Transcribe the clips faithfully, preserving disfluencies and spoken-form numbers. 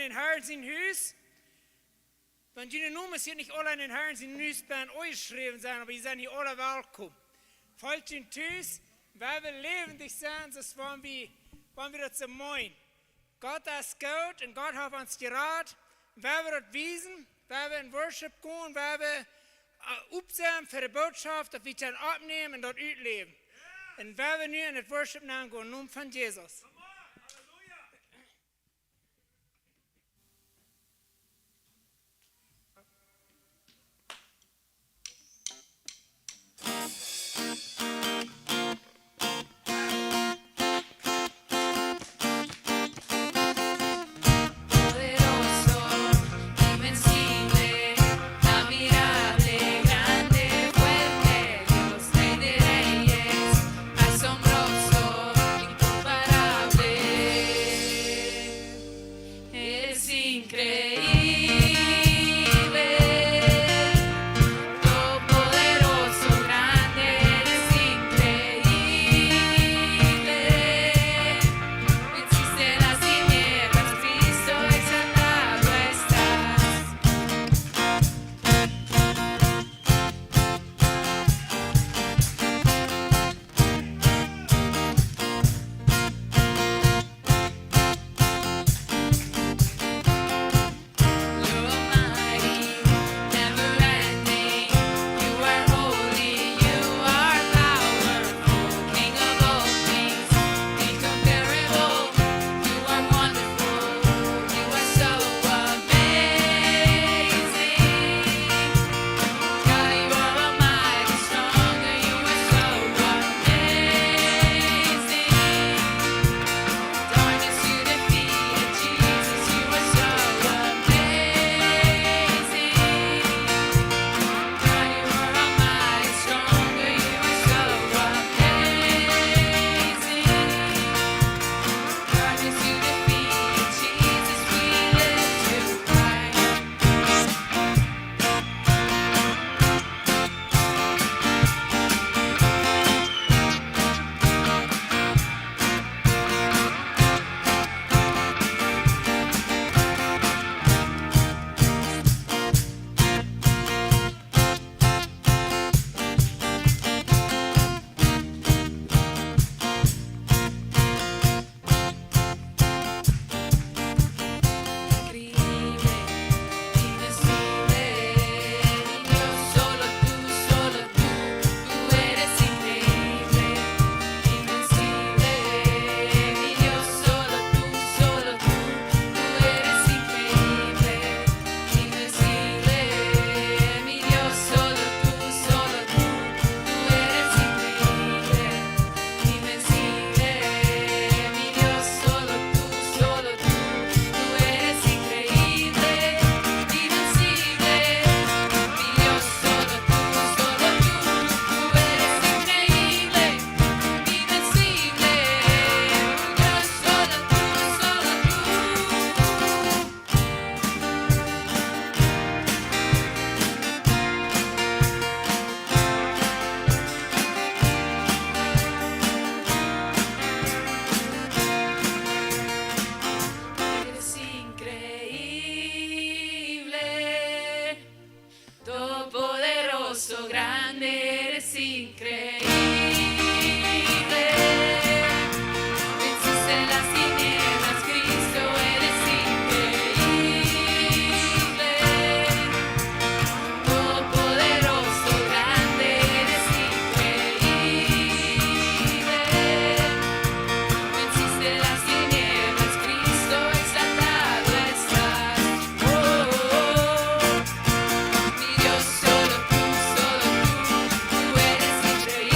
Em Herrn sien Hus, wan june Nomes hia nich aula em Herrn sien Hus bennen enjeschräwen sent, oba jie sent hia aula welkom. Feelt junt tus, wie wellen läwendich sennen, soo aus wan wie, wan wie daut soo meenen. Gott es goot un Gott haft ons jerat. Wie wellen daut wiesen, wie wellen en Worship gonen, wie wellen, äh, opp sennen fa de Bootschoft, daut wie kjennen oppnämen un daut utläwen. Un wie wellen nu en daut Worship nengonen, em Nomen von Jesus. Poderoso, invencible, admirable, grande, fuerte, Dios, Rey de reyes, asombroso, incomparable. Eres increíble, todopoderoso, grande, eres increíble. Venciste las tinieblas, Cristo, exaltado estás. You're mighty, never ending. You are holy, you are powerful, King of all things, incomparable. You are wonderful, you are so amazing. God, you are almighty, stronger, you are so amazing. Darkness you defeated, Jesus, you are so amazing. God, you are almighty, stronger, you are so amazing. Darkness you defeated, Jesus, we lift you high. Increíble, invencible, mi Dios, solo tú, solo tú, tú eres increíble, invencible, mi Dios, solo tú, solo tú, tú eres increíble, invencible, mi Dios, solo tú, solo tú, tú eres increíble. Invencible, mi Dios, solo tú, solo tú, tú eres increíble. Invencible, mi Dios, solo tú, solo tú, tú eres increíble. Invencible, mi Dios, solo tú, solo tú. Eres increíble, todopoderoso, grande, eres increíble. Venciste las tinieblas, Cristo, eres increíble. Todopoderoso, grande, eres increíble. Venciste las tinieblas, Cristo, exaltado estás. Oh, oh, oh. Mi Dios, solo tú, solo tú, tú eres increíble.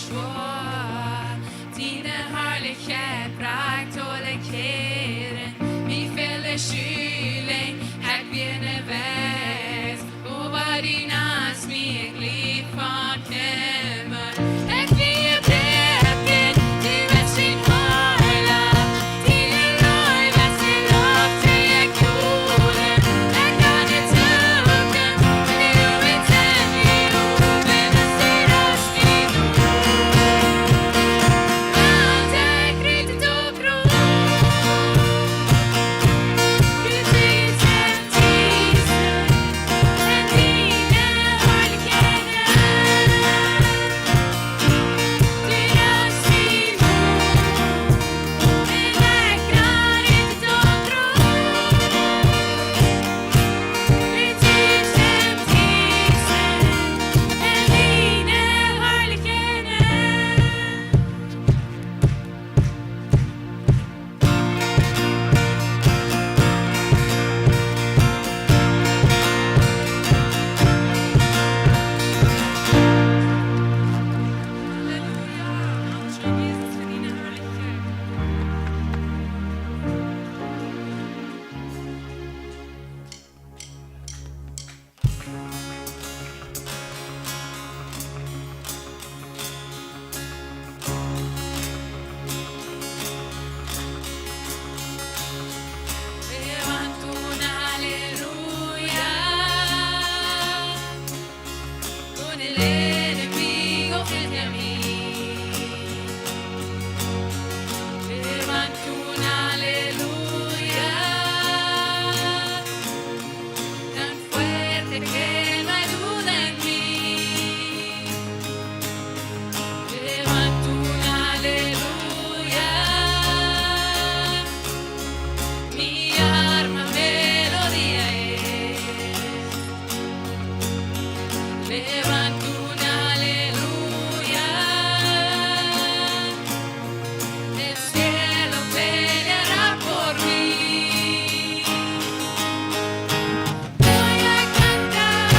Boah, diene Harlichkjeit brakjt aule Kjäden. Mie fäld de Schüling, ekj wia nerwees. Oba du nahmst mie, ekj leef von Himmel. Ekj wia bräakjen, du best mien Heela. Diene Leew es de Loft, dee ekj hol. Ekj kaun nich suchen, du best mien Heela. Levanto un aleluya. Con el enemigo frente a mí. Levanto un aleluya. Tan fuerte que no hay duda en mí. Levanto un aleluya. Mi arma melodía es. Levanto un aleluya. El cielo peleará por mí. Voy a cantar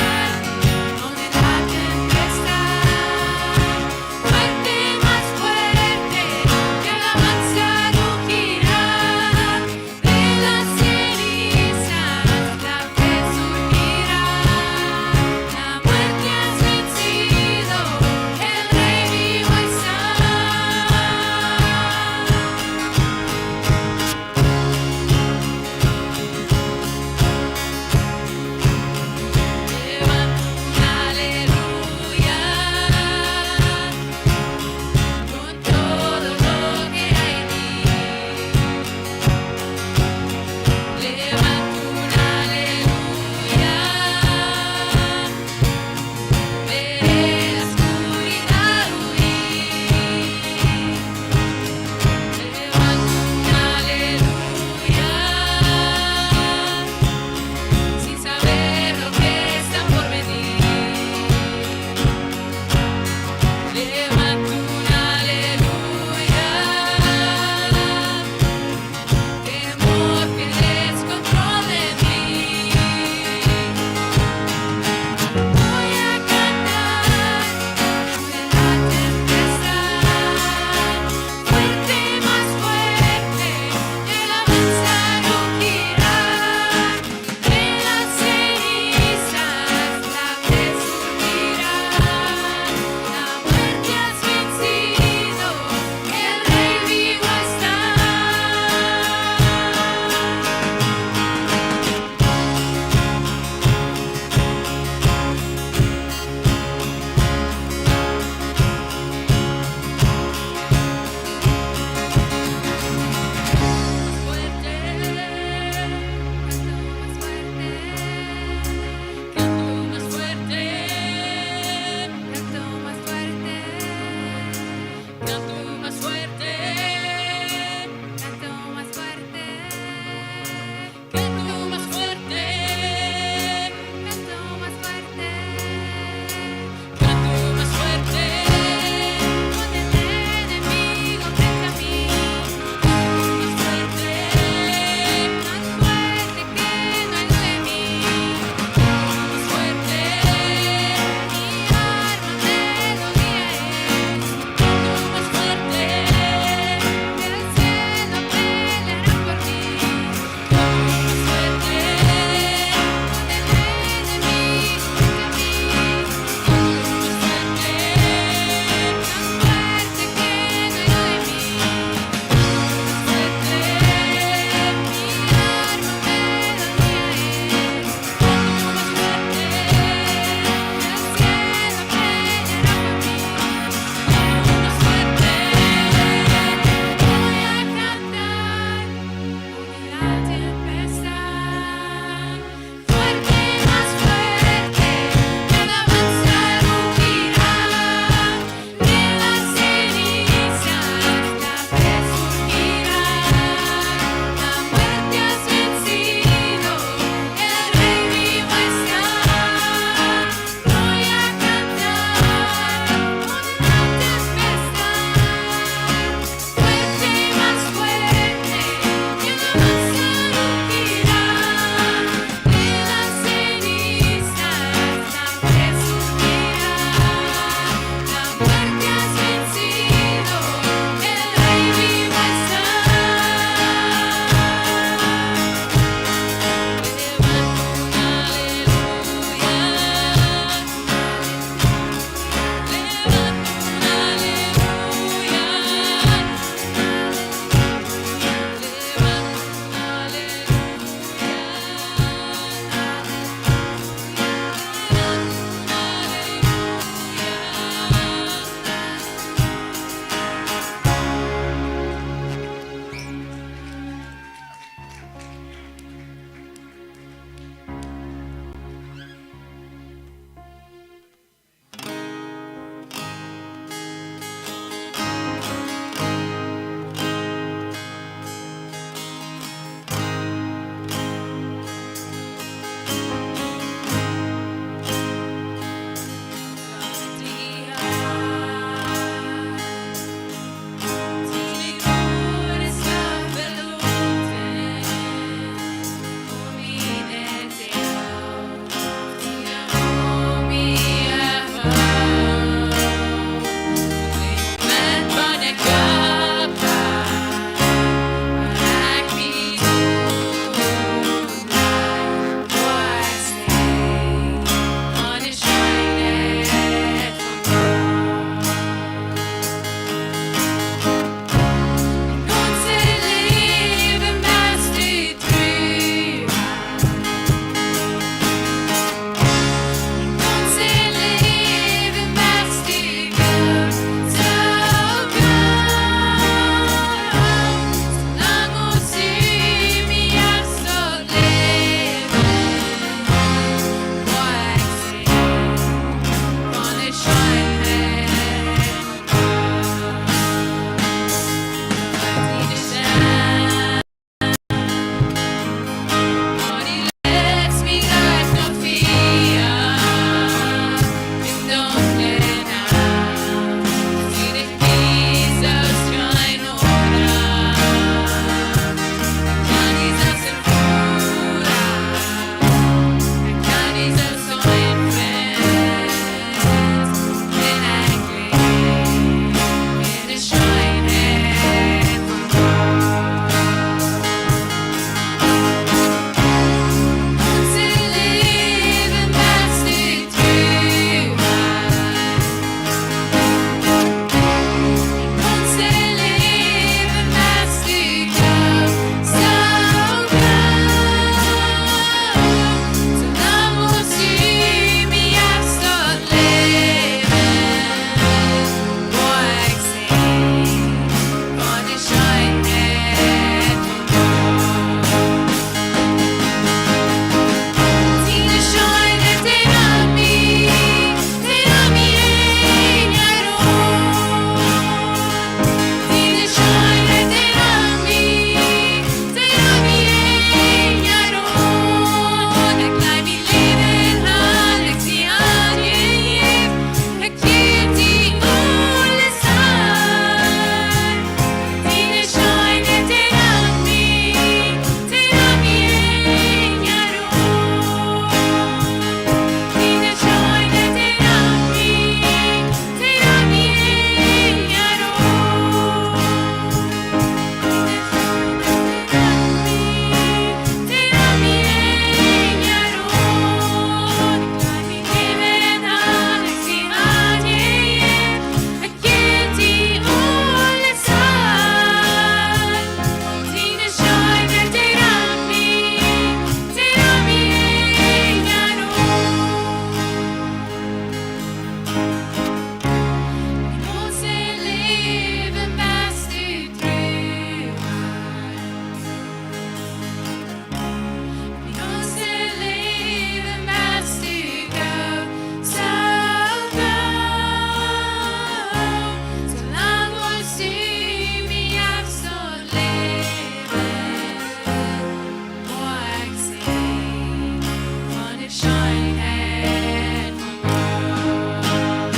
Scheenheit von Gott.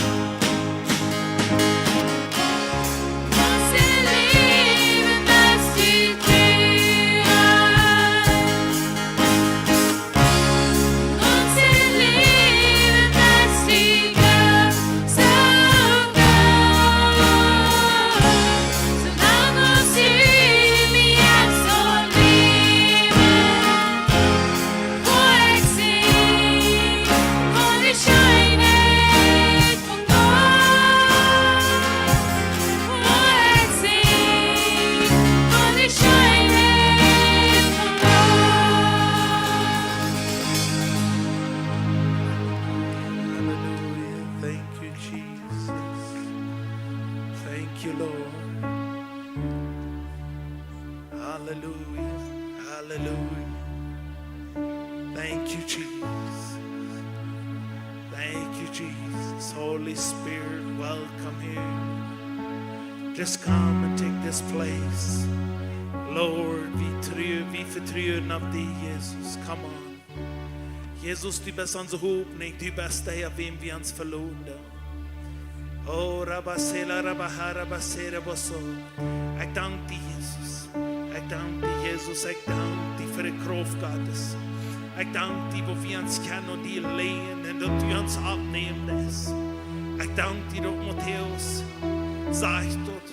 Ons Läwen es die Tür. Ons Läwen es die Tür. So gut. Solang ons Läwen jetzt soll leben. Wo ekj sie von de Scheenheit von Gott. Wo ekj sie von de Scheenheit von Gott. Hallelujah. Thank you, Jesus. Thank you, Lord. Hallelujah. Hallelujah. Thank you, Jesus. Thank you, Jesus. Holy Spirit, welcome here. Just come and take this place. Lord, wie true, wie vetruen auf dich, Jesus. Come on. Jesus, du best onse Hopninj, du best dee, auf wäm wie ons veloten. Oh, Rabasela, Rabaha, Rabasera, Boso. Ekj dank die, Jesus. Ekj dank die, Jesus. Ekj dank die fa de Krauft Gottes. Ekj dank die, woo wie ons kjennen aun die läajen un daut du ons oppnämen deist. Ekj dank die, daut Matäus sajcht daut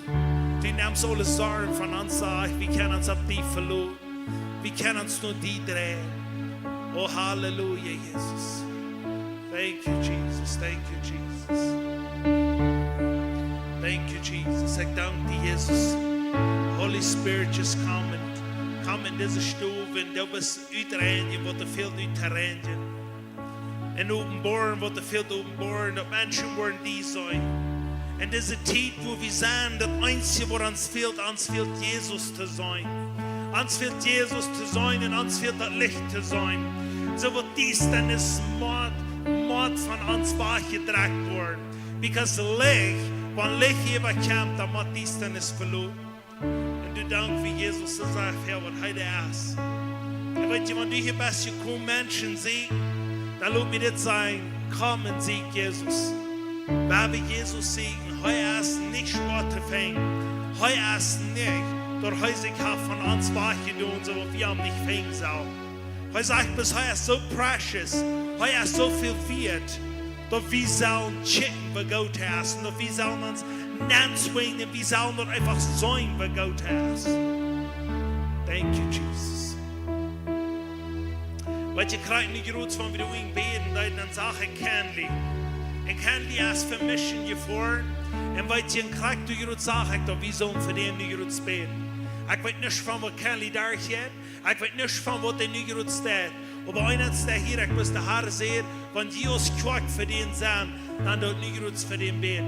du nemst aule Sorjen von ons, sajcht, wie kjennen ons opp die veloten. Wie kjennen ons no die dreien. Oh, Halleluja, Jesus. Thank you, Jesus. Thank you, Jesus. Thank you, Jesus. Ekj dank die, Jesus. Holy Spirit, just come and, come in dise Stow un du best utreinjen, waut doa fält utreinjen. Un openboaren, waut doa fält openboaren, daut Menschen woaren die seenen. En dise Tiet, wua wie sent, daut eensje, waut ons fält, ons fält Jesus to seenen. Ons fält Jesus to seenen un ons fält daut Licht to seenen. Soo woat Diestanis mott, mott von ons wajchjedreit woaren. Because Licht, wan Licht äwakjemt, dan mott Diestanis veloten. Un du dankst, wie Jesus, daut sajcht, Herr, waut hee doa es. Un weetst du, wan du hia best jekomen, Menschen sieekjen, dan lot mie dit sajen, komm un sieekj Jesus. Wan wie Jesus sieekjen, hee es nich schwoa to finjen. Hee es nich, daut hee sikj haft von ons wajchjedonen, soo daut wie am nich finjen sellen. Hee sajcht, bloos hee es soo precious, hee es soo väl wieet, daut wie sellen checken, woo goot hee es, un daut wie sellen ons nennswinjen, wie sellen daut eefach seenen, woo goot hee es. Thank you, Jesus. Weetst du, krakjt nu jrods, wan wie doawäajen bäden deeden, dan sach ekj Kenley. Un Kenley es fa Mission jefoaren. Un weetst du, krakjt nu jrods sach ekj, daut wie sellen fa dän nu jrods bäden. Ekj weet nuscht von waut Kenley doa jeit. Ekj weet nuscht von waut hee nu jrods deit. Oba eent es hia, ekj mott de Herr sajen, wan jie aus Kjoakj fa dän sent, dan doot nu jrods fa dän bäden.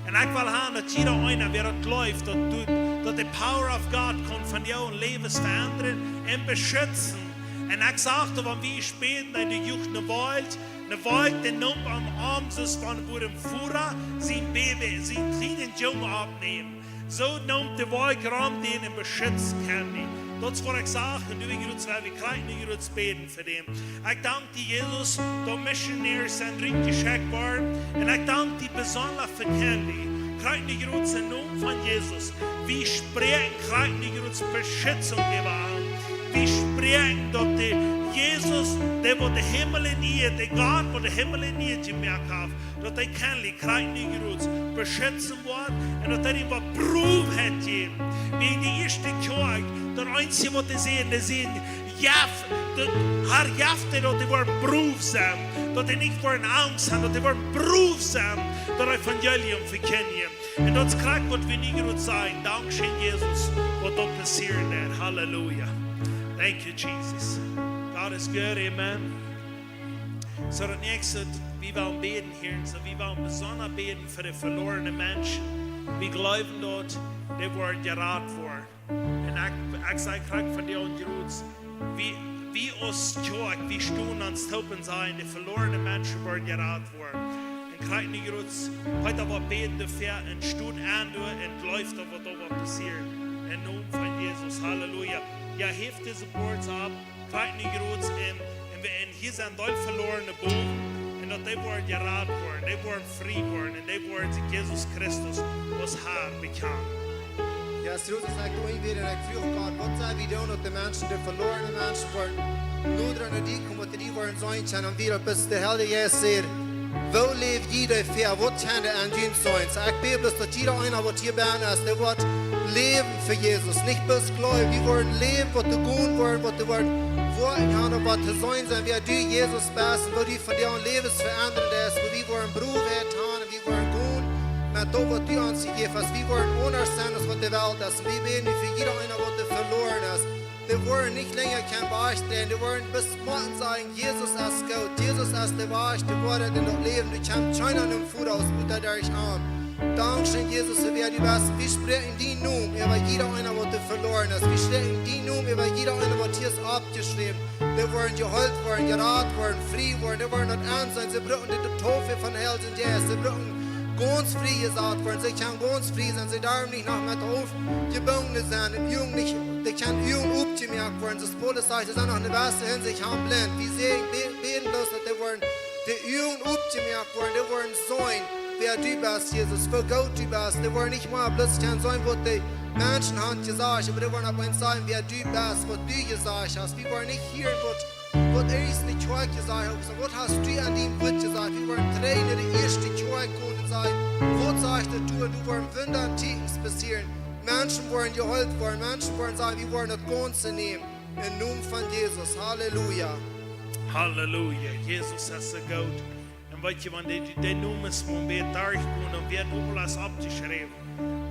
Un ekj well haben, daut jieda eena, wäa daut jleeft, daut doot, daut de power of God kaun von dän Läwen veendren un beschitzen. Un ekj sach, daut wan wie bäden, dan doa jucht eene Wolkj, eene Wolkj, dee nemt am aun, soo aus wan wua een Voda sien Baby, sien kjlienen Jung oppnemt. Soo nemt de Wolkj rom dän un beschizt Kenley. Daut es waut ekj sach, un nu jrods, well wie krakjt nu jrods bäden fa dän. Ekj dank die, Jesus, daut Missionäre sent rutjeschekjt worden. Un ekj dank die besonda fa Kenley. Krakjt nu jrods em Nomen von Jesus. Wie spräakjen krakjt nu jrods Beschitzung äwa am. Wie spräakjen daut de Jesus, dee waut de Himmel un Ieed, de Gott waut de Himmel un Ieed jemoakt haft, daut hee Kenley krakjt nu jrods beschitzen woat un daut hee am waut Proow haft jejäft. Wäajen de ieeschte Kjoakj, daut eensje waut dee säden, dee säden, jeff, daut, Herr, jeff dee, daut dee woaren Proow sennen, daut dee nich woaren Angst haben, daut dee woaren Proow sennen, daut Evangelium vekjindjen. Un daut es krakjt waut wie nu jrods sajen. Dankscheen, Jesus, waut doa passieren woat. Halleluja. Thank you, Jesus. God is good, amen. Soo, daut näakjste, wie wellen bäden hia, soo, wie wellen besonda bäden fa de velorne Menschen. Wie jleewen daut dee woaren jerat woaren. Un ekj, ekj saj krakjt von dän Nomen jrods, wie, wie aus Kjoakj, wie stonen ons toop un sajen, de velorne Menschen woaren jerat woaren. Un krakjt nu jrods, hee woat bäden doafäa un stot aun doa un jleeft daut waut doa woat passieren. Em Nomen von Jesus, Halleluja. Jo, heft dise boards opp, krakjt nu jrods un, Un hia sent dee veloarne bowen, un daut dee woaren jerat woaren, dee woaren frie woaren, un dee woaren sikj Jesus Christus aus Har bekjanen. Jo, Susan, sajcht uk wada, un ekj fruach Gott, waut sell wie doonen, daut de Menschen, de veloarne Menschen woaren, noda no die komen, daut dee woaren seenen kjennen, un wie daut, bat de Heilje Jeist sajcht: Woo läw jie daut väa? Waut kjenn jie aun junt seenen? Soo, ekj bäd bloos, daut jieda eena, waut hia bennen es, dee woat läwen fa Jesus. Nich bloos jleewen, wie woaren läwen, waut dee gonen woaren, waut dee woaren, woo een Harn, waut to seenen sent, wäa du Jesus best, un woo du von die aun Läwes veendren deist, woo wie woaren Brot haben, un wie woaren gonen met daut, waut du ons jejäft hast. Wie woaren aundasch sennen aus waut de Welt es. Wie bäden fa jieda eena, waut veloaren es. Dee woaren nich lenja kjennen wajchdreien. Dee woaren bat motten sajen: Jesus es goot. Jesus es de Wajch, de Woarheit un daut Läwen. Doa kjemt kjeena nom Voda aus buta derch am. Dankscheen, Jesus, fa wäa du best. Wie spräakjen dienen Nomen äwa jieda eena, waut veloaren es. Wie spräakjen dienen Nomen äwa jieda eena, waut hia es oppjeschräwen. Dee woaren jeheelt woaren, jerat woaren, frie woaren. Dee woaren daut aunseenen. See brucken de Taufe von Heiljen Jeist. See brucken gaunz frie jesat woaren. See kjennen gaunz frie sennen. See darwen nich noch met aufjebungen sennen. Un Uagen nich, dee kjennen Uagen opjemoakt woaren. Soo aus Paulus sajcht, see sent noch en jewesse Hinsicht blind. Wie sajen, bä-, bäden bloos, daut dee woaren, de Uagen opjemoakt woaren, dee woaren seenen, wäa du best, Jesus, woo goot du best. Dee woaren nich mea bloos kjennen seenen, waut de Menschen haben jesajcht, oba dee woaren opp eemol seenen, wäa du best, waut du jesajcht hast. Wie woaren nich hieren, waut, waut irjent de Kjoakj jesajcht haft, oba waut hast du aun dien Wort jesajcht. Wie woaren trigj no de ieeschte Kjoakj komen un sajen: Waut sajcht daut doa? Doa woaren Wunda un Tieekjens passieren. Menschen woaren jeheelt woaren, Menschen woaren sajen: Wie woaren daut gaunz nämen. Em Nomen von Jesus. Halleluja. Halleluja. Jesus es soo goot. Un weetst du, wan dee, dee Nomen es, wan wie derchgonen un wie haben aules oppjeschräwen.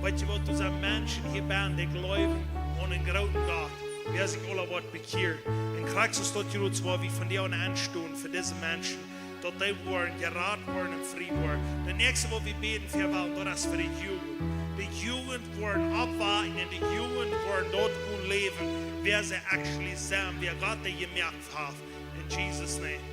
Weetst du waut, doa sent Menschen hia bennen, dee jleewen aun eenen grooten Gott, wäa sikj aula woat bekjieren. Un krakjt soo aus daut jrod, woa wie von die aun enstonen fa dise Menschen, daut dee woaren jerat woaren un frie woaren. De näakjste, waut wie bäden fa wellen, daut es fa de Jugend. De Jugend woaren oppwaken un de Jugend woaren daut gonen läwen, wäa see actually sent, wäa Gott dee jemoakt haft. In Jesus' name.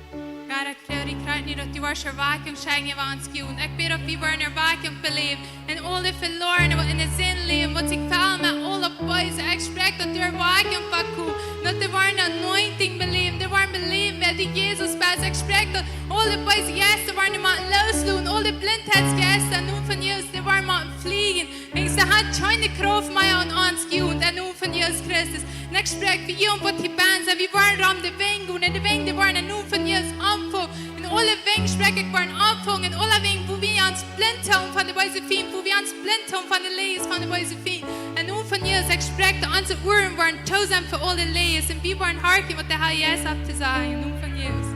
Gott, ekj froag die krakjt nu, daut du woascht Erwakjunk schenkjen äwa ons Jugend. Ekj bäd, daut wie woaren Erwakjunk beläwen. Un aule Veloarne, waut en de Sind läwen, waut sikj fellen met aul daut Beese. Ekj spräakj, daut doa Erwakjunk woat komen. Daut dee woaren Anointing beläwen. Dee woaren beläwen, wäa du Jesus best. Ekj spräakj, daut aule beese Jeista woaren mau losloten. Aule Blindheitsjeista, em Nomen von Jesus, dee woaren mau flieen. Wiels see haben kjeene Krauft mea aun ons Jugend, em Nomen von Jesus Christus. Un ekj spräakj fa jie, waut hia bennen sent, wie woaren rom de Wenj gonen. Un de Wenj, dee woaren em Nomen von Jesus aunfangen. Un aule Wenj spräakj ekj, woaren aunfangen. Un aule Wenj, wua wie ons blind hoolen von de beese Fiend, wua wie ons blind hoolen von de Läajes von de beese Fiend. Em Nomen von Jesus, ekj spräakj, daut onse Uaren woaren too sennen fa aule Läajes. Un wie woaren horchen, waut de Har Jesus haft to sajen. Em Nomen von Jesus.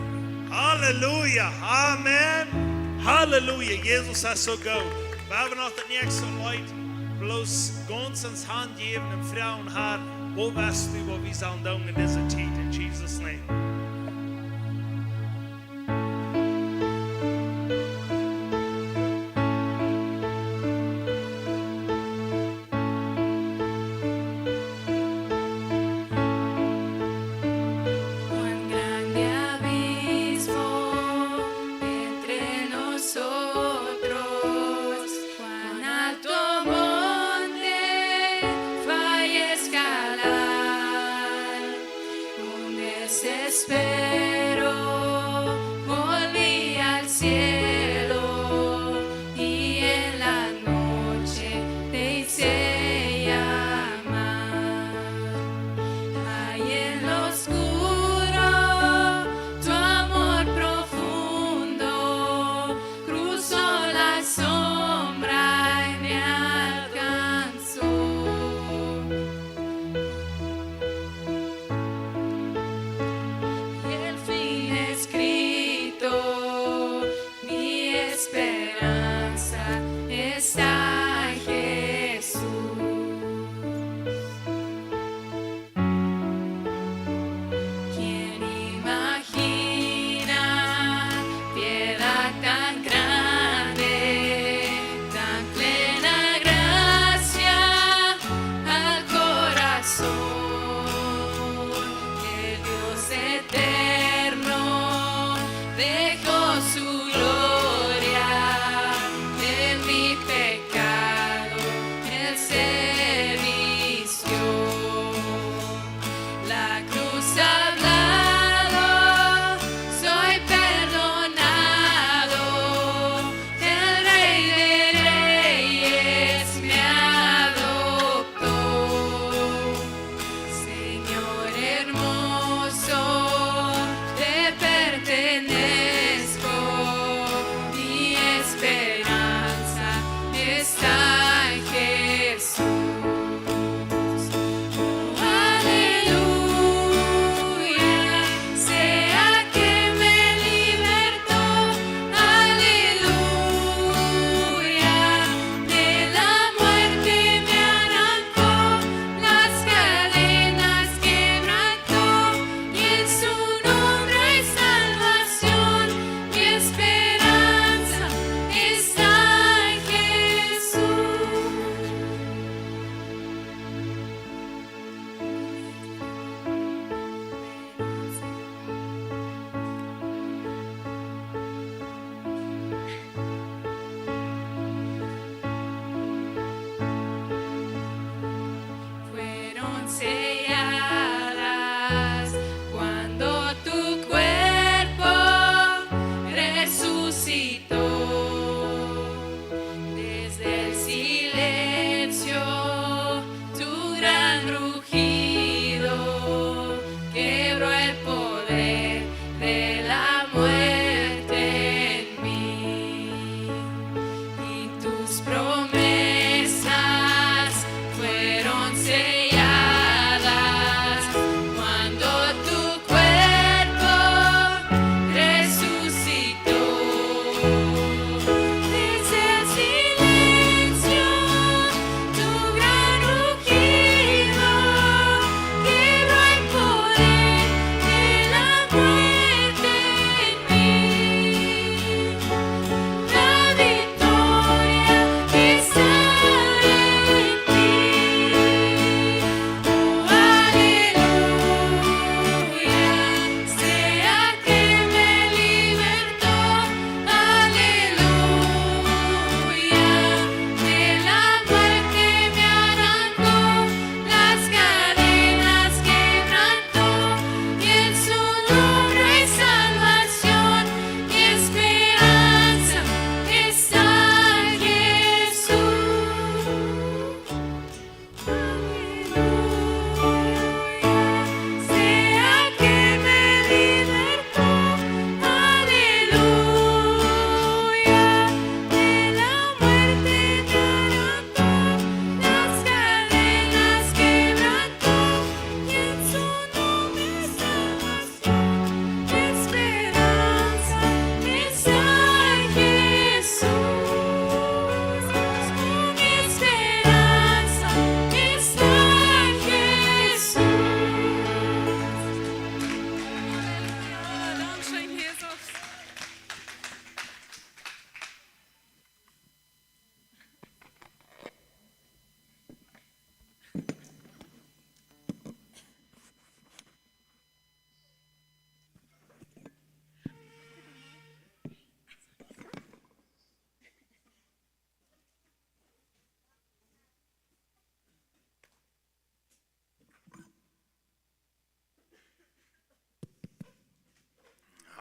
Halleluja. Amen. Halleluja. Jesus es soo goot. Wie haben noch daut näakjste Leet. Bloos gaunz ons hanjäwen un froagen: Har, waut best du, waut wie sellen doonen en dise Tiet? In Jesus' name. Cuán grande abismo entre nosotros, cuán alto monte falla escalar. Con desespero volví al cielo y en la noche te hice llamar. Ahí en lo oscuro tu amor profundo cruzó la sombra y me alcanzó. Y el fin escrito, mi esperanza está en Jesús. ¿Quién imagina piedad tan grande, tan plena gracia al corazón? El Dios eterno dejó su gloria en mi pecado, Él se vistió. La cruz al lado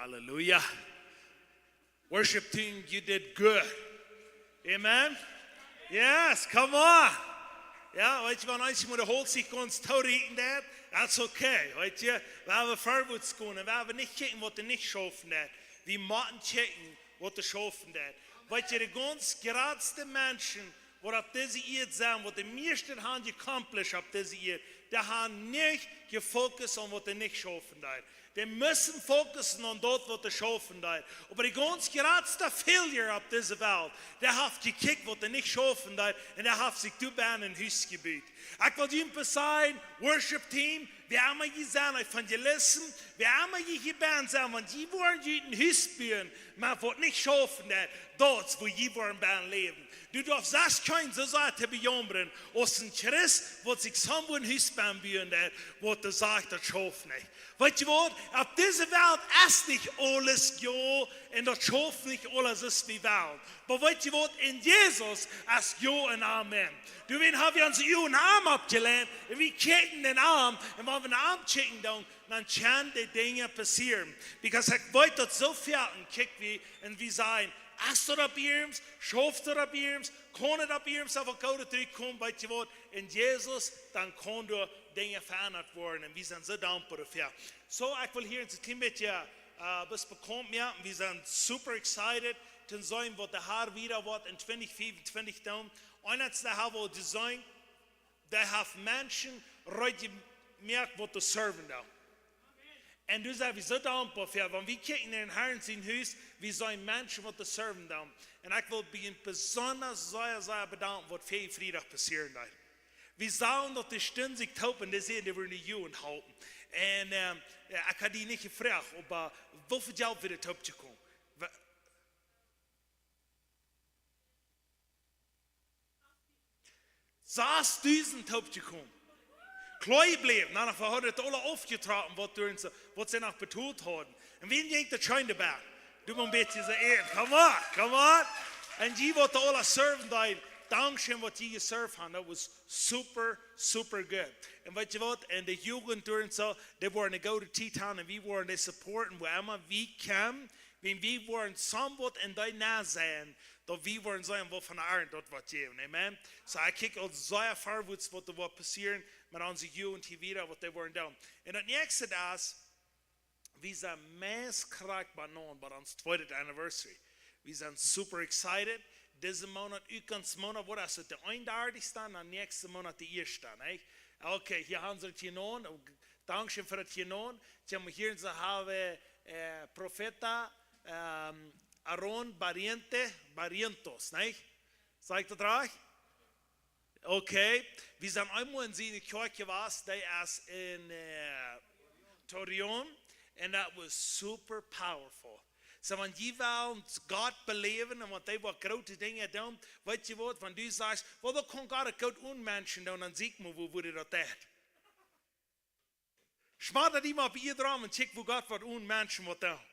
Halleluja. Worship team, you did good. Amen. Yes, come on. Jo, weetst, wan eena mol de Holt sikj gaunz toorieten deit, that's okay. Weetst, wie haben Verwuts kunnen, wie haben nich kjikjen waut doa nich schaufen deit. Wie motten kjikjen waut doa schaufen deit. Weetst, de gaunz jratste Menschen waut opp dise Ieed sent, waut de mieeschte haben accomplished opp dise Ieed, dee haben nich jefokust aun waut doa nich schaufen deit. Dee musten fokussen aun daut waut doa schaufen deit. Oba de gaunz jratste failure opp dise Welt, dee haft jekjikjt waut doa nich schaufen deit un dee haft sikj doa benen een Hus jebut. Ekj well junt sajen, worship team, wäa emma jie sent, Evangelisten, wäa emma jie hia benen sent, wan jie woaren junt een Hus buen, oba waut nich schaufen deit, daut es wua jie woaren benen läwen. Du darfst sest kjeen soo sea to bejaumren aus een Christ waut sikj soo een Hus buen deit, waut doa sajcht daut schauft nich. Weetst waut? Opp dise Welt es nich aules jo un daut schauft nich aules aus wie wellen. Oba weetst waut? En Jesus es jo un amen. Du, wie haben onse Uagen oppjelajcht un wie kjikjen no am, un wan wie no am kjikjen, dan, dan kjennen dee Dinja passieren. Because ekj weet daut soo väl, un kjikj wie, un wie sajen, es daut opp iernst, schauft daut opp iernst, kaun et opp iernst, oba kaun et trigj komen, weetst waut, en Jesus, dan kaun doa Dinja veendat woaren. Un wie sent soo dankboa doafäa. Soo, ekj well hia een kjlien bät, äh, bloos bekaunt moaken. Wie sent super excited to seenen waut de Herr wada woat en twintich fiefuntwintich doonen. Eent es, daut haben wie aul jeseenen, dee haft Menschen reed jemoakt waut to serven doonen. Un doa sent wie soo dankboa fa, wan wie kjikjen en Herrn sien Hus, wie seenen Menschen waut to serven doonen. Un ekj well bie junt besonda sea, sea bedanken waut väajen Friedach passieren deed. Wie sagen daut de Stund sikj toop un dee säden, dee wudden de Jugend halpen. Un, ähm, jo, ekj haud dee nich jefroacht, oba woo väl Jelt wia doa toop jekomen? Wa-, sas dusent toop jekomen. Kloa jebläwen, nu, dan haud et aula aufjetrocken, waut doa en see, waut see noch betolt hauden. Un woo jinkj daut scheen doabie? Du motst een bät sajen, come on, come on. Un jie waut doa aula serven deeden, dankscheen waut jie jeserved haben. Daut wia super, super good. Un weetst waut? Un de Jugend doa en soo, dee woaren eene goode Tiet haben un wie woaren dee supporten, wua emma wie kjennen. Wan wie woaren somewhat en dee nenn sennen, daut wie woaren seenen waut von de Arnt daut waut jäwen. Amen. Soo, ekj kjikj aul sea verwoats waut doa woat passieren met onse Jugend hia wada, waut dee woaren doonen. Un daut näakjste es, wie sent meist krakjt bie nu, bie ons tweedet anniversary. Wie sent super excited. Disen Moonat, utgauns Moonat, woat daut de eenundartichste, dan näakjsten Moonat de ieeschte, nä? Okay, hia haben see et hia nu. Dankscheen fa daut hia nu. Dee haben hia, see haben, äh, Profeta, ähm, Aaron Barriente, Barrientos, nä? Saj ekj daut rajcht? Okay. Wie sent eemol en siene Kjoakj jewast, dee es en, äh, Torreón, and that was super powerful. Soo, wan jie wellen Gott beläwen un wan dee waut groote Dinja doonen, weetst waut, wan du sajst, well, daut kaun Gott uk goot onen Menschen doonen, dan see mol, woo, woo dee daut deit. Schmata die mol opp de Ieed rom un kjikj woo Gott waut onen Menschen waut deit.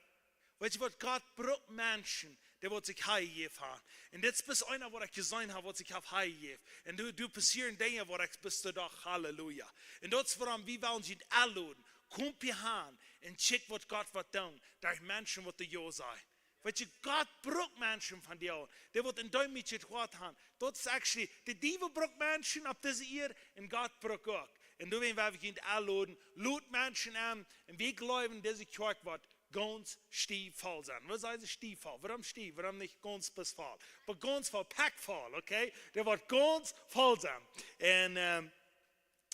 Weetst waut, Gott brukt Menschen, dee waut sikj hanjejäft haben. Un dit es bloos eena waut ekj jeseenen hab, waut sikj haft hanjejäft. Un doa, doa passieren Dinja waut ekj bloos docht, Halleluja. Un daut es wuarom wie wellen junt enloden. Komt hia han un kjikj waut Gott waut deit derch Menschen waut doa jo sajen. Weetst, Gott brukt Menschen von die, dee waut een deemootjet Hoat haben. Daut es actually, de Diewel brukt Menschen opp dise Ieed un Gott brukt uk. Un doawäajen well wie junt enloden, lot Menschen aun, un wie jleewen, dise Kjoakj woat gaunz stiew voll sennen. Waut sajen see, stiew voll? Wuarom stiew? Wuarom nich gaunz bloos voll? Oba gaunz voll, packed voll, okay? Dee woat gaunz voll sennen. Un, ähm,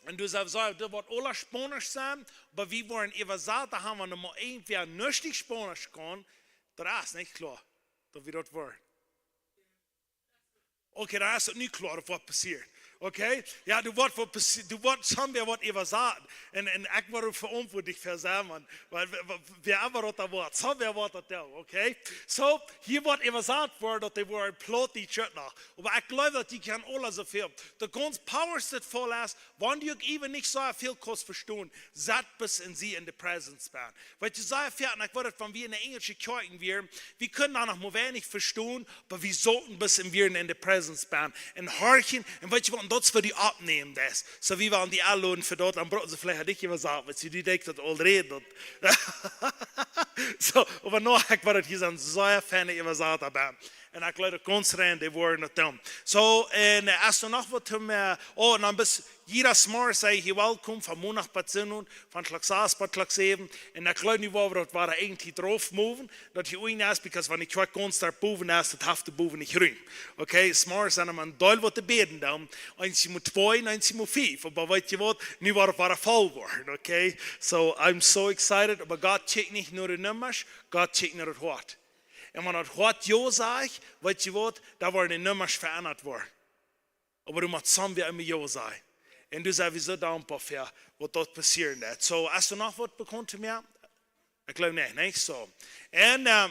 un du saust sajen, daut woat aula Spaunisch sennen, oba wie woaren Äwasata haben, wan doa mol irjentwäa nich Spaunisch kaun, daut es nich kloa, daut wie daut woaren. Okay, dan es et nu kloa, daut woat passieren. Okay? Jo, doa woat waut passi-, doa woat, somebody woat äwasaten. Un, un ekj woa veauntwuatlich fa sennen, wan, wan, wan, wäa emma daut dan woat. Somebody woat daut doonen, okay? Soo, hia woat äwasat woaren, daut dee woaren Plautdietsch noch. Oba ekj jleew, daut dee kjennen aula soo väl. De gaunze PowerPoint es voll es, wan du uk iewen nich soo väl kaust vestonen, sat bloos en see en de presence bie. Weetst, soo väl, un ekj weet daut, wan wie en de enjelsche Kjoakjen wieren, wie kunnen doa noch mau weinich vestonen, oba wie sauten bloos en, wieren en de presence. presence bent. Un horchen, un weetst waut, un daut es waut du oppnämen deist. Soo, wie wieren dee aunloden fa daut, dan brucken see veleicht nich äwa sajen, wiels see, dee denkjen daut already. Soo, oba nu, ekj wull daut hia soo sea fein äwa sajen. Un ekj jleew, de Konzern, dee woaren daut doonen. Soo, un, äh, hast du noch waut om, äh, oh, dan best, jieda Morjes sie hia welkom, von Moonach bat Sinnowent, von Klock sas bat Klock säwen. Un ekj jleew nu, wua wie daut woaren eent hia drauf moven, daut hia unjen es, because wan ekj kjikj gaunz doa bowen es, daut haft doa bowen nich Rum. Okay, Morjes sent mau een Deel waut to bäden dan. Eenje mott twee, eenje mott fief. Oba weetst waut, nu woat et wada voll woaren, okay? So, I'm so excited. Oba Gott kjikjt nich no de Nummasch, Gott kjikjt no daut Hoat. Un wan daut Hoat jo sajcht, weetst waut, dan woaren de Nummasch veendat woaren. Oba du motst soo wie emma jo sajen. Un du sitst soo dankboa fa waut doa passieren woat. So, hast du noch waut bekaunt to mie? Ekj jleew nich, nich? So. Un, äh,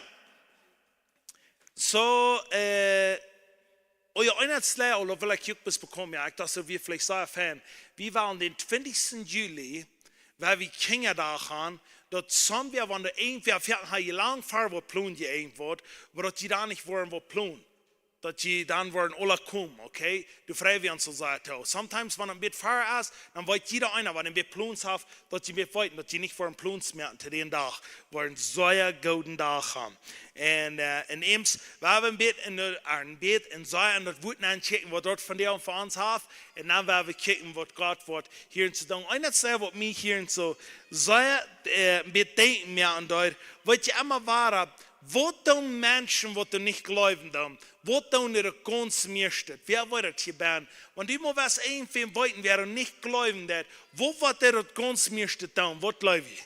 so, äh, oh jo, un daut es leida, ooda well ekj uk bloos bekomen, jo, ekj docht, daut wia veleicht sea fein. Wie wieren dän twintichsten Juli, wua wie Kjinjadach haben, daut soo wie, wan doa irjentwäa veleicht haud je lang ver waut planen, je irjentwaut, oba daut jie dan nich woaren waut planen. Daut jie dan woaren aula komen, okay? Du freist die soo sea too. Sometimes, wan et een bät ver es, dan weet jieda eena, wan hee een bät Plons haft, daut jie een bät weeten, daut jie nich woaren Plons moaken to dän Dach, woaren sea gooden Dach haben. Un, äh, un eems, wie haben een bät en de, een bät en sea en daut Wuat aunchecken, waut doa vondoag fa ons haft, un dan woa wie kjikjen, waut Gott woat hia to doonen. Un daut es waut mie hia soo sea, äh, een bät denkjen mie aun deed, weetst waut, emma wada, waut doonen Menschen, waut doa nich jleewen doonen? Waut doonen dee gaunz mieeschte? Wäa woat daut hia bie? Wan du mol wurscht irjentwäm weeten, wäa doa nich jleewen deed, waut woat dee daut gaunz mieeschte doonen? Waut jleew jie?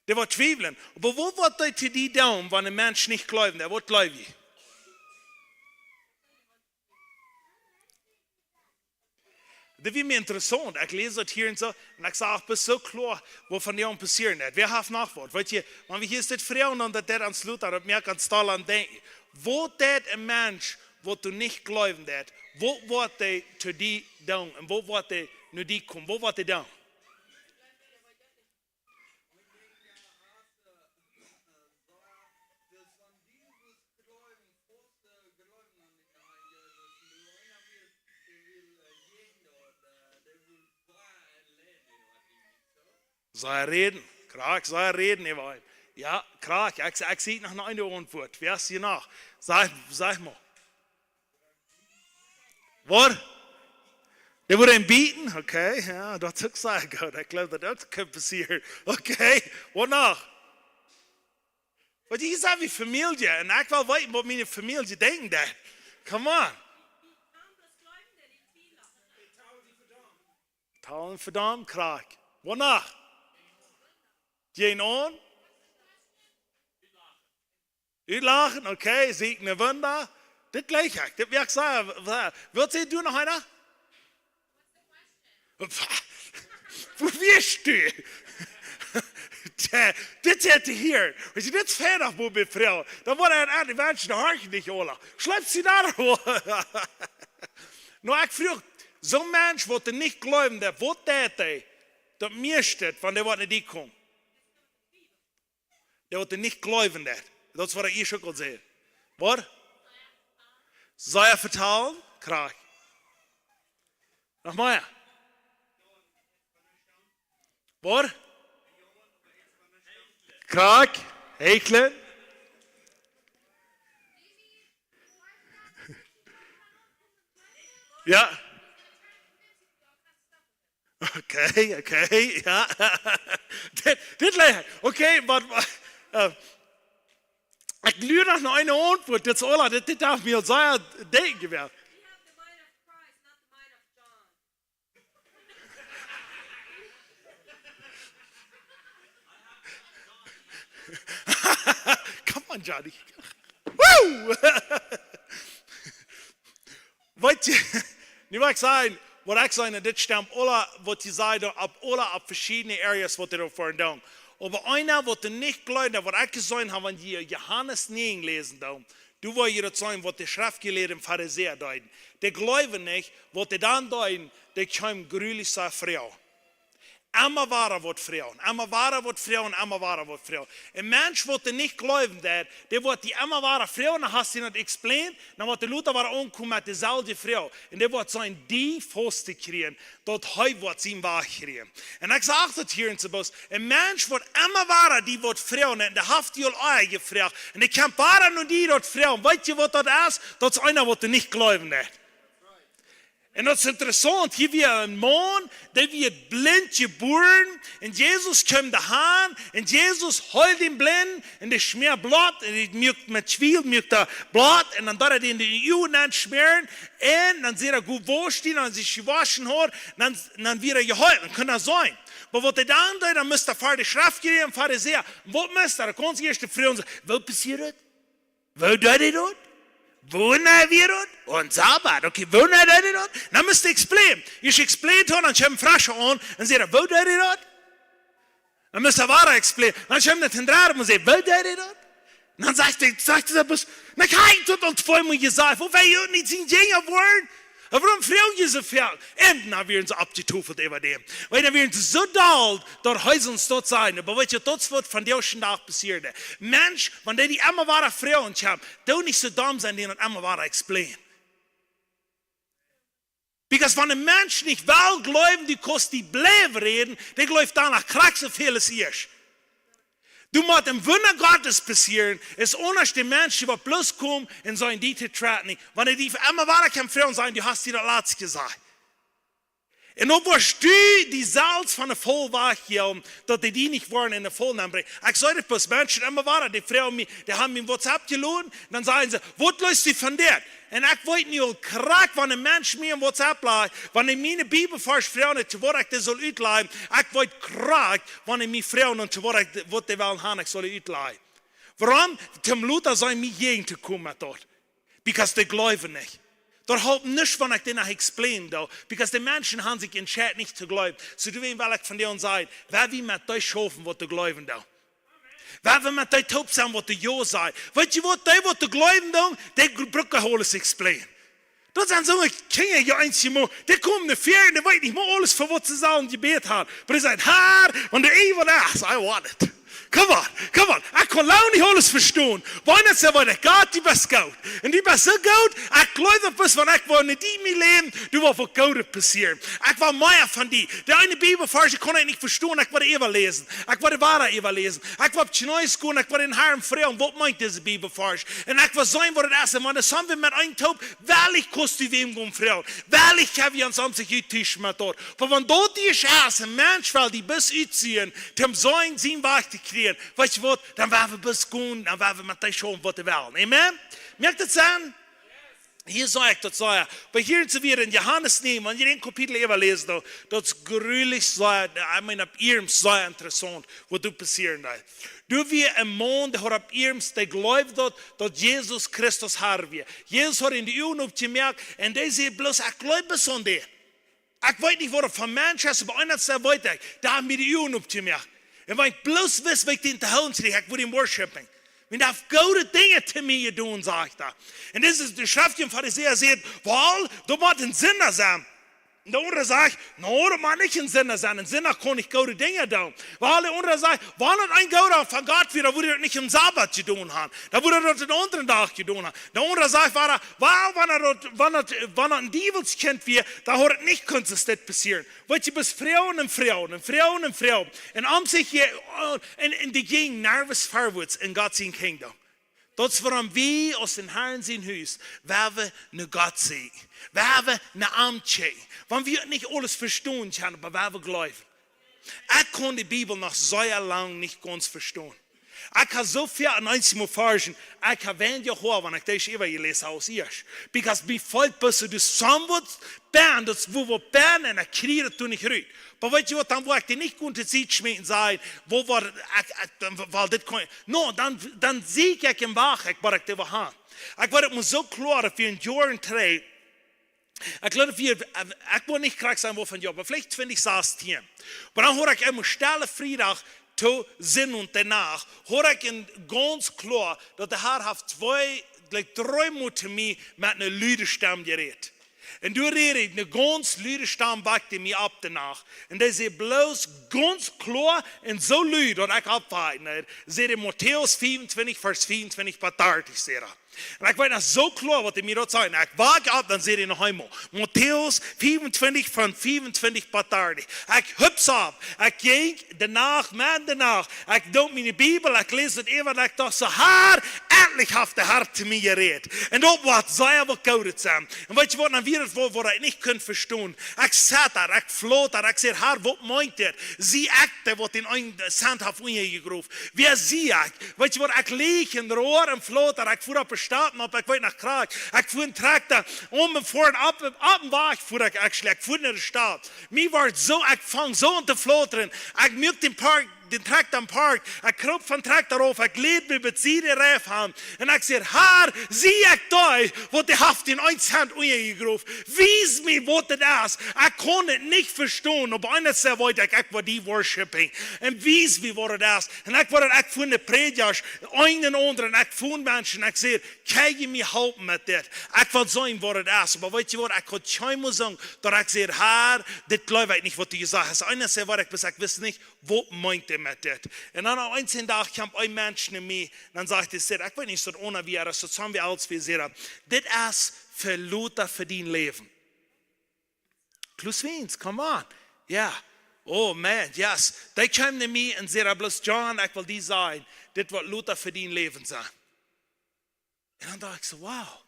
Dee woat twiewlen. Oba waut woat dee to die doonen, wan een Mensch nich jleewen deed? Waut jleew jie? Daut wia mie interessaunt. Ekj läs daut hia un soo, un ekj sach, ekj sie soo kloa, waut vondoag passieren woat. Wäa haft noch waut? Weetst du, wan wie hia dit froagen, dan daut deit ons lota, daut moakt ons doll aun denkjen. Waut deed een Mensch, waut doa nich jleewen deed? Waut woat dee to die doonen? Un waut woat dee no die komen? Waut woat dee doonen? Soo räden, krakjt, soo räden äwa am. Jo, krakjt, ekj, ekj sie noch nich enne Auntwuat. Wäa es hia noch? Saj, saj mol. Waut? Dee wudd am bieten? Okay, jo, daut es uk sea goot. Ekj jleew, daut daut kaun passieren. Okay, waut noch? Waut, hia sent wie Famielje. Un ekj well weeten, waut miene Famielje denkjen deit. Come on. Talen, vedaumt, krakjt. Waut noch? Jeen aun? Utlachen, okay, seenen Wunda. Dit jlikj ekj, dit woat sea, sea. Waut säd du noch eena? Wua best du? Dit, dit es hia. Weetst du, dit es fein, wua bie Froagen. Dan woat een aun de Menschen de Hoat nich aula. Schleppst du doa? Nu, ekj froag, soon Mensch, waut doa nich jleewen deed, waut deed hee? Daut mieeschte, wan dee woat no die komen. Dee waut doa nich jleewen deed. Daut es waut ekj ieescht uk aul säd. Waut? Sea vetalen, krakjt. Noch mea. Waut? Krakjt, hecheln. Jo. Okay, okay, jo. Dit, dit leet, okay, waut, äh, ekj lua noch no eene Auntwuat, dit es aula, dit, dit haft mie aul sea denkjen jewast. Come on, Johnny. Woo! Weetst du, nu woa ekj sajen, waut ekj saj, un dit stemt aula, waut jie sajen, opp aula, opp veschiedne areas, waut jie doa fa doonen. Oba eena, waut doa nich jleewen deed, waut ekj jeseenen hab, wan jie Johanes näajen läsen doonen, doa woa jie daut seenen, waut de Schreftjelieede un Farisäa deeden. Dee jleewen nich, waut dee dan deeden, dee kjeemen grulich sea froh. Emma wada woat froagen, emma wada woat froagen, emma wada woat froagen. Een Mensch waut die nich jleewen deit, dee woat die emma wada froagen, dan hast du daut explained, dan woat dee lota wada aunkomen met deeselwje Froag. Un dee woat sennen die faust to kjrieen, daut hee woat sien Wajch kjrieen. Un ekj saj daut hia en Sabos, een Mensch waut emma wada die woat froagen, un dee haft die aul ea jefroagt, un dee kjemt wada no die daut froagen, weetst du waut daut es? Daut es eena waut die nich jleewen deit. Un daut es interessaunt, hia wia een Maun, dee wia blint jebuaren, un Jesus kjeem doa han, un Jesus heeld dän Blinden, un dee schmäa Bloot, un dee muak met Schwiel, muak dee Bloot, un dan deed hee dän de Uagen aunschmäaren, un dan säd hee: "Go wausch die," un aus hee sikj jewoschen haud, dan, dan wia hee jeheelt, dan kunn hee seenen. Oba waut hee dan deed, dan must hee ver de Schreftjelieede un Farisäa, waut must hee, dan kunn hee ieescht froagen, saj: "Waut passieed daut? Woo deed hee daut? Wanea wia daut? Aum Sabat, okay, wanea deed hee daut?" Dan must hee explainen. Aus hee explained haud, dan kjeem een Frescha aun un säd: "Woo deed hee daut?" Dan must hee wada explainen. Dan kjeem daut een dredde Mol un säd: "Woo deed hee daut?" Dan sajcht hee, sajcht hee bloos: "Na, ekj hab daut aul tweemol jesajcht, woo well hee nich sien Jinja woaren? Wuarom froag jie soo väl?" Un dan wieren see oppjetofelt äwa däm. Wiels dan wieren see soo doll, daut hee soont daut säd. Oba weetst du, daut es waut vondoag dän Dach passieet. Mensch, wan dee die emma wada froagen kjemt, doo nich soo domm sennen, dee daut emma wada explainen. Because wan een Mensch nich well jleewen, du kaust die bliewen räden, dee jleeft doano krakjt soo väl aus ieescht. Du motst een Wunda Gottes passieren, es aundasch de Mensch, dee woat bloos komen un sajen, die to traten. Wan hee die emma wada kjemt froagen, sajen, du hast die daut latst jesajcht. Un dan woascht du die selfst von de Faul wajchhoolen, daut dee die nich woaren enne Faul nenbrinjen. Ekj saj daut bloos, Menschen emma wada, dee froagen mie, dee haben mie WhatsApp jeloden, dan sajen see: "Waut leest du von dit?" Un ekj weet nu aul krakjt, wan een Mensch mie een WhatsApp lajcht, wan hee mie een Bibelvarsch froagt, to waut ekj dee saul utlajen, ekj weet krakjt, wan hee mie froagt, to waut ekj, waut dee wellen haben, ekj saul utlajen. Wuarom? Toom lota sennen mie jäajen to komen met daut. Because dee jleewen nich. Daut halpt nich, wan ekj dee noch explainen doo. Because de Menschen haben sikj entscheit nich to jleewen. Soo, du, wäm well ekj vondoag sajen, wan wie met dee schaufen, waut dee jleewen doonen. Wan wie met dee toop sennen, waut dee jo sajen. Weetst du waut, dee waut dee jleewen doonen, dee brucken aules explainen. Daut sent soone Kjinja, jo, eenjemol, dee komen no väaren, dee weeten nich mea aules, fa waut see sellen jebät haben. Oba dee sajen: "Herr, wan du irjent waut hast, I want it. Come on, come on. Ekj kaun lang nich aules vestonen. Wan et soo woat, Gott, du best goot. Un du best soo goot, ekj jleew daut, bloos wan ekj woa no die mien Läwen, doa woat waut Goodet passieren. Ekj well mea von die." Dee eene Bibelvarsch kaun ekj nich vestonen, ekj woa äwaläsen. Ekj woa wada äwaläsen. Ekj woa opp Kjnees gonen, ekj woa dän Herrn froagen, waut meent dise Bibelvarsch? Un ekj woa seenen, waut et es. Un wan et soo woat met een toop, well ekj, kaust du wäm gonen froagen. Well ekj, hab wie ons om sikj uttuschen met daut. Oba wan daut ieescht es, een Mensch well die bloos utseenen, toom sajen, sien Wajch to kjrieen, weetst du waut, dan woa wie bloos gonen, dan woa wie met dee schaufen, waut wie wellen. Amen? Moakt daut Senn? Hia saj ekj daut sea. Oba hia sent wie en Johanes näajen, wan jie daut Kapitel äwaläsen, daut, daut es grulich sea, I mean, opp iernst sea interessaunt, waut doa passieren deed. Doa wia een Maun, dee haud opp iernst, dee jleewd daut, daut Jesus Christus Herr wia. Jesus haud am de Uagen opjemoakt un dee säd bloos: "Ekj jleew bloos aun dän. Ekj weet nich, waut daut fa een Mensch es, oba eent weet ekj, dee haft mie de Uagen opjemoakt. Un wan ekj bloos wist, woo ekj dän to hoolen kjrieech, ekj wudd am worshipen. Wan dee haft goode Dinja to mie jedonen," sajcht hee. Un dit es de Schreft, de Farisäa säden: "Well, daut mott een Sinda sennen." Un de aundra sajcht: "No, daut mott nich een Sinda sennen. Een Sinda kaun nich goode Dinja doonen." Well, de aundra sajcht: "Wan daut een Gooda von Gott wia, dan wudd hee daut nich aum Sabat jedonen haben. Dan wudd hee daut een aundren Dach jedonen haben." De aundra sajcht: "Well, wan hee daut, wan daut, wan daut een Diewelskjint wia, dan haud et nich kunt dit passieren." Weetst du, bloos froagen un froagen un froagen un froagen. Un om sikj hia, un, un dee jinjen nuscht verwoats en Gott sien Kingdom. Daut es wuarom wie aus dän Herrn sien Hus, woa wie no Gott seenen, woa wie no am kjikjen. Wan wie nich aules vestonen kjennen, oba woa wie jleewen. Ekj kaun de Bibel noch sea lang nich gaunz vestonen. Ekj hab soo väl en eenjemol Varschen, ekj hab weinja jehuat, wan ekj dee äwajeläst hab aus ieescht. Because bie väl Pusse, du somewhat ben, daut es woo waut ben, un ekj kjrie daut doa nich rut. Oba weetst du waut, dan woa ekj dee nich gonen to Sied schmieten, sajen, woo woat, ekj, ekj, dan, well, dit kaun, no, dan, dan see ekj em Wajch, ekj, waut ekj dee well haben. Ekj weet daut mau soo kloa, daut wie en Joaren trigj, ekj jleew, wie, ekj wull nich krakjt sajen, woo väl Joa, oba veleicht twintich sastieen. Oba dan haud ekj eenen stellen Friedach to Sinn un doano haud ekj een gaunz kloa, daut de Herr haft twee, like, dree Mol to mie met eene lude Stemm jerät. Un doa räd eene gaunz lude Stemm wajch mie opp de Nacht. Un dee säd bloos gaunz kloa un soo lud, daut ekj oppwakjen deed, säd dee Matäus 25, Varsch 25 bat 30, säd hee. Un ekj weet noch soo kloa, waut hee mie doa säd. Ekj wajch opp, dan säd hee noch eemol. Matäus 25, von 25 bat 30. Ekj hups opp. Ekj jinkj de Nacht, Mann, de Nacht. Ekj docht miene Bibel, ekj läs daut äwa, ekj docht soo: "Herr, endlich haft de Herr to mie jerät." Un daut woat sea waut Goodet sennen. Un weetst waut, dan wia et waut, waut ekj nich kunn vestonen. Ekj saut doa, ekj floot doa, ekj säd: "Herr, waut meent dit? Sie ekj dee, waut dän eenen Cent haft unjajegroft? Wäa sie ekj?" Weetst waut, ekj leach un roa un floot doa, ekj fua opp de Staut, oba ekj weet noch krakjt. Ekj fua een Trakta om un foa opp, opp dän Wajch fua ekj, actually, ekj fua no de Staut. Mie wort soo, ekj funk soo aun to flotren. Ekj muak dän Park, dän Trakta aum Park. Ekj kroop vom Trakta rauf, ekj läd mie bie de Sied rauf aun. Un ekj säd: "Herr, sie ekj dee, waut dee haft dän eenen Cent unjajegroft? Wies mie, waut daut es. Ekj kaun et nich vestonen, oba eent es secha, ekj, ekj woa die worshipen. Un wies mie, waut daut es." Un ekj woa daut, ekj funk de Prädjasch, eenen un aundren, ekj funk Menschen, ekj säd: "Kjenn jie mie halpen met dit? Ekj well seenen, waut daut es." Oba weetst waut, ekj haud kjeenmol soo, daut ekj säd: "Herr, dit jleew ekj nich, waut du jesajcht hast." Eent es secha, ekj wist, ekj wist nich, waut meent hee met dit. Un dan opp eenen Dach kjeem een Mensch no mie, dan sajcht hee: "Säd, ekj weet nich, soo eena wia, soo sent wie aules, wie säden, dit es fa lota fa dien Läwen." Klaus Wiens, come on. Ja. Oh man, yes. Dee kjeem no mie un säd: "Bloos John, ekj well die sajen, dit woat lota fa dien Läwen sennen." Un dan docht ekj soo: "Wow.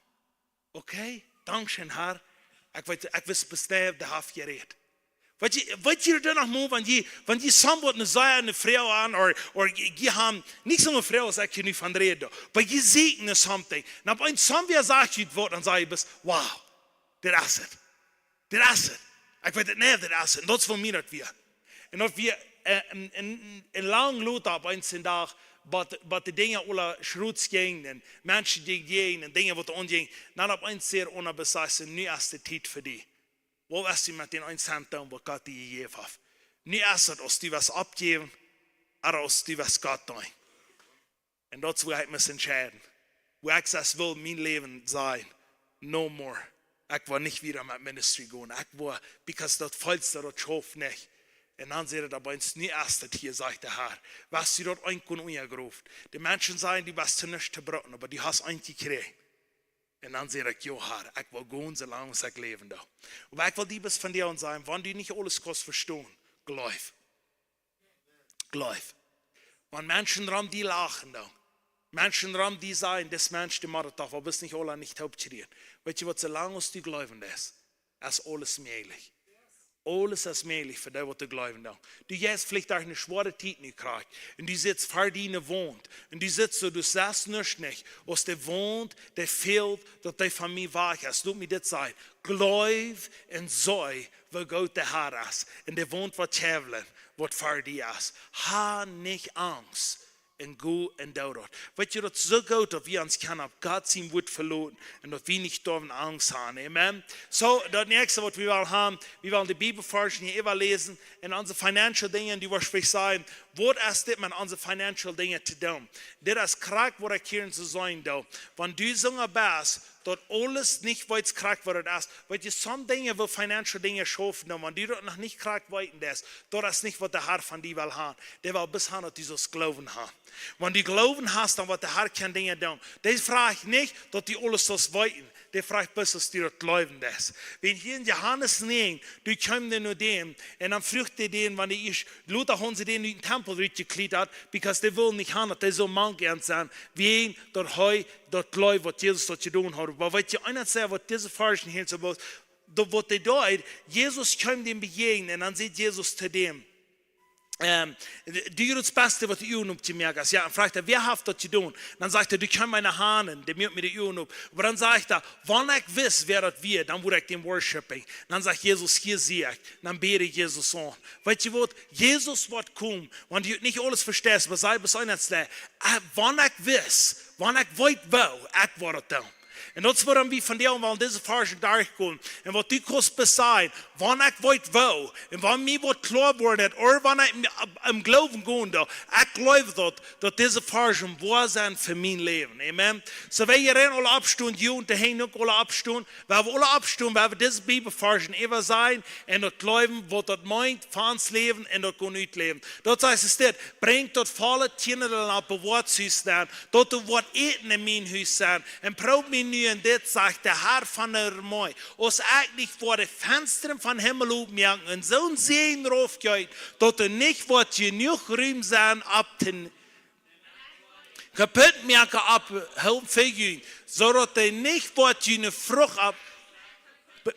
Okay, dankscheen, Herr." Ekj weet, ekj wist bestemmt, dee haft jerät. Weetst du, weetst du dan noch mol, wan jie, wan jie somebody, eene Sach, eene Fru aun, or, or jie, jie haben, nich soo eene Fru aus ekj hia nu von räd, oba jie sieekjen no something. Un opp eemol somebody sajcht jie waut, dan saj jie bloos: "Wow, dit es et. Dit es et. Ekj weet et nich, dit es et." Un daut es fa mie daut wia. Un daut wia, äh, een, een, een lang lota opp eenen Dach, waut, waut de Dinja aule schrots jinjen, un Menschen jinjen, un Dinja waut aunjinjen. Dan opp eemol säd eena: "Besieekj, nu es de Tiet fa die. Waut woascht du met dän eenen Cent doonen, waut Gott die jejäft haft? Nu es et, aus du woascht oppjäwen, ooda aus du woascht Gott deenen." Un daut es, wua ekj mie entscheiden. Wua ekj saj: "Ekj well mien Läwen sajen: No more. Ekj woa nich wieda met ministry gonen. Ekj woa, because daut feelt soo, daut schauft nich." Un dan säd hee: "Oba nu es et hia, sajcht de Herr. Woascht du daut eent kunn unjajegroft? De Menschen sajen, du woascht to nuscht to brucken, oba du hast eent jekjräajen." Un dan säd ekj: "Jo, Herr, ekj woa gonen, soo lang aus ekj läwen doo." Oba ekj well die bloos vondoag sajen, wan du nich aules kaust vestonen, jleew. Jleew. Wan Menschen rom die lachen, dan. Menschen rom die sajen: "Dis Mensch, dee mott et doch, wie wisten nich aule nich toop kjrieen." Weetst du waut, soo lang aus du jleewen deist, es aules mäajlich. Aules es mäajlich fa dee, waut jleewen doonen. Du jeist veleicht derch eene schwoare Tiet nu krakjt. Un du sitst ver diene Waunt. Un du sitst soo, du sajchst nuscht nich. Aus de Waunt, dee fält, daut dee von mie wajch es. Lot mie dit sajen. Jleew un see, woo goot de Herr es. Un de Waunt woat kjäwlen, waut ver die es. Ha nich Angst. Un go un doo daut. Weetst du, daut es soo goot, daut wie ons kjennen opp Gott sien Wuat veloten un daut wie nich doawen Angst haben. Amen. Soo, daut näakjste, waut wie wellen haben, wie wellen de Bibelvarsch hia äwaläsen un onse financial Dinja, dee woat veleicht sajen: "Waut es dit met onse financial Dinja to doonen?" Dit es krakjt, waut ekj hia soo sajen doo. Wan du soo best, daut aules nich weetst krakjt, waut et es. Weetst du, some Dinja, woo financial Dinja schaufen, dan, wan du daut noch nich krakjt weeten deist, daut es nich, waut de Herr von die well haben. Dee well bloos haben, daut du saust Gloowen haben. Wan du Gloowen hast, dan woat de Herr kjeene Dinja doonen. Dee froagt nich, daut du aules saust weeten. Dee froagt bloos, daut du daut jleewen deist. Wan hia en Johanes näajen, doa kjeem dee no däm, un dan fruach dee dän, wan dee ieescht, lota hauden see dän ut dän Tempel rutjekjliet, because dee wullen nich haben, daut dee soo mank aun sennen, wäajen daut hee daut jleewd, waut Jesus daut jedonen haud. Oba weetst du, eent es secha, waut dise Varsch hia soo bloos, daut waut hee deed, Jesus kjeem däm bejäajnen, un dan säd Jesus to däm, ähm, du, daut es daut Baste, waut du Uagen opjemoakt hast. Jo, un fruach hee: "Wäa haft daut jedonen?" Dan sajcht hee: "Doa kjeem eena aun, dee muak mie de Uagen op." Oba dan sajcht hee: "Wan ekj wist, wäa daut wia, dan wudd ekj dän worshipen." Dan sajcht Jesus: "Hia sie ekj." Dan bäd hee Jesus aun. Weetst du waut? Jesus woat komen, wan du nich aules vesteist, oba saj bloos eent, äh, wan ekj wist, wan ekj weet woo, ekj wudd et doonen. Un daut es wuarom wie vondoag aul dise Varschen derchgonen. Un waut du kaust beseien, wan ekj weet woo, un wan mie woat kloa woaren, daut, ooda wan ekj em, em Gloowen gonen doo, ekj gleew daut, daut dise Varschen woa sent fa mien Läwen. Amen. Soo, wie hia aula oppstonen, Jugend, de Henj uk aula oppstonen. Wie aula oppstonen, wie dise Bibelvarschen äwasajen un daut gleewen, waut daut meent, fa ons Läwen un daut gonen utläwen. Daut sajcht et dit, brinjt daut volle Tiendel opp daut Hus dan, daut doa woat Äten en mien Hus sennen. Un proow mie nu en dit, sajcht de Herr von de Armee, aus ekj nich woa de Fenstren vom Himmel opmoaken un soon Säajen raufjäwen, daut doa nich woat jenuach Rum sennen opp to kaputtmoaken opp Hoop fa junt, soo daut doa nich woat june Frucht opp,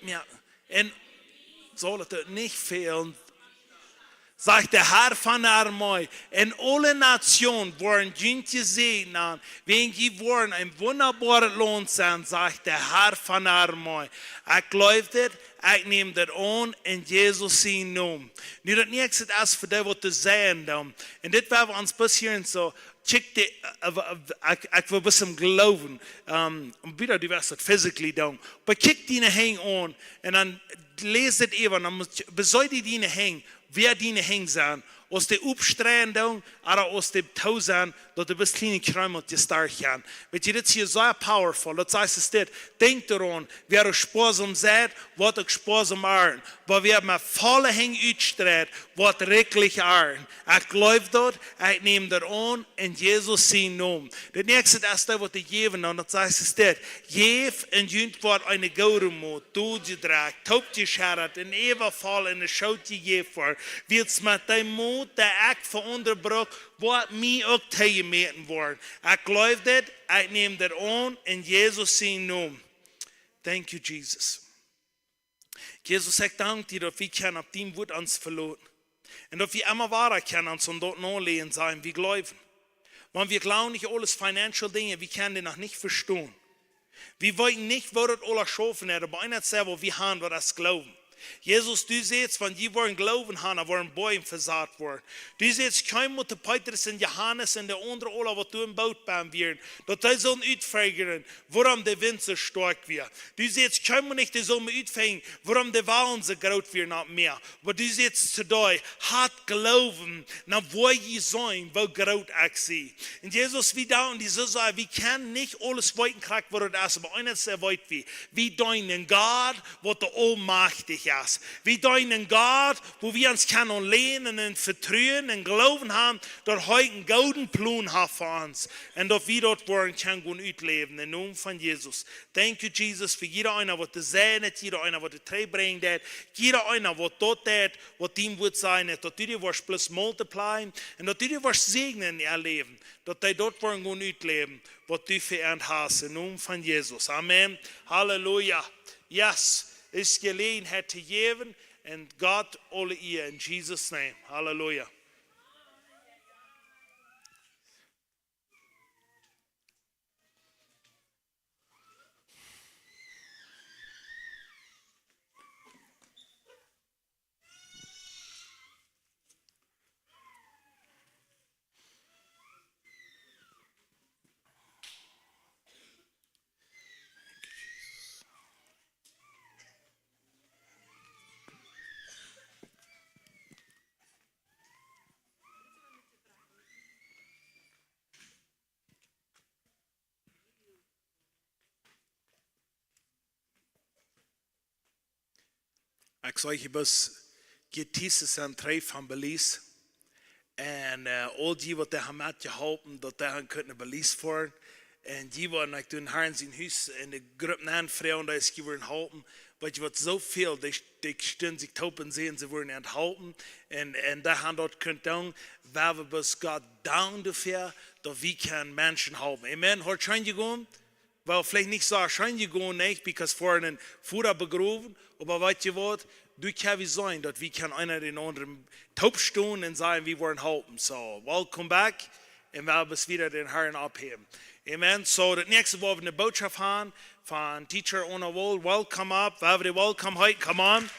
ja, un saul et doa nich fälen, sajcht de Herr von de Armee. Un aule Natsjoonen woaren junt säajnen, wiels jie woaren een wundaboaret Launt sennen, sajcht de Herr von de Armee. Ekj gleew dit, ekj näm dit aun en Jesus sienen Nomen. Nu daut näakjste es fa dee waut to sajen dan. Un dit woa wie ons passieren soo, check de, äh, äh, ekj, ekj well bloos em Gloowen, ähm, un wada, du woascht daut physically doonen. Oba kjikj diene Henj aun un dan läs et äwa, dan mott, beseid diene Henj, woo diene Henj sent, aus dee oppstrakjen doonen, ooda aus dee too sent, daut doa bloos kjliene Kjreemelkjes derchgonen. Weetst du, dit es hia sea powerful. Daut sajcht et dit, denkj doaraun, wäa uk spoasom seit, woat uk spoasom arnten. Oba wäa met volle Henj utstreit, woat rikjlich arnten. Ekj gleew daut, ekj näm daut aun en Jesus sienen Nomen. Daut näakjste es daut waut dee jäwen, un daut sajcht et dit. Jäft un junt woat eene goode Mot, doljekjräajen, toopjescheddat un äwavoll en de Schoot jejäft woaren. Wiels met dee Mot, dee ekj fa aundre bruck, woat mie uk toojemäten woaren. Ekj gleew dit, ekj näm dit aun en Jesus sienen Nomen. Thank you, Jesus. Jesus, ekj dank die, daut wie kjennen opp dien Wuat ons veloten. Un daut wie emma wada kjennen ons aun daut noläajen, sajen, wie gleewen. Wan wie gleewen nich aules financial Dinja, wie kjennen dee noch nich vestonen. Wie weeten nich, woo daut aules schaufen woat, oba eent es secha, waut wie haben, daut es Gloowen. Jesus, du sajchst, wan jie woaren Gloowen haben, dan woaren Boajch vesat woaren. Du sajchst, kjikj mau to Petrus un Johanes un de aundre aula, waut doa em Boot bie wieren, daut dee sullen utfinjen, wuarom de Wint soo stoakj wia. Du sajchst, kjikj mau nich, dee sullen utfinjen, wuarom de Walen soo groot wieren opp daut Mäa. Oba du sajchst to dee, habt Gloowen, dan woa jie seenen, woo groot ekj sie. Un Jesus, wie danken die soo sea, wie kjennen nich aules weeten krakjt, waut et es, oba eent es secha, weet wie. Wie deenen een Gott, waut doa aulmajchtich es. Wie deenen een Gott, wua wie ons kjennen aunlänen un vetruen un Gloowen haben, daut hee eenen gooden Plon haft fa ons. Un daut wie daut woaren kjennen gonen utläwen, em Nomen von Jesus. Thank you, Jesus, fa jieda eena, waut to sajen haft, jieda eena, waut to trigjbrinjen deed, jieda eena, waut daut deed, waut dien Wuat sajen haft, daut du dee woascht bloos multiplyen un daut du dee woascht säajnen en äa Läwen, daut dee daut woaren gonen utläwen, waut du fa an hast, em Nomen von Jesus. Amen. Halleluja. Yes, es Jeläajenheit to jäwen un Gott aule Ea en Jesus' name. Halleluja. Ekj saj hia bloos, Gietisses sent trigj von Belize. Un, eh, aul dee waut dee haben metjeholpen, daut dee han kunnen no Belize foaren. Un dee wieren, ekj doo Harn sien Hus en de Grupp nenn froagen, daut es dee wieren halpen. Weetst du waut, soo väl, dee, dee stunden sikj toop un säden, see wieren aun halpen. Un, un dee han daut kunt doonen, wua wie bloos Gott danken doafäa, daut wie kjennen Menschen halpen. Amen. Haft scheen jegonen? Well, veleicht nich soo scheen jegonen, nich, because wie haben eenen Voda begrowen, oba weetst du waut, du kaust wie seenen, daut wie kjennen eena dän aundren toop stonen un sajen, wie woaren halpen. So, welcome back, un wie woaren wada dän Harn oppheewen. Amen. So, daut näakjste, wua wie eene Botschaft haben von Teacher Ona Wohl, welcome up, wie haben dee welcome, hey, come on.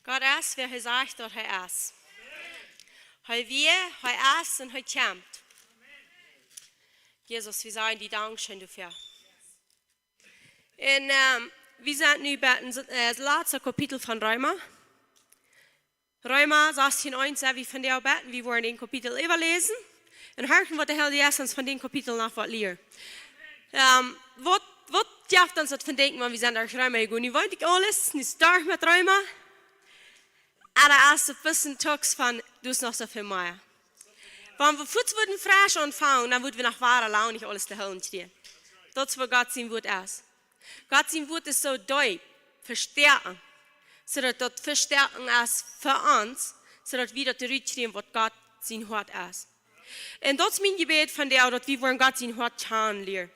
Gott es, wäa hee sajcht, daut hee es. Hee wia, hee es un hee kjemt. Jesus, wie sajen die Dankscheen doafäa. Un, ähm, wie sent nu bie daut, äh, latste Kapitel von Reema. Reema sastieen eent, sent wie vondoag bie, wie woaren daut Kapitel äwaläsen. Un horchen, waut de Herr Jesus ons von daut Kapitel noch woat lieren. Ähm, waut, waut jeft ons daut von denkjen, wan wie sent derch Reema jegonen? Nu weet ekj aules, nu es daut met Reema. Oba aus de Pissen Tux von, du hast noch soo väl mea. Wan wie fuaz wudden fresch aunfangen, dan wudden wie noch wada lang nich aules to hoolen kjrieen. Daut es waut Gott sien Wuat es. Gott sien Wuat es soo deep, vestoakjen. Soo daut daut vestoakjen es fa ons, soo daut wie daut rutkjrieen, waut Gott sien Hoat es. Un daut es mien Jebäd vondoag, daut wie woaren Gott sien Hoat kjanen lieren.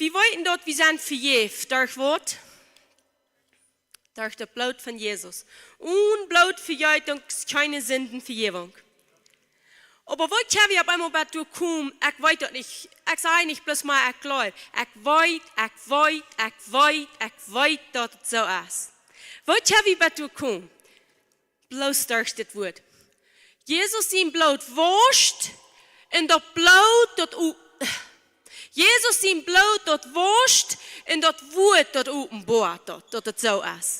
Wie weeten daut wie sent vejäft, derch waut? Derch daut Bloot von Jesus. Onen Blootvejeetunk es kjeene Sindenvejäwunk. Oba woo kjenn wie opp eemol bat doa komen, ekj weet daut nich, ekj saj nich bloos mau, ekj jleew. Ekj weet, ekj weet, ekj weet, ekj weet daut et soo es. Woo kjenn wie bat doa komen? Bloos derch dit Wuat. Jesus sien Bloot wauscht un daut Bloot daut o-, Jesus sien Bloot daut wauscht un daut Wuat daut openboat daut, daut et soo es.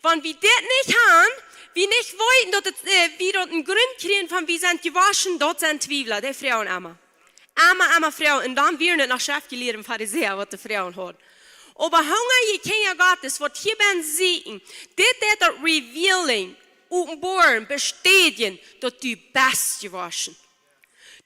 Wan wie dit nich haben, wie nich weeten daut et, äh, wie daut een Grunt kjrieen von wie sent jewoschen, daut sent Twiewla, dee froagen emma. Emma, emma froagen, un dan wieren et noch Schreftjelieede un Farisäa, waut to froagen hauden. Oba hungrije Kjinja Gottes, waut hia benne sitten, dit deit daut revealing, openboaren, bestädjen, daut du best jewoschen.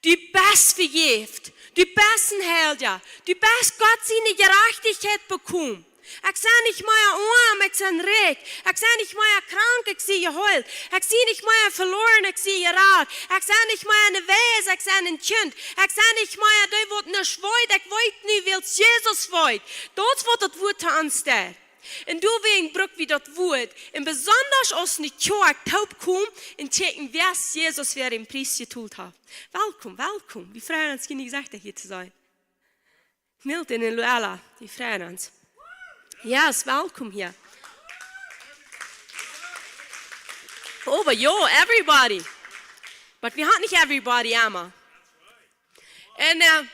Du best vejäft. Du best een Heilja. Du best Gott siene Jerajchtichkjeit bekomen. Ekj sie nich mea oam, ekj sie rikj. Ekj sie nich mea krank, ekj sie jeheelt. Ekj sie nich mea veloaren, ekj sie jerat. Ekj sie nich mea een Wees, ekj sie een Kjint. Ekj sie nich mea dee, waut nuscht weet, ekj weet nu, wiels Jesus weet. Daut es waut daut Wuat to ons deit. Un doawäajen bruck wie daut Wuat. Un besonda aus ne Kjoakj toopkomen un checken, wäa es Jesus, wäa dän Pries jetolt haft. Welkom, welkom. Wie freien ons, june Jesechter hia to seenen. Milton un Luella, wie freien ons. Yes, welkom hia. Oba jo, everybody. But wie haben nich everybody emma. Un, äh,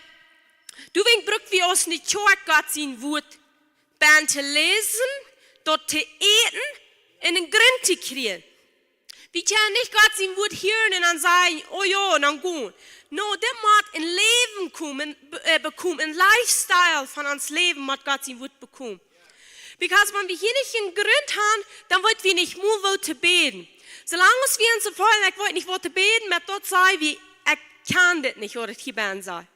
doawäajen bruck wie aus ne Kjoakj Gott sien Wuat benne to läsen, daut to äten un een Grunt to kjrieen. Wie kjennen nich Gott sien Wuat hieren un dan sajen, o jo, un dan gonen. No, dit mott een Läwen komen, be-, äh, bekomen, een lifestyle von ons Läwen mott Gott sien Wuat bekomen. Because wan wie hia nich een Grunt haben, dan weet wie nich mol woo to bäden. Soo lang aus wie ons soo feelen, ekj weet nich woo to bäden, met daut saj wie, ekj kaun dit nich, waut et hia benne sajcht.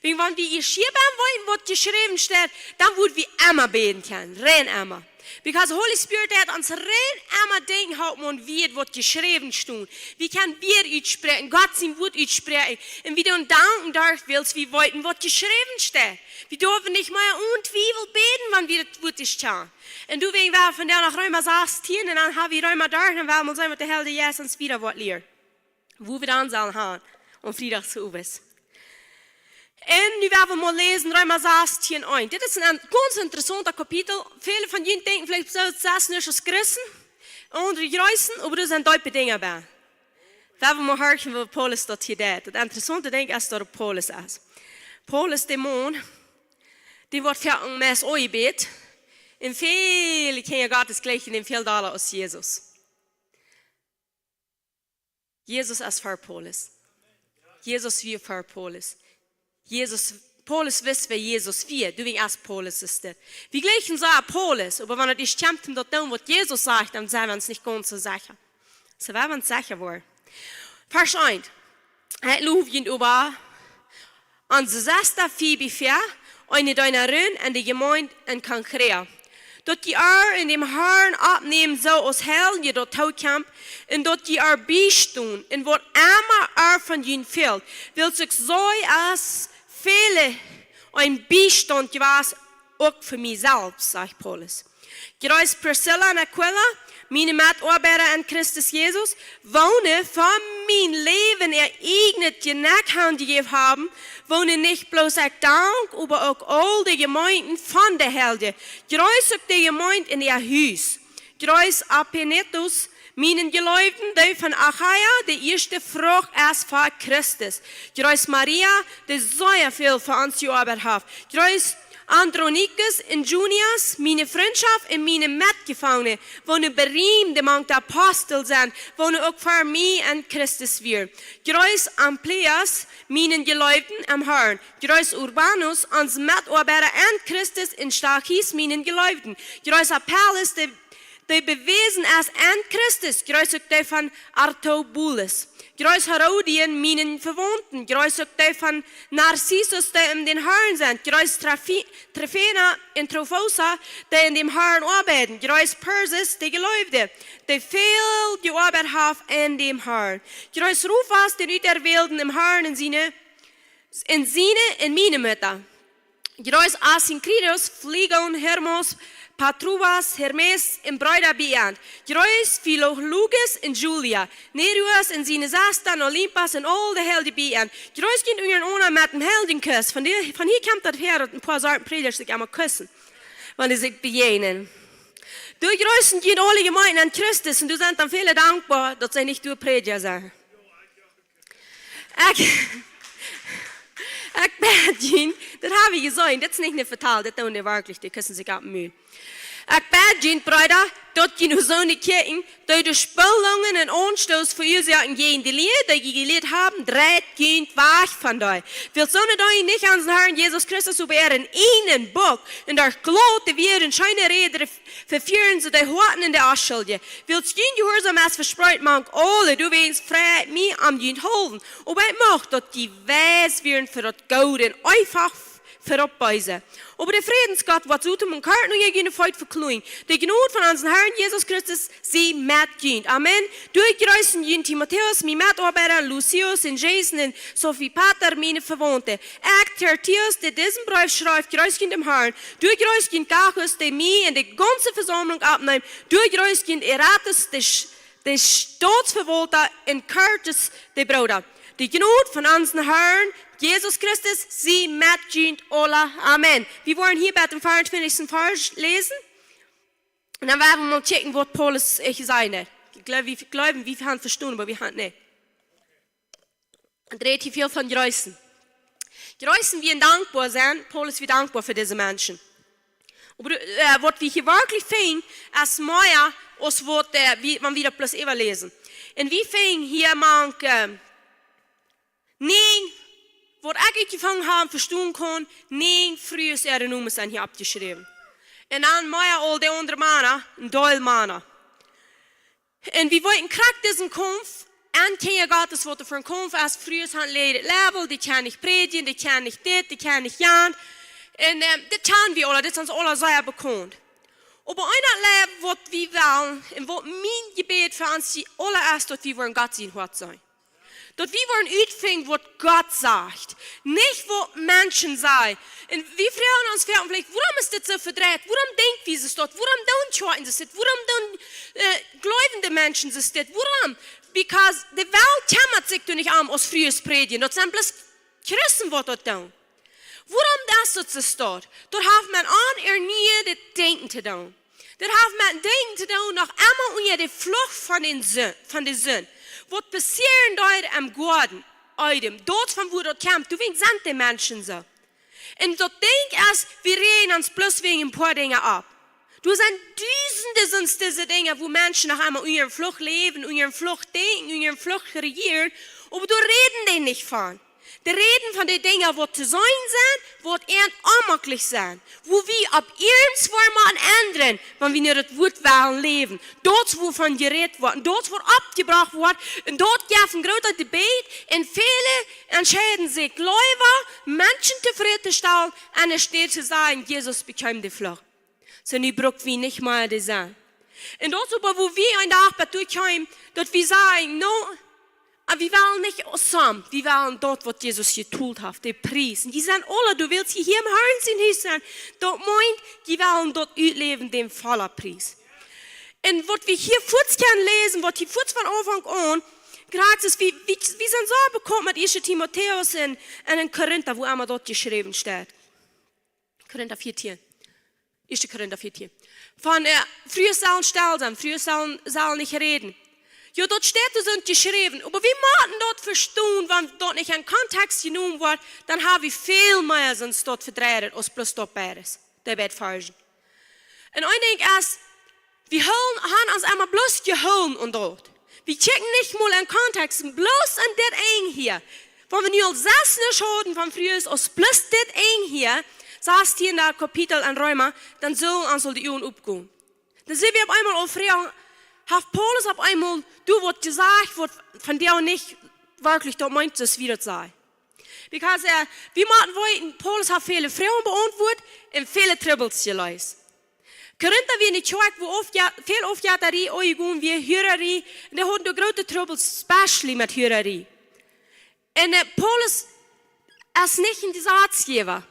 Wäajen wan wie ieescht hia benne weeten, waut jeschräwen steit, dan wudd wie emma bäden kjennen, rein emma. Because Holy Spirit haft ons rein emma denkjen, haud maun wie waut jeschräwen stunt. Wie kjennen Wieed utspräakjen, Gott sien Wuat utspräakjen. Un wie doonen danken doafäa, wiels wie weeten, waut jeschräwen steit. Wie derwen nich mea onen Twiewel bäden, wan wie daut Wuat ieescht kjanen. Un doawäajen woa wie vondoag no Reema sastieen, un dan ha wie Reema doa, un woa wie mol seenen, waut de Herr Jesus ons wieda woat lieren. Woo wie dan sellen gonen, aum Friedach zemorjes. Un nu woa wie mol läsen, Reema sastieen eent. Dit es een, een gaunz interessauntet Kapitel. Väle von junt denkjen veleicht, soo, daut es nuscht aus Christen, aundre jreessen, oba doa sent deepe Dinja bie. Woa wie mol horchen, woo Paulus daut hia deit. Daut interessaunte Dinkj es, daut Paulus es. Paulus, de Maun, dee woat fa een Mess aunjebät. Un väle Kjinja Gottes jlikjen dän väl dolla aus Jesus. Jesus es ver Paulus. Jesus wia ver Paulus. Jesus, Paulus wist, wäa Jesus wia, doawäajen es Paulus es dit. Wie jlikjen soo Paulus, oba wan et ieescht kjemt om daut to doonen, waut Jesus sajcht, dan sent wie ons nich gaunz soo secha. Soo woa wie ons secha woaren. Varsch eent. Ekj low junt oba onse Sesta Fibi väa, eene Deenarin enne Jemeent en Kenchrea, daut jie äa en däm Herrn oppnämen, soo aus Heilje daut tookjemt, un daut jie äa biestonen, un waut emma äa von junt fält, wiels ekj sie aus väle een Biestaunt jewast, uk fa mie selfst, sajcht Paulus. Jreess Priscilla un Aquila, miene Metoabeida en Christus Jesus, woone fa mien Läwen äa ieejnet Jnekj hanjejäft haben, woone nich bloos ekj dank, oba uk aul de Jemeenten von de Heilje. Jreess uk de Jemeent en äa Hus. Jreess Epanetus, mienen Jeleewden, dee von Achaia, de ieeschte Frucht es fa Christus. Jreess Maria, dee sea väl fa ons jeoabeit haft. Jreess Andronikus un Junias, miene Frintschoft un miene Metjefangne, woone beriemd mank de Apostel sent, woone uk fa mie en Christus wieren. Jreess Amplias, mienen Jeleewden em Harn. Jreess Urbanus, ons Metoabeida en Christus, un Stachys, mienen Jeleewden. Jreess Apelles, dee, dee bewäsen es en Christus. Jreess uk dee von Aristobulus. Jreess Herodion, mienen Vewaunten. Jreess uk dee von Narcissus, dee em dän Harn sent. Jreess Trafi-, Trifena un Trufosa, dee en däm Harn oabeiden. Jreess Persis, de Jeleewde, dee väl jeoabeit haft en däm Harn. Jreess Rufus, dän Uterwälden em Harn, un siene, un siene un miene Mutta. Jreess Asyncritus, Phlegon, Hermas, Patrobas, Hermes un Breeda bie an. Jreess Philologus un Julia, Nereus un siene Sesta, Olympas un aul de Heilje bie an. Jreess junt unjarenaunda met dän Heiljen Kuss. Von dee, von hia kjemt daut häa, daut een poa Sorten Prädja sikj emol kussen, wan dee sikj bejäajnen. Doa jreessen junt aule Jemeenten en Christus un doa sent dan väle dankboa, daut see nich doa Prädja sent. Ekj, ekj bäd junt, daut hab ekj jeseenen, dit es nich een Vetal, dit doonen dee werkjlich, dee kussen sikj opp dän Mul. Ekj bäd junt, Breeda, daut jie no soone Kjäakjen, dee de Spellungen un Aunstoos veuasoaken jäajen de Lia, dee jie jelieet haben, dreit junt wajch von dee. Wiels soone doonen nich onsen Harn Jesus Christus, oba äaren eenen Buck, un derch glote Wieed un scheene Räd vefirren see de Hoaten un de Onschuldje. Wiels jun Jehuarsaum es vespreet mank aule, doawäajen frei ekj mie om junt hoolen. Oba ekj mucht, daut jie wies wieren fa daut Goode un eefach fa daut Beese. Oba de Frädensgott woat soo toom un kort no june Feet vekloajen. De Jnod von onsen Harn Jesus Christus sie met junt. Amen. Doa jreessen junt Timotäus, mien Metoabeida, Lucius un Jason un Sosipater, miene Vewaunte. Ekj, Tertius, dee disen Breef schrift, jreess junt em Harn. Doa jreess junt Gaius, dee mie un de gaunze Vesaumlunk oppnemt. Doa jreess junt Erastus, de Sch-, de Stautsvewaulta, un Quartus, de Brooda. De Jnod von onsen Harn Jesus Christus sie met junt aula. Amen. Wie woaren hia bie dän veeauntwintichsten Varsch läsen. Un dan woa wie mol checken, waut Paulus, äh, hia säd. Ekj jleew, wie jleewen, wie haben vestonen, oba wie haben nich. Daut rät hia väl von jreessen. Jreessen, wie dankboa sent, Paulus, wie dankboa fa dise Menschen. Oba, äh, waut wie hia werkjlich finjen, es mea aus waut, äh, wie, wan wie daut bloos äwaläsen. Un wie finjen hia mank, äh, näajen, waut ekj utjefungen hab, vestonen kaun, näajen Frues äare Nomes sent hia oppjeschräwen. Un dan mea aul de aundre Mana, een Deel Mana. Un wie weeten krakjt disen Kaumf, en Kjinja Gottes, waut doa fa een Kaumf es, Frues han leedet Läwen, dee kjennen nich prädjen, dee kjennen nich dit, dee kjennen nich jant. Un, ähm, dit kjanen wie aula, dit es ons aula sea bekaunt. Oba eent, waut wie wellen, un waut mien Jebäd fa ons aula es, daut wie woaren Gott sien Hoat seenen. Daut wie woaren utfinjen, waut Gott sajcht, nich waut Menschen sajen. Un wie froagen ons väl veleicht, wuarom es dit soo vedreit? Wuarom denkj wie soo daut? Wuarom doonen Kjoakjen soo dit? Wuarom doonen, äh, jleewende Menschen soo dit? Wuarom? Because de Welt kjemmat sikj doa nich om, aus Frues prädjen. Daut sent bloos Christen, waut daut doonen. Wuarom daut soo es? Daut, daut haft met een ernieedet Denkjen to doonen. Daut haft met een Denkjen to doonen, noch emma unja de Fluch von de Sind, von de Sind. Waut passieet doa em Goaden Eden? Daut von wua daut kjemt, doawäajen sent de Menschen soo. Un daut Dinkj es, wie räajen ons bloos wäajen een poa Dinja opp. Doa sent dusende soonen dise Dinja, wua Menschen noch emma unja de Fluch läwen, unja de Fluch denkjen, unja de Fluch rejieren, oba doa räden dee nich von. Dee räden von de Dinja, waut to seenen sent, waut an onmaklich sent, wua wie opp irjentwaut motten endren, wan wie no daut Wuat wellen läwen. Daut es wuavon jerät woat, un daut es waut oppjebrocht woat, un daut jeft een grootet Debate, un väle entscheiden sikj leewa, Menschen tofräd to stalen, enne Städ to sajen, Jesus bekjeem de Fluch. Soo, nu bruck wie nich mea dee sennen. Un daut es oba, wua wie een Dach bat doa kjeemen, daut wie sajen, no, un wie wellen nich aus Somm, wie wellen daut, waut Jesus jetolt haft, de Pries. Un jie sent aula, du wellst hia em Harn sien Hus sennen, daut meent, jie wellen daut utläwen, dän vollen Pries. Un waut wie hia fuaz kjennen läsen, waut hia fuaz von Aunfank aun, krakjt es, wie, wie, wie sent soo bekaunt met ieeschte Timotäus un, un en Korinta, wua emma daut jeschräwen steit. Korinta vieetieen. Ieeschte Korinta vieetieen. Von, äh, Frues sellen stell sennen, Frues sellen, sellen nich räden. Jo, daut steit doa soo jeschräwen, oba wie motten daut vestonen, wan daut nich en Kontext jenomen woat, dan ha wie väl mea sent daut vedreit aus bloos daut beides, dee beid Varschen. Un een Dinkj es, wie hoolen, han ons emma bloos jehoolen aun daut. Wie kjikjen nich mol en Kontext, bloos aun dit Enj hia. Wan wie nu aul sas nich hauden von Frues aus bloos dit Enj hia, sastieende Kapitel en Reema, dan sell ons aul de Uagen opgonen. Dan sent wie opp eemol aul froagen, haft Paulus opp eemol doa waut jesajcht, waut von dee nich werkjlich daut meent, soo aus wie daut sajen. Because, äh, wie motten weeten, Paulus haft väle Froagen beauntwuat un väle Trubbels jeleest. Korinta wia eene Kjoakj, wua oft, jo, väl Aufjettarie aunjegonen wia, Hurarie, un dee hauden doa groote Trubbels, especially met Hurarie. Un, äh, Paulus es nich een Jesazjäwa.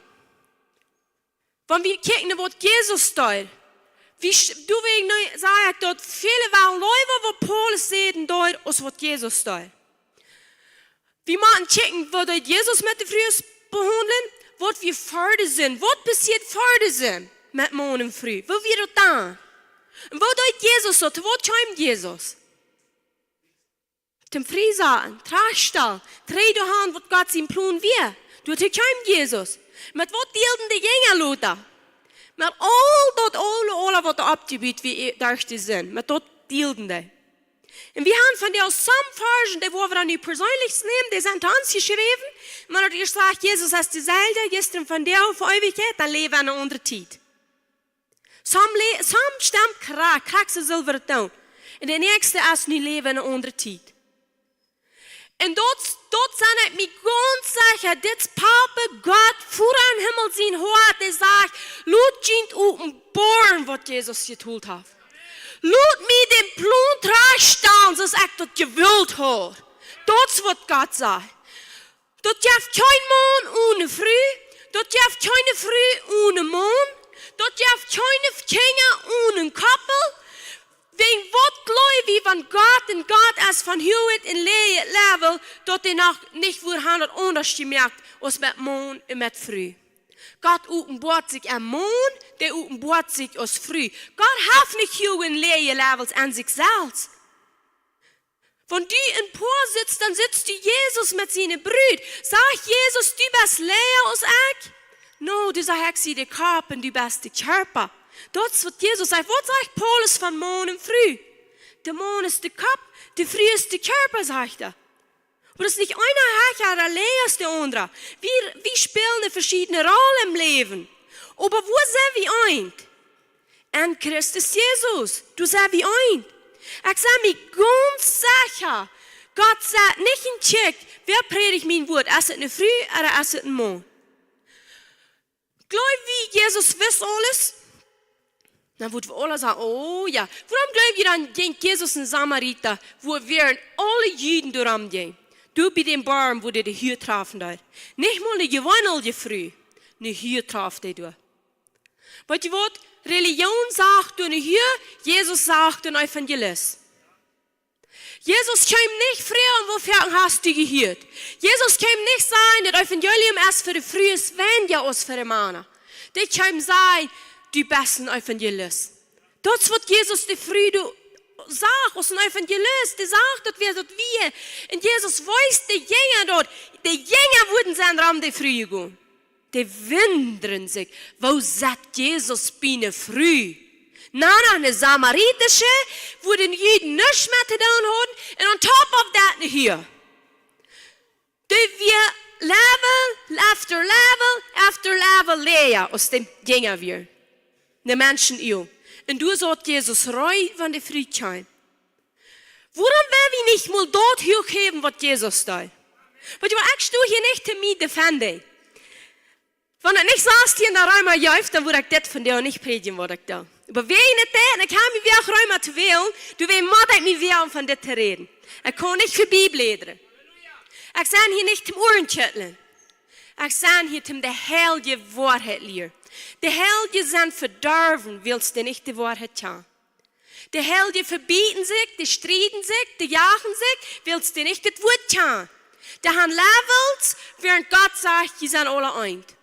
Wan wie kjikjen no waut Jesus deed, wie sch-, doawäajen nu saj ekj daut väle wellen leewa waut Paulus säd un deed aus waut Jesus deed. Wie motten kjikjen, woo deed Jesus met de Frues behaundlen, waut wia ver de Sind, waut passieed ver de Sind met Maun un Fru, woo wia daut dan? Un woo deed Jesus daut, waut kjeem Jesus? Toom friesaten, trajchtstalen, trigj doahan waut Gott sien Plon wia. Doatoo kjeem Jesus. Met waut deelden de Jinja lota? Met aul daut aule, aule waut doa oppjebut wia, derch de Sind. Met daut deelden dee. Un wie han von dee aul some Varschen, dee woa wie dan nu perseenlich nämen, dee sent aun ons jeschräwen, oba daut ieeschte sajcht, Jesus es deselwja, jistren, vondoag, fa Eewichkjeit, dan läw wie en eene aundre Tiet. Some le-, some stemt krakjt, krakjt soo aus wie daut doonen. Un de näakjste es, nu läw wie en eene aundre Tiet. Un daut, daut sie ekj mie gaunz secha, dit Papa Gott ver em Himmel sien Hoat, dee sajcht, lot junt openboaren waut Jesus jedonen haft. Lot mie dän Plon trajchtstalen, soo aus ekj daut jewult haud. Daut es waut Gott sajcht. Daut jeft kjeen Maun one Fru, daut jeft kjeene Fru one Maun, daut jeft kjeene Kjinja one Koppel. Wäajen waut jleew wie, wan Gott een Gott es von huaget un läajet Level, daut dee noch nich wudd han daut aundasch jemoakt aus met Maun un met Fru? Gott openboat sikj aun Maun, dee openboat sikj aus Fru. Gott haft nich huage un läaje Levels aun sikj selfst. Wan du em Poa sitst, dan sitst du Jesus met siene Brut. Sajcht Jesus, du best läaja aus ekj? No, dee sajcht, ekj sie de Kopp un du best de Kjarpa. Daut es waut Jesus sajcht. Waut sajcht Paulus von Maun un Fru? De Maun es de Kopp, de Fru es de Kjarpa, sajcht hee. Oba daut es nich eena hecha ooda läaja aus de aundra. Wie, wie spälen eene veschiedne Roll em Läwen. Oba woo sent wie eent? En Christus Jesus, doa sent wie eent. Ekj sie mie gaunz secha, Gott sajcht nich en Tjikj, wäa prädicht mien Wuat, es et eene Fru ooda es et een Maun? Jleew wie, Jesus wist aules? Dan wudden wie aula sajen, oh jo. Wuarom jleew jie dan, jinkj Jesus no Samarita, wua wieren aule Juden doaromm jinjen? Doa bie dän Borm, wua dee de Hua trafen deed. Nich mol eene jeweenelje Fru, eene Hua traf dee doa. Weetst du waut? Religion sajcht doa eene Hua, Jesus sajcht een Evangelist. Jesus kjeem nich froagen, woo foaken hast du jehieet? Jesus kjeem nich sajen, daut Evangelium es fa de Frues weinja aus fa de Mana. Dee kjeem sajen, du best een Evangelist. Daut es waut Jesus de Fru doa sach, aus een Evangelist, dee sach daut, wäa daut wia. Un Jesus wees de Jinja daut, de Jinja wudden sennen rom de Fru jegonen. Dee wundren sikj, woo sett Jesus bie eene Fru? Na, na, eene Samaritische, wua de Juden nuscht met to doonen hauden, un on top of that eene Hua. Dee wia level after level after level läaja aus de Jinja wieren. De Menschen, jo. Un doa saut Jesus rein, wan de Fru kjeem. Wuarom well wie nich mol daut huach häwen, waut Jesus deed? Weetst du, ekj sto hia nich to mie defenden. Wan et nich sastieende Reema jeft, dan wudd ekj dit vondoag nich prädjen, waut ekj doo. Oba wäajen et, un ekj hab mie wada Reema to wälen, doawäajen mott ekj mie wäajen von dit to räden. Ekj kaun nich verbie blädren. Ekj sie hia nich toom Uaren kjitlen. Ekj sie hia toom de heilje Woarheit lieren. De Heilje sent vedorwen, wiels dee nich de Woarheit kjanen. De Heilje vebieten sikj, dee strieden sikj, dee jagen sikj, wiels dee nich daut Wuat kjanen. Dee han Levels, wäarent Gott sajcht, jie sent aula eent.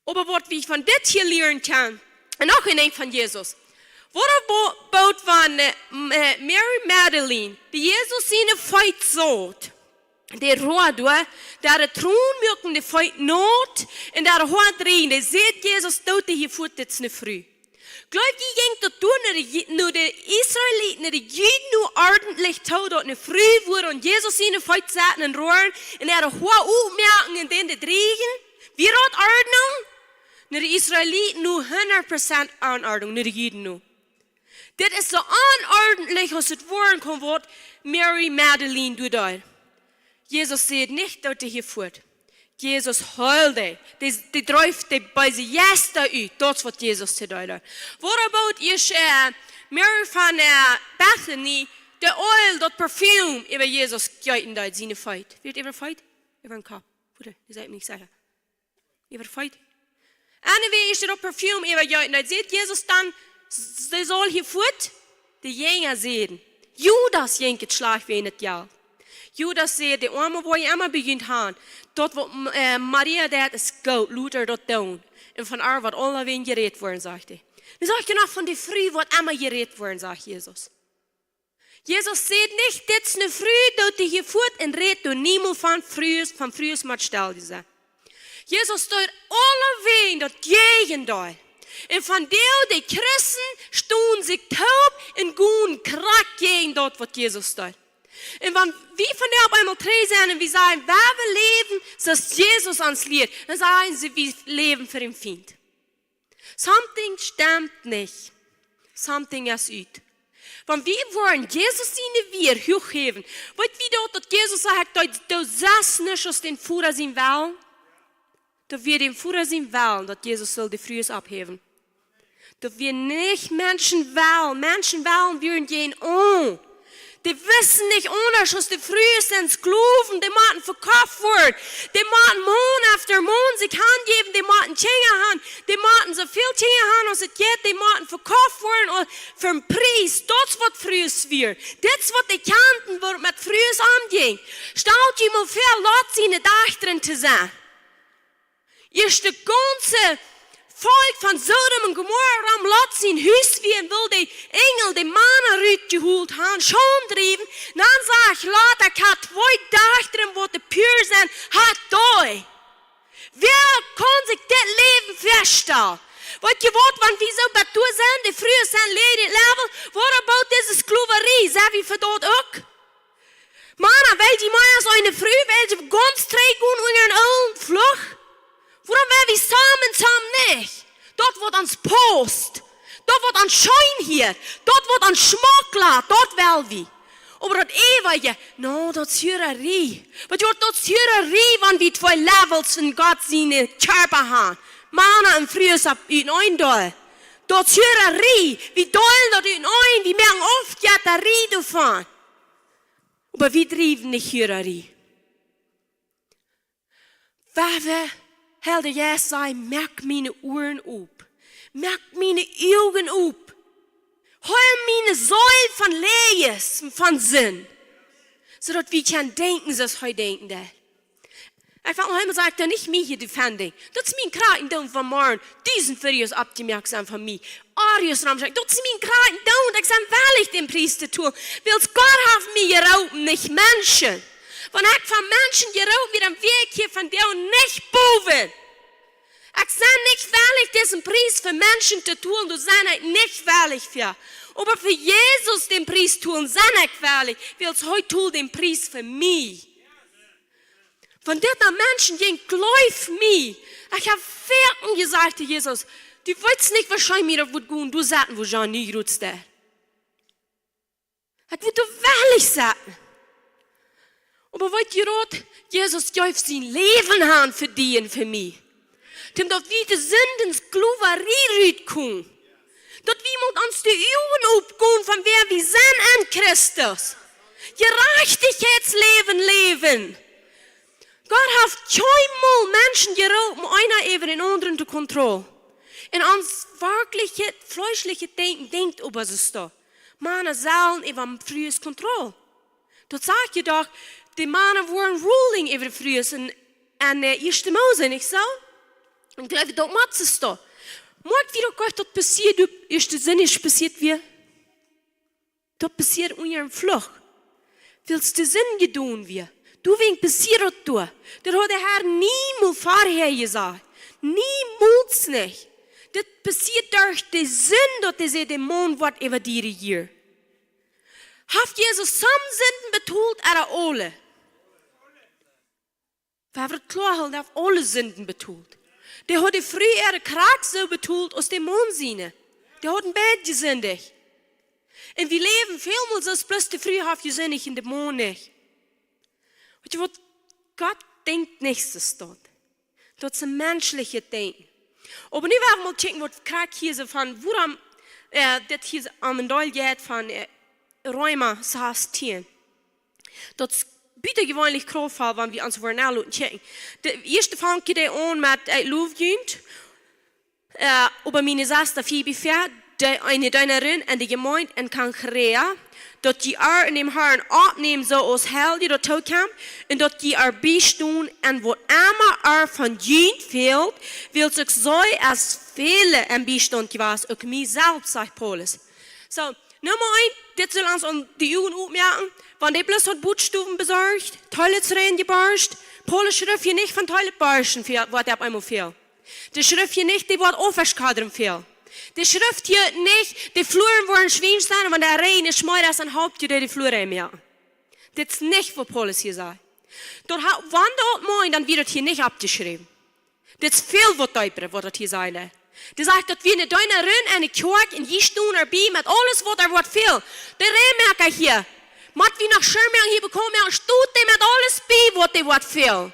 Oba waut wie von dit hia lieren kjennen, un uk een Dinkj von Jesus. Waut about wan, äh, M-, äh, Mary Magdalene, dee Jesus siene Feet saut, dee Roa doa, dee de Tronen muaken de Feet naut, un dee Roa dreien, dee säd Jesus, daut dee hia fuat, dit es ne Fru. Jleew jie, jinkj daut doa no de Ji-, no de Israeliten, no de Juden, no ordentlich too, daut ne Fru wudd aun Jesus siene Feet sitten un roaren, un äare Hoa oppmoaken un dan de dreien? Wia daut Ordnung? No de Israeliten no hundat Prozent Onordnung, no de Juden no. Dit es soo onordentlich aus et woaren kaun, waut Mary Magdalene doa deed. Jesus säd nich, daut dee hia fuat. Jesus heeld dee. Dee, dee dreef de beese Jeista ut. Daut es waut Jesus to doonen deed. Waut about ieescht, äh, Mary von, äh, Bethany, de Oil, daut Parfüm, äwa Jesus jeeten deed, siene Feet? Wia daut äwa Feet? Äwa dän Kopp. Woo, dee sajcht nich secha. Äwa Feet. Anyway, ieescht daut Parfüm äwa jeeten. Dan säd Jesus dan, s-, see saul hia fuat, de Jinja säden. Judas jinkj et schlajcht wäajen daut Jelt. Judas säd, de Oame woa emma bejäajent han, daut waut, äh, Maria deed es goot, lot äa daut doonen. Un von äa woat aulawäajen jerät woaren, sajcht hee. Dan sajcht hee noch von de Fru woat emma jerät woaren, sajcht Jesus. Jesus säd nich, dit es ne Fru, daut dee hia fuat, un rät doa niemols von Frues, von Frues met Städ to sennen. Jesus deed aulawäajen daut Jäajendeel. Un vondoag de Christen stonen sikj toop un gonen krakjt jäajen daut waut Jesus deed. Un wan wie vondoag opp eemol trigj sent un wie sajen, wie wellen läwen, soo aus Jesus ons lieet, dan sajen see, wie läwen fa dän Fient. Something stemt nich. Something es ut. Wan wie woaren Jesus siene Wieed huach häwen, weet wie daut, daut Jesus sajcht, daut, daut es nich aus dän Voda sien Wellen? Daut wia dän Voda sien Wellen, daut Jesus sull de Frues opphäwen. Daut wia nich Menschen Wellen. Menschen Wellen wieren jäajen aun. Dee wisten nich aundasch aus de Frues sent Sklowen, dee motten vekoft woaren. Dee motten Maun efter Maun sikj hanjäwen, dee motten Kjinja han, dee motten soo väl Kjinja han aus et jeit, dee motten vekoft woaren fa een Pries. Daut es waut Frues wieren. Dit es waut dee kjanden, woo met Frues omjinkj. Stalt jie mol väa, Lot siene Dajchta to sennen. Ieescht daut gaunze Volkj von Sodom un Gomorra rom Lot sien Hus wia, un wull de Enjel de Mana rutjeholt han, Schaund driewen, dan sajcht Lot, ekj hab twee Dajchta, waut de pur sent, hab dee. Wäa kaun sikj dit Läwen väastalen? Weet jie waut, wan wie soo bat doa sent, de Frues sent lady level, what about dise Sklowerie? Sent wie fa daut uk? Mana, well jie mea aus eene Fru, well jie gaunz trigj gonen unja een oolen Fluch? Wuarom well wie samen, samen nich? Daut waut ons paust, daut waut ons scheen hieet, daut waut ons schmock lat, daut well wie. Oba daut eewje, no, daut es Hurarie. Waut woat daut Hurarie, wan wie twee Levels en Gott siene Kjarpa han? Mana un Frues opp eenen Deel. Daut es Hurarie, wie deelen daut eenen, wie moaken Aufjettarie doavon. Oba wie driewen nich Hurarie. Woa wie, Heilja Jeist, sajen, moak miene Uaren op. Moak miene Uagen op. Heil miene Seel von Läajes un von Sind. Soo daut wie kjennen denkjen, soo aus hee denkjen deed. Ekj well noch eemol sajen, ekj doo nich mie hia defending. Daut es mien Kjrakjt un Doonen von morjen. Dusent Videos oppjemoakt sent von mie. Audios rom schekjen. Daut es mien Kjrakjt un Doonen. Ekj sie wellich dän Pries to tolen. Wiels Gott haft mie jeroopen, nich Menschen. Wan ekj von Menschen jeroopen wia, dan wia ekj hia vondoag nich bowen. Ekj sie nich wellich, disen Pries fa Menschen to tolen. Doa sie ekj nich wellich fa. Oba fa Jesus dän Pries tolen sie ekj wellich. Wiels hee told dän Pries fa mie. Wan dit no Menschen jinkj, jleew mie. Ekj hab foaken jesajcht to Jesus, du weetst nich, woo scheen mie daut wudd gonen, doa to sitten, wua John nu jrod steit. Daut wudd doa wellich sennen. Oba weet jie waut? Jesus jeef sien Läwen han fa die un fa mie. Toom daut wie ut de Sindensklowerie rutkomen. Daut wie motten ons de Uagen opgonen von wäa wie sent en Christus. Jerajchtichkjeitsläwen läwen. Gott haft kjeenmol Menschen jeroopen, eena äwa dän aundren to kontrollen. Un ons werkjlich fleeschlichet Denkjen denkjt oba soo stoakj. Mana sellen äwa Frues kontrollen. Daut sajcht je doch, de Mana woaren ruling äwa de Frues en, en, äh, ieeschte Mose, nich soo? Un jleew, daut mott soo stonen. Mott wie doch goot daut passieet, daut ieeschte Sind es passieet wia. Daut passieed unja een Fluch. Wiels de Sind jedonen wia. Doawäajen passieed daut doa. Daut haud de Herr niemols verhäa jesajcht. Niemols nich. Daut passieed derch de Sind, daut hee säd, de Maun woat äwa die rejieren. Haft Jesus soone Sinden betolt, ooda aule? Wie haben daut kloa, hee haft aule Sinden betolt. Dee haud de Fru äare krakjt soo betolt aus de Maun siene. Dee hauden beid jesindicht. Un wie läwen välmol soo, bloos de Fru haft jesindicht un de Maun nich. Weetst du waut? Gott denkjt nich soo aus daut. Daut es een menschlichet Denkjen. Oba nu woa wie mol kjikjen, waut krakjt hia soo von, wuarom, äh, dit hia soo aum Deel jeit von, äh, Reema sastieen. Daut es butajeweenlich kraftvoll, wan wie ons woaren naloten kjikjen. De ieeschte fangt hia aun met, äh, "Ekj loow junt, äh, oba miene Sesta Foibe, dee eene Deenarin enne Jemeent en Kenchrea, daut jie äa en däm Herrn oppnämen, soo aus Helje daut tookjemt, un daut jie äa biestonen en waut emma äa von junt fält, wiels ekj see aus väle em Biestaunt jewast, uk mie selfst," sajcht Paulus. Soo, Numma eent, dit saul ons aun de Uagen opmoaken, wan dee bloos haud Bootschoft besorcht, Toiletts rein jeborcht, Paulus schrift hia nich von Toilettsborschen, waut hee opp eemol fält. Dee schrift hia nich, dee woat Aufwaschkodren fälen. Dee schrift hia nich, de Fluaren woaren schwiensch sennen, wan de Räajen schmoren es, dan halpt dee de Fluaren mea. Dit es nich, waut Paulus hia sajcht. Daut ha-, wan daut meent, dan woat daut hia nich oppjeschräwen. Dit es väl waut deepa, waut daut hia sajcht. Dee sajcht, daut wia eene Deenarin enne Kjoakj un jie stonen äabie met aules, waut äa woat fälen. De Räajenmoaka hia, mott wie noch Schirm moaken hia bekomen, un stot dee met aules bie, waut dee woat fälen.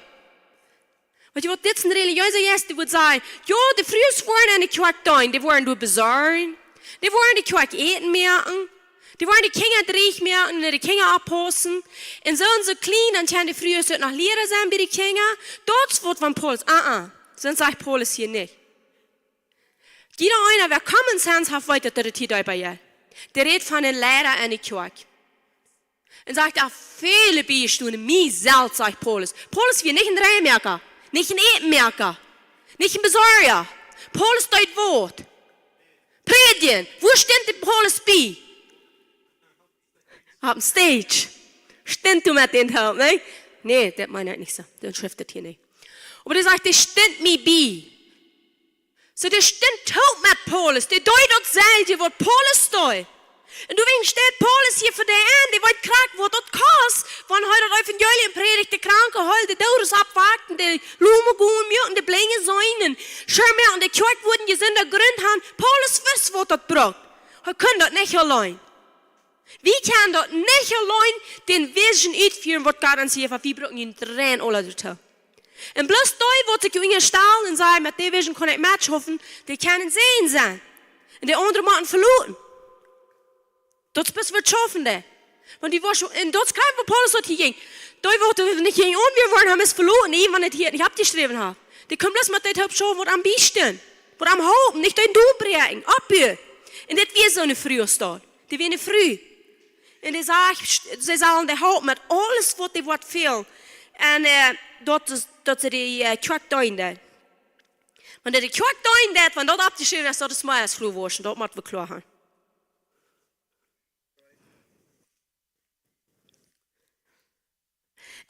Weetst du waut, dit es een relijeesa Jeist, dee wudd sajen, jo, de Frues woaren enne Kjoakj deenen, dee woaren doa besorjen, dee woaren de Kjoakj Äten moaken, dee woaren de Kjinja dreech moaken, de Kjinja oppaussen. Un soo un soo kjlien, dan kjennen de Frues uk noch Liera sennen bie de Kjinja. Daut es waut von Paulus, ah, ah. Soo sajcht Paulus hia nich. Jieda eena, wäa common sense haft, weet, daut daut hia deepa jeit. Dee rät von een Liera enne Kjoakj. Un sajcht, daut väle biestonen, mie selfst, sajcht Paulus. Paulus wia nich een Räajenmoaka, nich een Ätenmoaka, nich een Besorja. Paulus deed waut? Prädjen. Wua stunt de Paulus bie? Opp een stage. Stunt doa met dän toop, nä? Nä, daut meen ekj nich soo. Dan schrift daut hia nich. Oba dee sajcht, dee stunt mie bie. Soo, dee stunt toop met Paulus. Dee deed daut selwje waut Paulus deed. Un doawäajen steit Paulus hia fa dee en, dee weet krakjt waut daut kost, wan hee daut Evangelium prädicht, de Kranke heelt, de Doodes oppwakjt, de Lome gonen muak, de Blinje seenen, Schirm moaken, de Kjoakj woat jesundat, Grunt han. Paulus wist waut daut brukt. Hee kunn daut nich auleen. Wie kjennen daut nich auleen, dän Vision utfieren, waut Gott ons jeft, waut wie brucken, en rein aula doatoo. Un bloos dee, waut sikj unjastalen un sajen, met dee Vision kaun ekj metschaufen, dee kjennen Säajen sennen. Un de aundre motten veloten. Daut es bloos waut schaufen deit. Wan dee waut, un daut es krakjt waut Paulus daut hia jinkj. Dee waut nich jinkj aun, wie woaren am es veloten, wan et hia nich oppjeschräwen haft. Dee kjennen bloos met dee toop schaufen, waut am biesteit, waut am halpen, nich dän doonen, brinjen, oppbuen. Un dit wia soo eene Fru aus daut. Dee wia eene Fru. Un dee sajcht, see sellen dee halpen met aules waut dee waut fält. Un, äh, daut es, daut see de, äh, Kjoakj deenen deit. Wan dee de Kjoakj deenen deit, wan daut oppjeschräwen es, daut es mea aus kloa, daut mott wie kloa han.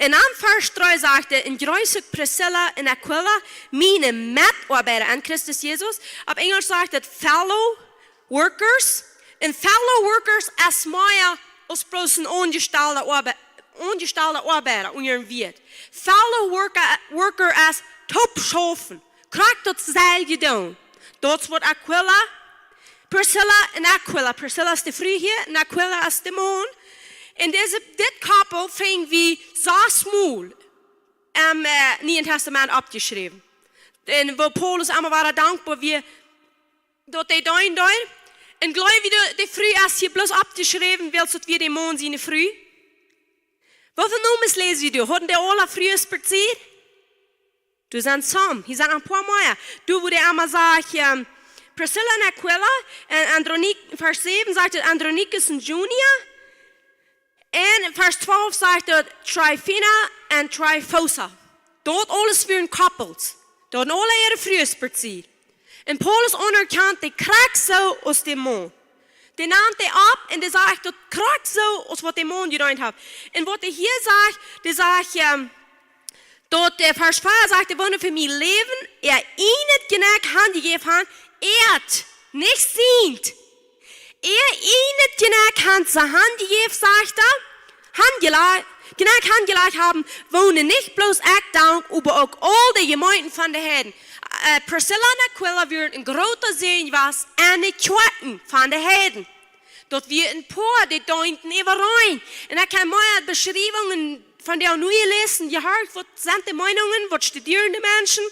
Un dan Varsch dree sajcht et: "Un jreess Priscilla un Aquila, miene Metoabeida en Christus Jesus." Opp Enjelsch sajcht et fellow workers. Un fellow workers es mea aus bloos een aunjestalda Oabe-, aunjestalda Oabeida unja een Wieet. Fellow worker, worker es toop schaufen. Krakjt daut selwje doonen. Daut es waut Aquila, Priscilla un Aquila. Priscilla es de Fru hia un Aquila es de Maun. Un dise, dit Koppel finj wie sas mol em, äh, Niee Tastament oppjeschräwen. Un woo Paulus emma wada dankboa wia, daut dee deenen deeden. Un jleew wie, de, de Fru es hia bloos oppjeschräwen, wiels daut wia de Maun siene Fru? Woo väl Nomes läs wie doa? Hauden dee aule Frues bie sikj? Doa sent some, hia sent een poa mea. Doa wua dee emma sajcht, ähm, Priscilla un Aquila, un Androni-, Varsch säwen sajcht et Andronicus un Junia. Un Varsch twalf sajcht et Tryphena un Tryphosa. Daut aules wieren Koppels. Daut hauden aule äare Frues bie sikj. Un Paulus aunerkjant dee krakjt soo aus de Maun. Dee nemt dee opp un dee sajcht daut krakjt soo aus waut de Maun jedeent haft. Un waut hee hia sajcht, dee sajcht, ähm, daut de Varsch vea sajcht, dee woaren fa mien Läwen äa ieejnet Jnakj hanjejäft haben, äa, nich sient. Äa ieejnet Jnakj haben see hanjejäft, sajcht hee, hanjela-, Jnakj hanjelajcht haben, woone nich bloos ekj denkj, oba uk aul de Jemeenten von de Heiden. Äh, Priscilla un Aquila wieren een groota Säajen jewast aun de Kjoakjen von de Heiden. Daut wia een Poa, dee deenden äwareen. Un ekj kaun mea Beschriewungen von dee nu läsen, jehieet, waut sent de Meenungen, waut studieren de Menschen.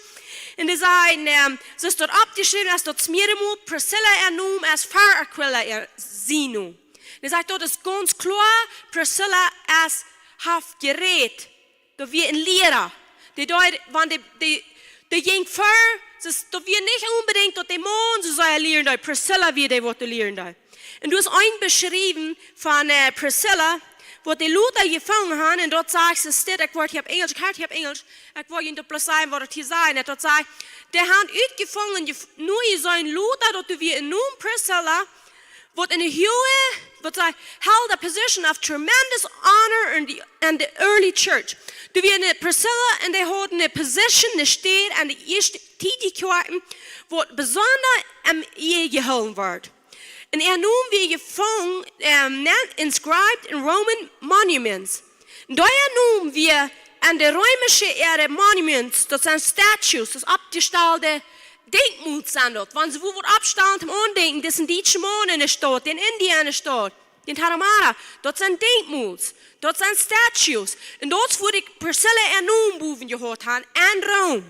Un dee sajen, ähm, see es daut oppjeschräwen, aus daut mea mol Priscilla äa Nomen aus fa Aquila äa sien Nomen. Un dee sajcht, daut es gaunz kloa, Priscilla es, haft jerät. Daut wia een Liera. Dee deed, wan dee, dee, dee jinkj ver, see, daut wia nich onbedingt daut de Maun soo sea lieren deed, Priscilla wia dee, waut dee lieren deed. Un doa es een beschräwen von, äh, Priscilla, waut dee lota jefungen haben, un daut sajcht see, dit, ekj woa hia opp Enjelsch, ekj hab hia opp Enjelsch, ekj woa junt daut bloos sajen, waut et hia sajcht, un daut sajcht, dee haben utjefungen, jef-, nu es een lota, daut doa wia een Nomen Priscilla, waut enne huage, waut see held a position of tremendous honor in the, in the early church. Doa wia eene Priscilla un dee haud eene position, eene Städ aun de ieeschte Tiet Kjoakjen, waut besonda aun Iea jehoolen wort. Un äa Nomen wia jefungen, ähm, nen-, inscribed in Roman monuments. Dee äa Nomen wia aun de reemische äare monuments, daut sent statues, daut oppjestalde Denkmols sent daut. Wan see wua waut oppstalen toom aundenkjen, dit es een dietscha Maun enne Staut, een Indiauna enne Staut, een Tarahumara. Daut sent Denkmols, daut sent statues. Un daut es wua dee Priscilla äa Nomen bowen jehaut haft, aun Rom.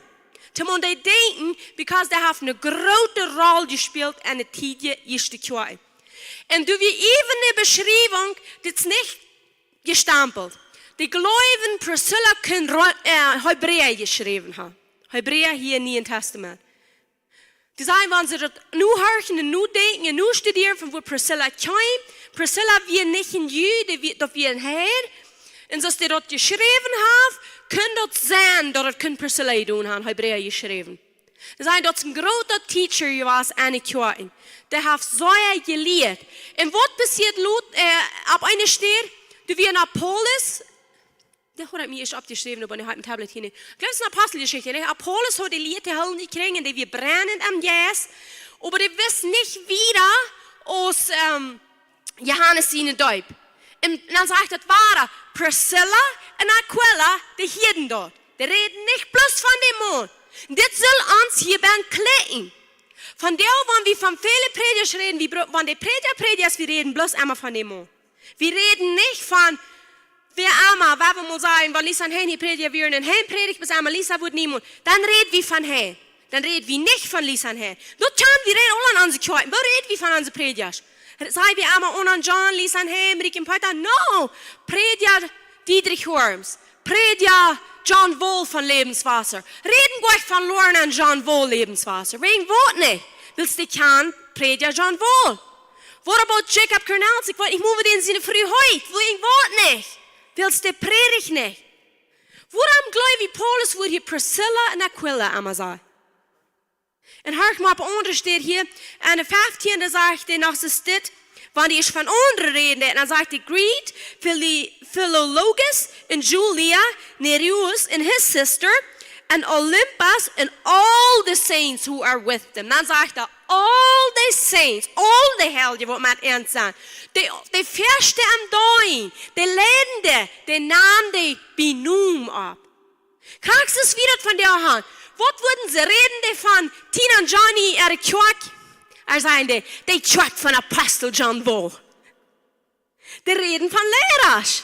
Toom aun dee denkjen, because dee haft eene groote Rol jespält aun de Tiet Ieeschte Kjoakj. Un doa wia äwen eene Beschriewunk, dit es nich jestampelt. Dee jleewen, Priscilla kunn Ro-, äh, Hebräa jeschräwen haben. Hebräa hia em Nieen Tastament. Dee sajen, wan see daut nu horchen un nu denkjen un nu studieren von wua Priscilla kjeem, Priscilla wia nich een Jud, dee wia, daut wia een Heid. Un soo aus dee daut jeschräwen haft, kunn daut sennen, daut et kunn Priscilla jedonen haben, Hebräa jeschräwen. Dee sajen, daut es een groota Teacher jewast aun de Kjoakjen. Dee haft sea jelieet. Un waut passieet lot-, äh, opp eene Städ? Doa wia een Apollos. Dee haud ekj mie ieescht oppjeschräwen, oba nu hab ekj mien Tablet hia nich. Ekj jleew, daut es eene Aposteljeschicht, nä? Apollos haud de Lia to hoolen jekjräajen, dee wia brennent aum Jeist. Oba dee wist nich wieda aus, ähm, Johanes siene Deep. Un dan sajcht daut wada, Priscilla un Aquila, dee hieeden daut. Dee räden nich bloos von dän Maun. Dit saul ons hia bie kjlikjen. Vondoag, wan wie von väle Prädjasch räden, wie bru-, wan de Prädja, Prädjasch, wie räden bloos emma von dän Maun. Wie räden nich von wäa emma, wan wie mol sajen, wan Lisa un Hein hia Prädja wieren, un Hein prädicht bloos emma, Lisa woat niemols, dan räd wie von Hein. Dan räd wie nich von Lisa un Hein. Daut kjenn wie räden aul aun onse Kjoakjen. Woo räd wie von onse Prädjasch? Saj wie emma aun John, Lisa un Hein, Rick un Peter? No! Prädja Dietrich Worms. Prädja John Wall von Lebenswasser. Räden wie von Lauren un John Wall Lebenswasser? Wäajen waut nich? Wiels dee kjanen Prädja John Wall. What about Jacob Kernels? Ekj weet nich mol, woo dän siene Fru heet. Wäajen waut nich? Wiels dee prädicht nich. Wuarom jleew wie Paulus wudd hia Priscilla un Aquila emma sajen? Un horch mol opp aundre Städ hia. Enn de feftiende sajcht hee noch soo dit, wan hee ieescht von aundre räden deed, dan sajcht hee, greet Philo-, Philologus and Julia, Nereus and his sister, and Olympas and all the saints who are with them. Dan sajcht hee, all the saints, aul de Heilje waut met an sent. De, de Ieeschte aum Doag, de Leidende, dee neem hee bie Nomen opp. Krakjt soo aus wie daut vondoag haben. Waut wudden see räden, dee von Tina un Johnny äare Kjoakj? Ea sajen dee, de Kjoakj von Apostel John Wall. Dee räden von Lierasch.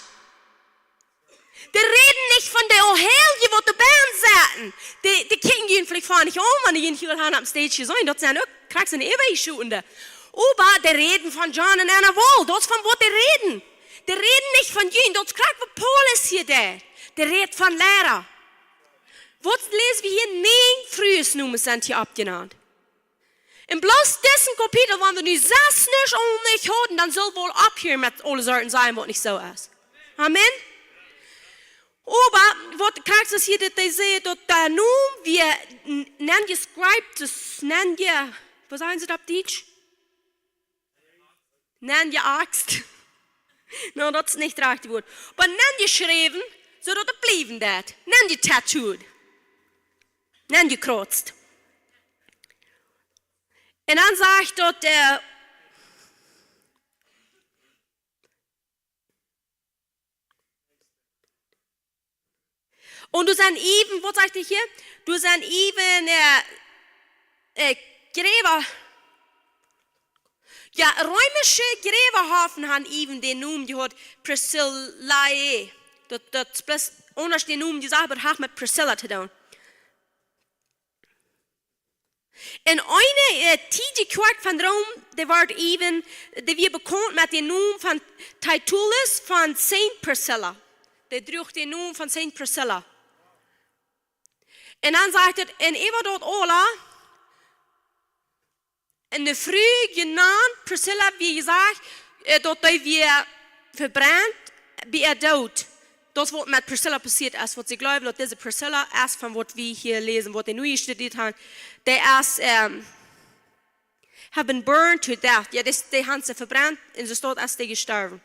Dee räden nich von de Heilje waut doa bennen setten. Dee, dee kjikjen junt veleicht fa nich aun, wan dee junt hia haben opp stage jeseenen. Daut sent uk krakjt soo äwajeschotene. Oba dee räden von John un Anna Wall. Daut es von waut dee räden. Dee räden nich von junt. Daut es krakjt waut Paulus hia deed. Dee rät von Lierasch. Waut läs wie hia? Näajen Fruesnomes sent hia oppjenant. Un bloos disen Kapitel, wan wie nu sest nich aul nich hauden, dan sull wie aul opphieren met aule Sorten sajen waut nich soo es. Amen. Oba waut krakjt es hia, daut dee sajcht, daut de Nomen wia n-, nenjescribed, daut es nenje, waut sajen see opp Dietsch? Nenjeaxt. No, daut es nich daut rajchte Wuat. Oba nenjeschräwen, soo daut et bliewen deit. Nenjetattooed. Nenjekrauzt. Un dan sajcht daut, äh, un doa sent äwen, waut sajcht hee hia? Doa sent äwen, äh, äh, Jräwa. Jo, reemische Jräwahofen haben äwen dän Nomen jehaut, Priscillae. Daut, daut es bloos aundasch dän Nomen jesajcht, oba haft met Priscilla to doonen. Un eene, äh, tiedje Kjoakj von Rom, dee wort äwen, dee wia bekaunt met dän Nomen von Titulus von Saint Priscilla. Dee druach dän Nomen von Saint Priscilla. Un dan sajcht et, un äwa daut aula, un de Fru jenant Priscilla, wia jesajcht, äh, daut dee wia vebrent bie äa Doot. Daut es waut met Priscilla passieet es, waut see jleewen, daut dise Priscilla es von waut wie hia läsen, waut dee nu jestudieet haben. Dee es, ähm, have been burned to death. Jo, dee, dee haben see vebrent un soo steit, es dee jestorwen.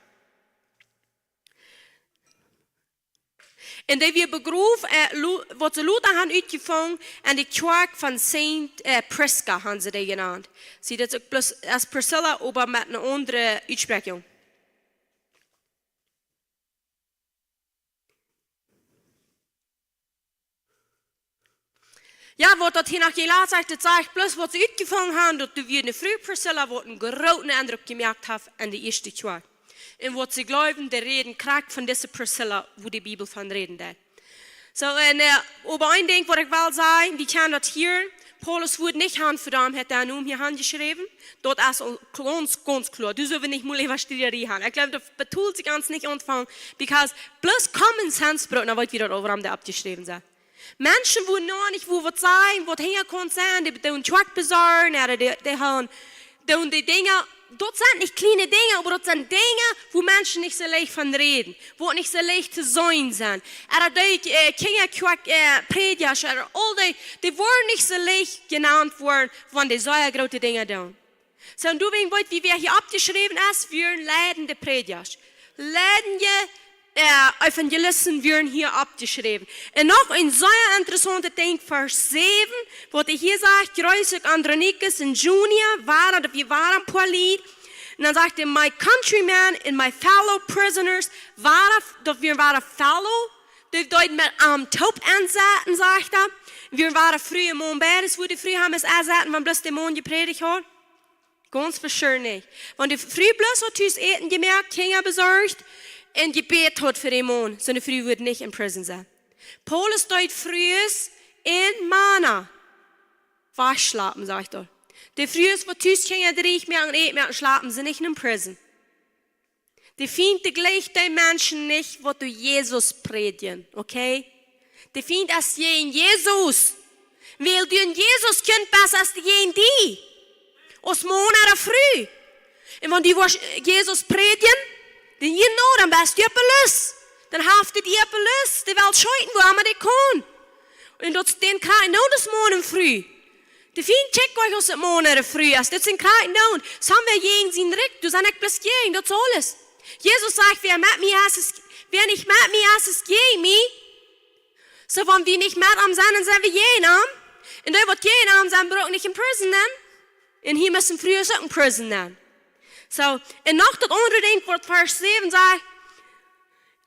Un dee wia begroft, äh, lu-, waut see lota haben utjefungen, en de Kjoakj von Saint, äh, Prisca haben see dee jenant. See, daut es uk bloos aus Priscilla, oba met eene aundre Utspräakjunk. Jo, waut daut hia noch jelazt sajcht, daut sajcht bloos, waut see utjefungen haben, daut doa wia eene Fru Priscilla, waut eenen grooten Endruck jemoakt haft aun de ieeschte Kjoakj. Un waut see jleewen, dee räden krakjt von dise Priscilla, wua de Bibel von räden deit. Soo, un, äh, oba een Dinkj, waut ekj well sajen, wie kjennen daut hia, Paulus wudd nich haben vedaumt, haft dän Nomen hia aunjeschräwen. Daut es aul gaunz, gaunz kloa. Doa sell wie nich mol äwa Striederie haben. Ekj jleew, daut betolt sikj ons nich auntofangen, because bloos common sense brukt, dan weet wie daut aul, wuarom dee oppjeschräwen sent. Menschen, wua noch nich, wua waut sajen, waut hinjakaun sennen, dee doonen Truck besorgen, ooda dee, dee haben, doonen dee Dinja, daut sent nich kjliene Dinja, oba daut sent Dinja, wua Menschen nich soo leicht von räden, wua nich soo leicht to seenen sent. Ooda dee, äh, Kjinja, Truck, äh, Prädjasch, ooda aul dee, dee woaren nich soo leicht jenant woaren, wan dee sea groote Dinja doonen. Soo, un doawäajen weet wie, wäa hia oppjeschräwen es, wieren leidende Prädjasch. Leidende, äh, Evangelisten wieren hia oppjeschräwen. Un noch een sea interessauntet Dinkj, Varsch säwen, waut hee hia sajcht, jreess ekj Andronikus un Junia, wada, daut wia wada een poa Lied. Un dan sajcht hee, my countrymen and my fellow prisoners, wada, daut wia wada fellow, dee deeden met am toop ensetten, sajcht hee. Wia wada Fru un Maun beides, wua de Fru am es ensetten, wan bloos de Maun jeprädicht haud. Gaunz for sure nich. Wan de Fru bloos haud tus Äten jemoakt, Kjinja besorcht un jebät haud fa dän Maun, soone Fru wudd nich en prison sennen. Paulus deed Frues un Mana wajchschlapen, sajcht hee. De Frues, waut tus Kjinja dreech moaken, Äten moaken, schlapen see nich en prison. De Fient, dee jleicht dee Menschen nich, waut doa Jesus prädjen, okay? De Fient es jäajen Jesus. Wiels du en Jesus Kjint best, es dee jäajen die. Aus Maun ooda Fru. Un wan du woascht Jesus prädjen, dan, you know, dan best du opp de List. Dan haft dee die opp de List. Dee well scheeten, wua emma dee kaun. Un daut es dän krakjt, no, daut es Maun un Fru. De Fient kjikjt nich aus et Maun ooda Fru es. Daut sent krakjt, no. Soo wie jäajen sien Rikj, du sent nich bloos jäajen, daut es aules. Jesus sajcht, wäa met mie es, es, wäa nich met mie es, es jäajen mie. Soo, wan wie nich met am sent, dan sent wie jäajen am. Un dee, waut jäajen am sent, brucken nich en prison sennen. Un hia motten Frues uk en prison sennen. Soo, un noch daut aundre Dinkj, waut Varsch säwen sajcht,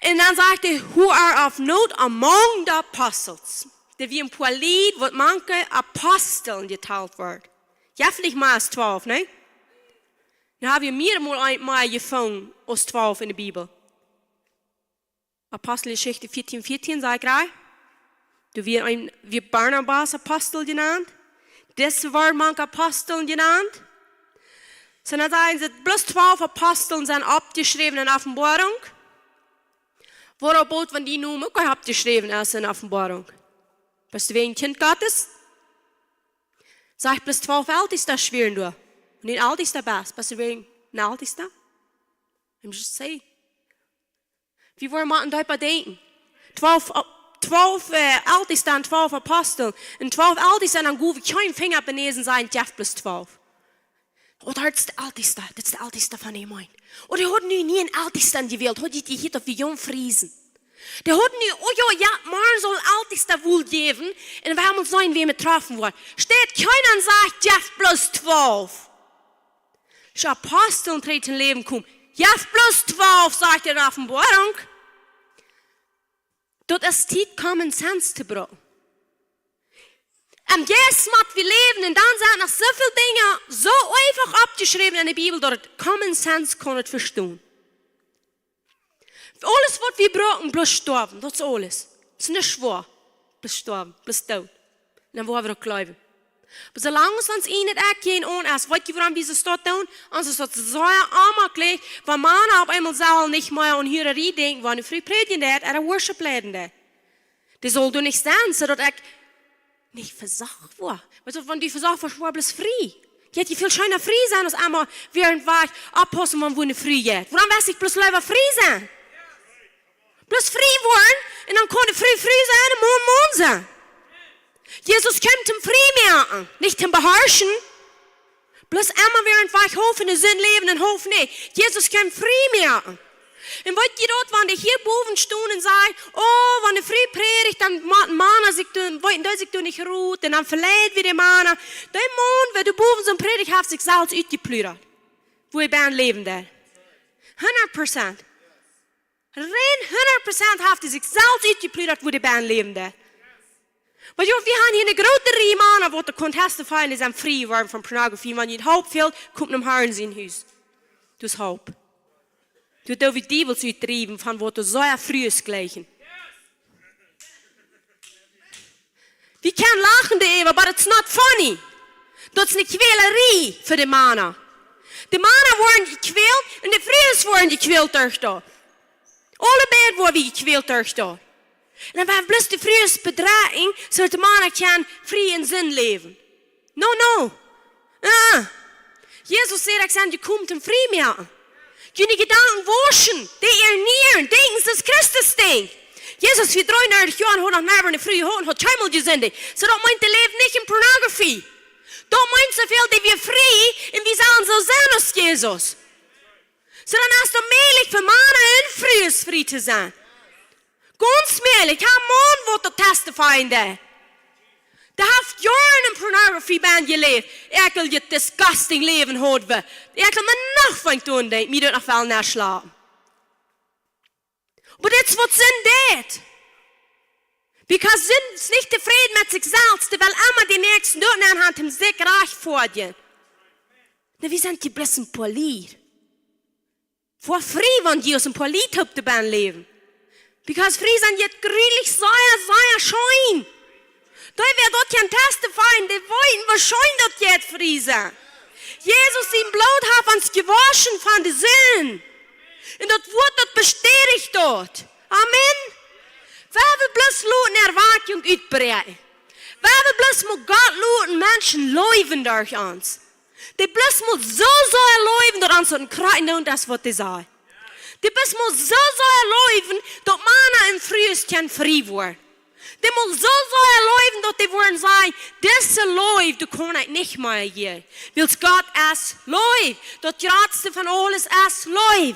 un dan sajcht hee, who are of note among the apostles. Doa wieren een poa Lied, waut mank de Apostel jetalt worden. Jo, veleicht mea aus twalf, nä? Nu hab wie mea mol een, mea jefungen aus twalf en de Bibel. Aposteljeschicht vieetieen, vieetieen, saj ekj rajcht. Doa wia een, wia Barnabas Apostel jenant. Dise worden mank Apostel jenant. Soo, dan sent bloos twalf Apostel sent oppjeschräwen en Openboarunk. Woo boolt, wan dee Nomen uk oppjeschräwen es en Openboarunk? Best du een Kjint Gottes? Sajcht bloos twalf Eltesta schwieren doa. Wan du Eltesta best, best du een Eltesta? I'm just saying. Wie woaren mau een deepa denkjen. twalf, twalf, äh, Eltesta un twalf Apostel. Un twalf Eltesta un dan jeef hee kjeen Finja opp de Näs un säd: "Jeft bloos twalf." Oh, daut es de Eltesta, daut es de Eltesta von de Jemeent. Oh, dee haud nu nich eenen Eltesta jewält, haud dee hia opp de Jung Friesen. Dee haud nu, oh jo, jo, morjen saul een Eltesta woll jäwen, un wie motten seenen, wäa met träfen woat. Steit kjeena un sajcht: "Jeft bloos twalf." De Apostel un trigj em Läwen komen. "Jeft bloos twalf", sajcht de Openboarunk. Daut es Tiet, common sense to brucken. Em Jeist mott wie läwen un dan sent noch soo väl Dinja soo eefach oppjeschräwen en de Bibel, daut et common sense kaun et vestonen. Aules waut wie brucken, bloos stoawen, daut es aules. Daut es nich woa. Bloos stoawen, bloos doot. Un dan woa wie uk jleewen. Oba soo lang aus ons een daut uk kjeen aun es, weet jie wuarom wie soo stoawen doonen? Ons es daut soo onjemaklich, wan Mana opp eemol sellen nich mea aun Hurarie denkjen, wan ne Fru prädjen deit, ooda Worship leiden deit. Dee saul doa nich sennen, soo daut ekj nich vesocht woa. Weetst du, wan du vesocht woascht, woa bloos frie. Jeit die väl scheena frie sennen aus emma wäarent wajch oppaussen, wan wua ne Fru jeit. Wuarom wudd ekj bloos leewa frie sennen? Bloos frie woaren un dan kaun de Fru Fru sennen un Maun Maun sennen. Jesus kjemt om frie moaken, nich om beharschen. Bloos emma wäarent wajch haulf enne Sind läwen un haulf nich. Jesus kjemt frie moaken. Un weet jie daut, wan dee hia bowen stonen un sajen: "Oh, wan de Fru prädicht, dan motten Mana sikj doonen, weeten dee sikj doonen nich rut, un dan veleid wie de Mana." Dee Maun, waut doa bowen soo prädicht, haft sikj selfst utjepludat, wua hee bennen läwen deit. Hundat Prozent. Rein hundat Prozent haft hee sikj selfst utjepludat, wua hee bennen läwen deit. Oba jo, wie haben hia eene groote Rieej Mana, waut doa kunnen testifyen, dee sent frie jeworden von Pornografie, wan nich haulf väl, kjemt nom Harn sien Hus. Daut es haulf. Doa doo wie Diewels utdriewen von waut doa soo Frues jlikjen. Wie kjennen lachen doaräwa, but it's not funny. Daut es eene Kjwälerie fa de Mana. De Mana woaren jekjwält un de Frues woaren jekjwält derch daut. Aule beid woaren wie jekjwält derch daut. Un dan woaren bloos de Frues bedroagen, soo daut de Mana kjennen frie en Sind läwen. No, no. Ah. Jesus säd: "Ekj sie jekomen om frie to moaken." June Jedanken wauschen, dee ernieren, denkjen soo aus Christus denkjt. Jesus wia dreeundartich Joa un haud noch never eene Fru jehaut un haud kjeenmol jesindicht. Soo daut meent, dee läwd nich en Pornografie. Daut meent soo väl, dee wia frie un wie sellen soo sennen aus Jesus. Soo dan es daut mäajlich fa Mana un Frues frie to sennen. Gaunz mäajlich, ekj hab eenen Maun, waut daut testifyen deed. Dee haft Joaren en Pornografie bennen jeläft. Ekj well je disgusting Läwen haud wie. Ekj well mie noch von doonen denkjen, mie daut noch well nich schlapen. Oba dit es waut Sind deit. Because Sind es nich tofräd met sikj selfst, dee well emma dän Näakjsten doa nenn haben, om sikj rajcht to foadjen. Na, wie sent je bloos een poa Lied. Woa frie, wan jie aus een poa Lied toop to bennen läwen. Because frie sennen jeit jruslich sea, sea scheen. Dee, wäa daut kaun testifyen, dee weeten, woo scheen daut jeit frie sennen. Jesus sien Bloot haft ons jewauschen von de Sind. Un daut Wuat, daut bestädicht daut. Amen. Wan wie bloos loten Erwakjunk utbräakjen. Wan wie bloos mol Gott loten Menschen leewen derch ons. Dee bloos mol soo, soo leewen, daut ons daut krakjt deit, daut es waut dee sajcht. Dee bloos mol soo, soo leewen, daut Mana un Frues kjennen frie woaren. Dee mol soo, soo leewen, daut dee woaren sajen: "Dise Leew, dee kaun ekj nich mea jäwen." Wiels Gott es Leew. Daut jratste von aules es Leew.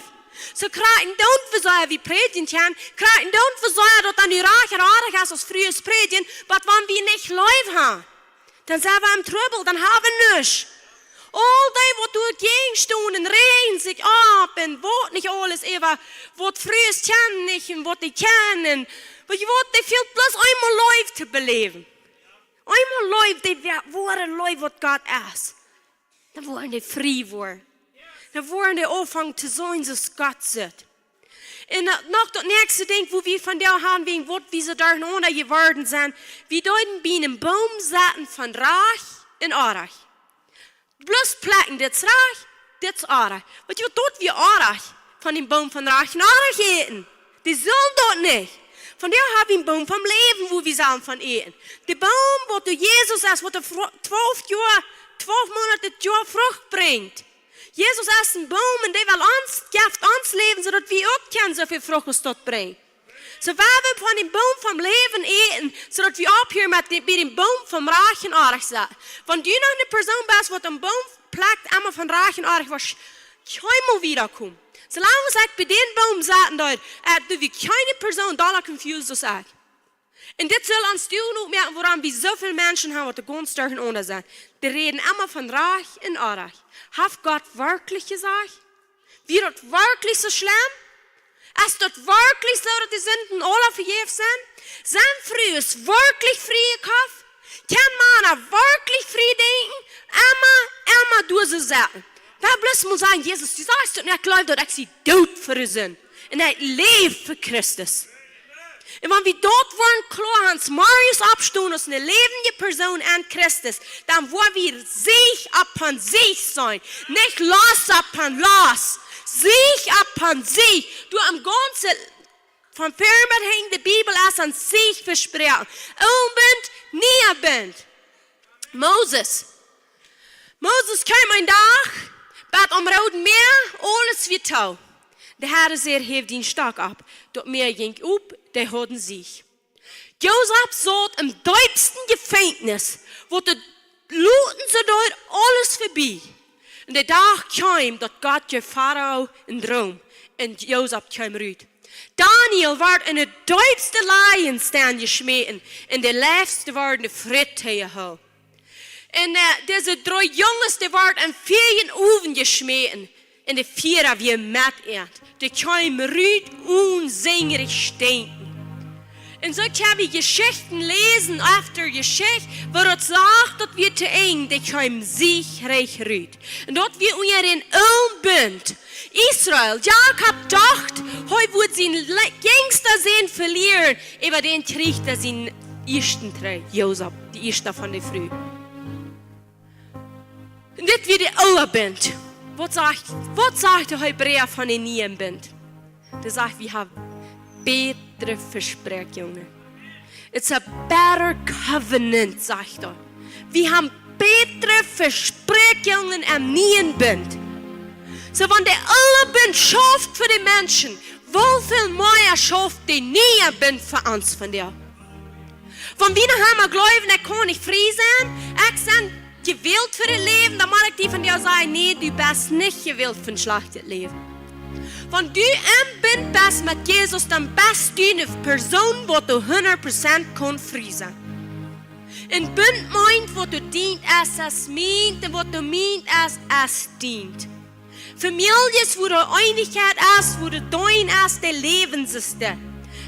Soo krakjt doonen wie soo, wie prädjen kjennen, krakjt doonen wie soo, daut dan nu rajcht un oadich es, aus Frues prädjen, oba wan wie nich Leew haben, dan sent wie em Trubbel, dan hab wie nuscht. Aul dee, waut doa jäajen stonen, räajen sikj opp un waut nich aules äwa, waut Frues kjennen nich un waut dee kjennen. Weetst du waut, dee fält bloos eemol Leew to beläwen. Eemol Leew, dee wo-, woare Leew, waut Gott es. Dan woaren dee frie woaren. Dan woaren dee aunfangen to sennen, soo aus Gott sitt. Un, äh, noch daut näakjste Dinkj, wua wie vondoag haben, wäajen waut wie soo derchenaunda jeworden sent. Wie deeden bie eenen Boom sitten von rajcht un oadich. Bloos plekjen, dit es rajcht, dit es oadich. Weetst du waut, daut wie oadich von dän Boom von rajcht un oadich äten. Dee sellen daut nich. Vondoag hab wie eenen Boom vom Läwen, wua wie sellen von äten. De Boom, waut doa Jesus es, waut doa fro-, twalf Joa, twalf Moonat daut Joa Frucht brinjt. Jesus es een Boom un dee well ons, jeft ons Läwen, soo daut wie uk kjennen soo väl Frucht aus daut brinjen. Soo, wan wie von dän Boom vom Läwen äten, soo daut wie opphieren met dän, bie dän Boom vom Rajcht un Orrajcht sennen. Wan du noch ne Persoon best, waut dän Boom plekjt, emma von Rajcht un Orrajcht, woascht kjeenmol wieda komen. Soo lang aus ekj bie dän Boom sitten doo, äh, doo wie kjeene Persoon dolla confused aus ekj. Un dit saul ons Deel opmoaken, wuarom wie soo väl Menschen haben, waut de gaunz derchenaunda sent. Dee räden emma von Rajcht un Orrajcht. Haft Gott werkjlich jesajcht? Wia daut werkjlich soo schlemm? Es daut werkjlich soo, daut de Sinden aula vejäft sent? Sent Frues werkjlich frie jekoft? Kjennen Mana werkjlich frie denkjen? Emma, emma dise Sachen. Wan bloos mol sajen: Jesus, du sajchst daut, un ekj jleew daut, ekj sie doot fa de Sind. Un ekj läw fa Christus. Un wan wie daut woaren kloa han, morjens oppstonen aus ne läwendje Persoon en Christus, dan woa wie Siech opp von Siech sennen. Nich Loss opp von Loss. Siech opp von Siech. Du, em gaunzen, von ver bat hinjen, de Bibel es een Siech vesproaken. Oolen Bunt, nieen Bunt. Moses. Moses kjeem een Dach bat aum Rooden Mäa, aules wia too. De Herr säd: Häw dien Stock opp. Daut Mäa jinkj op, dee hauden Siech. Josef saut em deepsten Jefenkjnis, waut daut loten see doa aules vebie. Un de Dach kjeem, daut Gott jeef Farao een Droom, un Josef kjeem rut. Daniel wort en de deepste Lionstenne jeschmäten, un de Leew worden de Fritteie hoolen. Un, äh, dise dree Junges, dee worden em fieejen Owen jeschmäten, un de Fiera wia met an. Dee kjeemen rut onsenjlich stinkjen. Un soo kjenn wie Jeschichten läsen, efter Jeschicht, wua daut sajcht, daut wia to Enj, dee kjeemen siechreich rut. Un daut wia unja dän oolen Bunt. Israel, Jakob docht, hee wudd sien le-, jinjsta Sän velieren, oba dän kjrieech hee sienen ieeschten trigj, Josef, de ieeschta von de Fru. Un dit wia de oola Bunt. Waut sajcht, waut sajcht de Hebräa von dän nieen Bunt? Dee sajcht, wie haben bätre Vespräakjungen. It's a better covenant, sajcht hee. Wie haben bätre Vespräakjungen em nieen Bunt. Soo, wan de oola Bunt schauft fa de Menschen, woo väl mea schauft de niee Bunt fa ons vondoag? Wan wie noch emol jleewen, ekj kaun nich frie sennen, ekj sie jewält fa daut Läwen, dan mott ekj die vondoag sajen: Nä, du best nich jewält fa een schlajchtet Läwen. Wan du em Bunt best met Jesus, dan best du eene Persoon, waut hundat Prozent kaun frie sennen. Een Bunt meent, waut du deist, es, es mient, un waut du meenst, es, es dient. Famieljes, wua de Eenichkjeit es, wua de Deenen es, de läwen soo.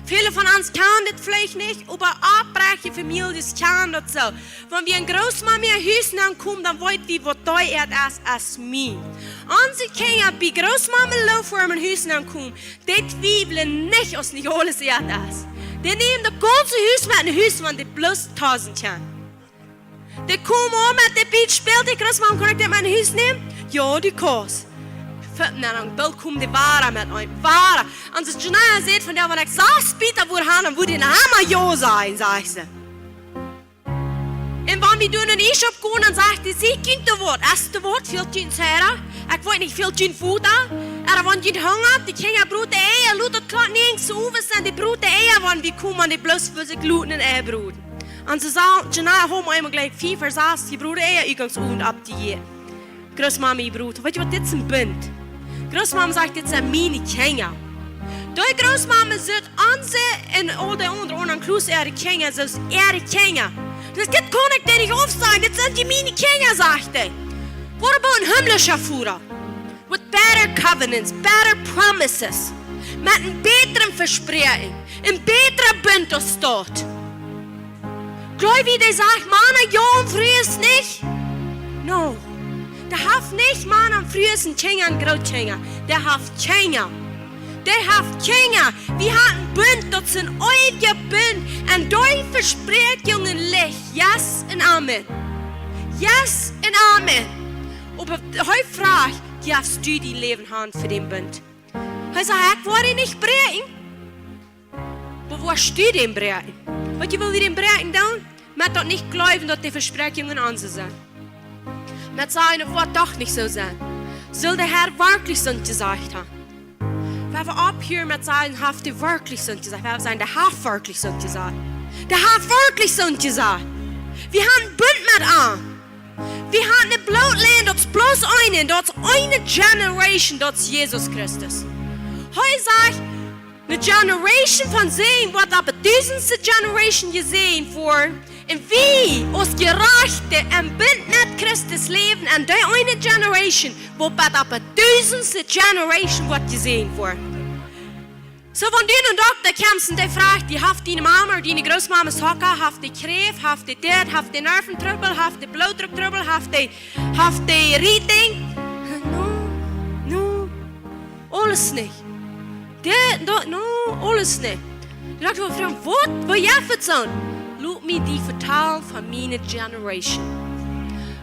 Väle von ons kjennen dit veleicht nich, oba oprechte Famieljes kjennen daut soo. Wan wie eene Grootmama em Hus aunkomen, dan weet wie, waut dee es, es mient. Onse Kjinja, bie Grootmama Lou em Hus aunkomen, dee twiewlen nich, aus nich aules recht es. Dee nämen daut gaunze Hus met no Hus, wan dee bloos tausend kjennen. Dee komen aun met de Bät Spältich: Grootmama, kaun ekj dit met no Hus nämen? Jo, du kaust. Fiew Minuten lang, boolt komen dee wada met een, wada. Un soo, Janaya sajcht vondoag, wan ekj sas Bät wudd haben, dan wudd ekj emma jo sajen, sajcht see. Un wan wie dan en Iesch oppkomen, dan sajcht see: Sie kjennen doa waut, es doa waut, fält junt sea? Ekj weet nich, fält junt Wota? Ooda wan junt Hunga, de Kjinja broden Eia, lot daut kloa nich soo aus sent, dee broden Eia, wan wie komen, dee bloos fa sikj loten Eia broden. Un soo saj, Janaya haud eemol jlikj fief ooda sas jebrode Eia utgangs Owent oppjejäten. Grootmama jebroden. Weetst du waut, dit es een Bunt. Grootmama sajcht: Dit sent miene Kjinja. Dee Grootmama sajcht: Onse un aul de aundre, un aun Klaus äare Kjinja, soo aus äare Kjinja. Daut, dit kaun ekj die nich aufsajen, dit sent miene Kjinja, sajcht see. Waut about een himmlischa Voda? With better covenants, better promises. Met een bätret Vespräakjen, een bätret Bunt aus daut. Jleew jie, dee sajcht: Mana, jo, un Frues nich? No. Dee haft nich Mana un Frues un Kjinja un Grootkjinja. Dee haft Kjinja. Dee haft Kjinja. Wie haben een Bunt, daut es een eewja Bunt. Un dee Vespräakjungen licht yes un amen. Yes un amen. Oba hee fruach: Jefst du dien Läwen han fa dän Bunt? Hee sajcht: Ekj woa dän nich bräakjen. Oba woascht du dän bräakjen? Weetst du, woo wie dän bräakjen doonen? Met daut nich jleewen, daut de Vespräakjungen onse sent. Met sajen: Daut woat doch nich soo sennen. Saul de Herr werkjlich soo jesajcht haben? Wie opphieren met sajen, haft dee werkjlich soont jesajcht? Wie sajen, dee haft werkjlich soont jesajcht. Dee haft werkjlich soont jesajcht. Wie haben Bunt met am. Wie haben ne Blootlinj, daut es bloos eene, daut es eene Generation, daut es Jesus Christus. Hee sajcht, ne Generation von Säajen woat opp de dusentste Generation jesäajent woaren. Un wie aus Jerajchte em Bunt met Christus läwen, en dee eene Generation, woat bat opp de dusentste Generation woat jesäajent woaren. Soo, wan du no een Dokta kjemst un dee froagt die, haft diene Mama ooda diene Grootmama Socka, haft dee Kjräft, haft dee dit, haft dee Nerventrubbel, haft dee Blootdrucktrubbel, haft dee, haft dee Rieting? No, no, aules nich. Dit, daut, no, aules nich. Dan dacht ekj, waut, waut jeft et soont? Lot mie die vetalen von miene Generation.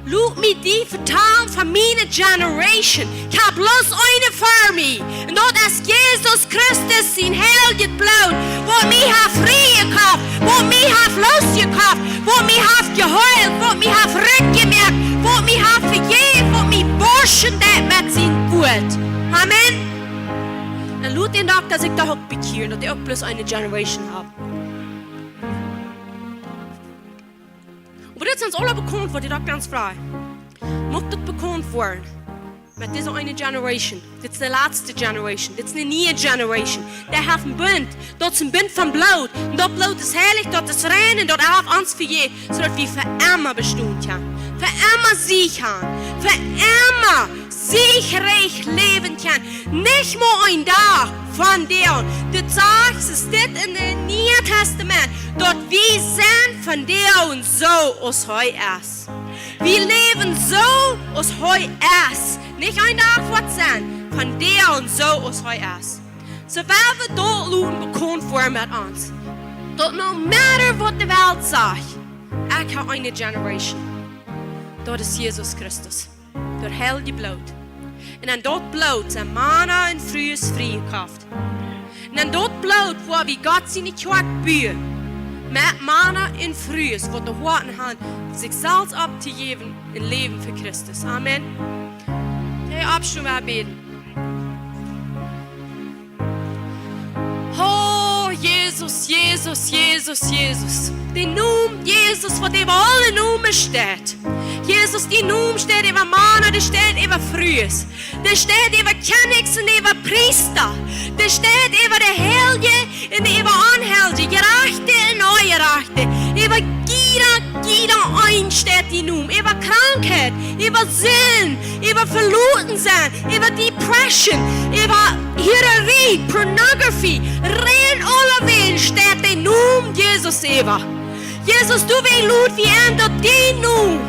Lot mie die vetalen von miene Generation. Ekj hab bloos eene fa mie. Un daut es Jesus Christus sien heiljet Bloot, waut mie haft frie jekoft, waut mie haft loosjekoft, waut mie haft jeheelt, waut mie haft rutjemoakt, waut mie haft vejäft, waut mie wauschen deit met sien Wuat. Amen. Un lot dän Dokta sikj doa uk bekjieren, daut dee uk bloos eene Generation haben. Oba dit es ons aula bekaunt, waut dee Dokta ons froagt. Mucht daut bekaunt woaren. Met dise eene Generation. Dit es de latste Generation. Dit es ne niee Generation. Dee haft een Bunt. Daut es een Bunt von Bloot. Un daut Bloot es heilich, daut es rein un daut haft ons vejäft, soo daut wie fa emma bestonen kjennen. Fa emma Siech haben. Fa emma siechrikj läwen kjennen. Nich mau een Dach von vondoag. Dit sajcht, es dit en daut Niee Tastament, daut wie sent vondoag soo aus hee es. Wie läwen soo aus hee es. Nich een Dach woat sennen, vondoag soo aus hee es. Soo woa wie daut loten bekaunt woaren met ons. Daut no matter waut de Welt sajcht, ekj hab eene Generation. Daut es Jesus Christus. Daut heilje Bloot. Un en daut Bloot sent Mana un Frues frie jekoft. Un en daut Bloot woa wie Gott siene Kjoakj buen. Met Mana un Frues, waut de Hoaten haben, sikj selfst opptojäwen un läwen fa Christus. Amen. Hee, oppstonen, wie bäden. Oh, Jesus, Jesus, Jesus, Jesus. De Nomen Jesus, waut äwa aule Nomen steit. Jesus, dien Nomen steit äwa Mana, dee steit äwa Frues. Dee steit äwa Kjennichs un äwa Priesta. Dee steit äwa de Heilje un äwa Onheilje, Jerajchte un Onjerajchte. Äwa jieda, jieda een steit dien Nomen. Äwa Krankheit, äwa Sind, äwa veloten sennen, äwa Depression, äwa Huararie, Pornografie, rein aulawäajen steit de Nomen Jesus äwa. Jesus, du, wie lot wie en daut dien Nomen,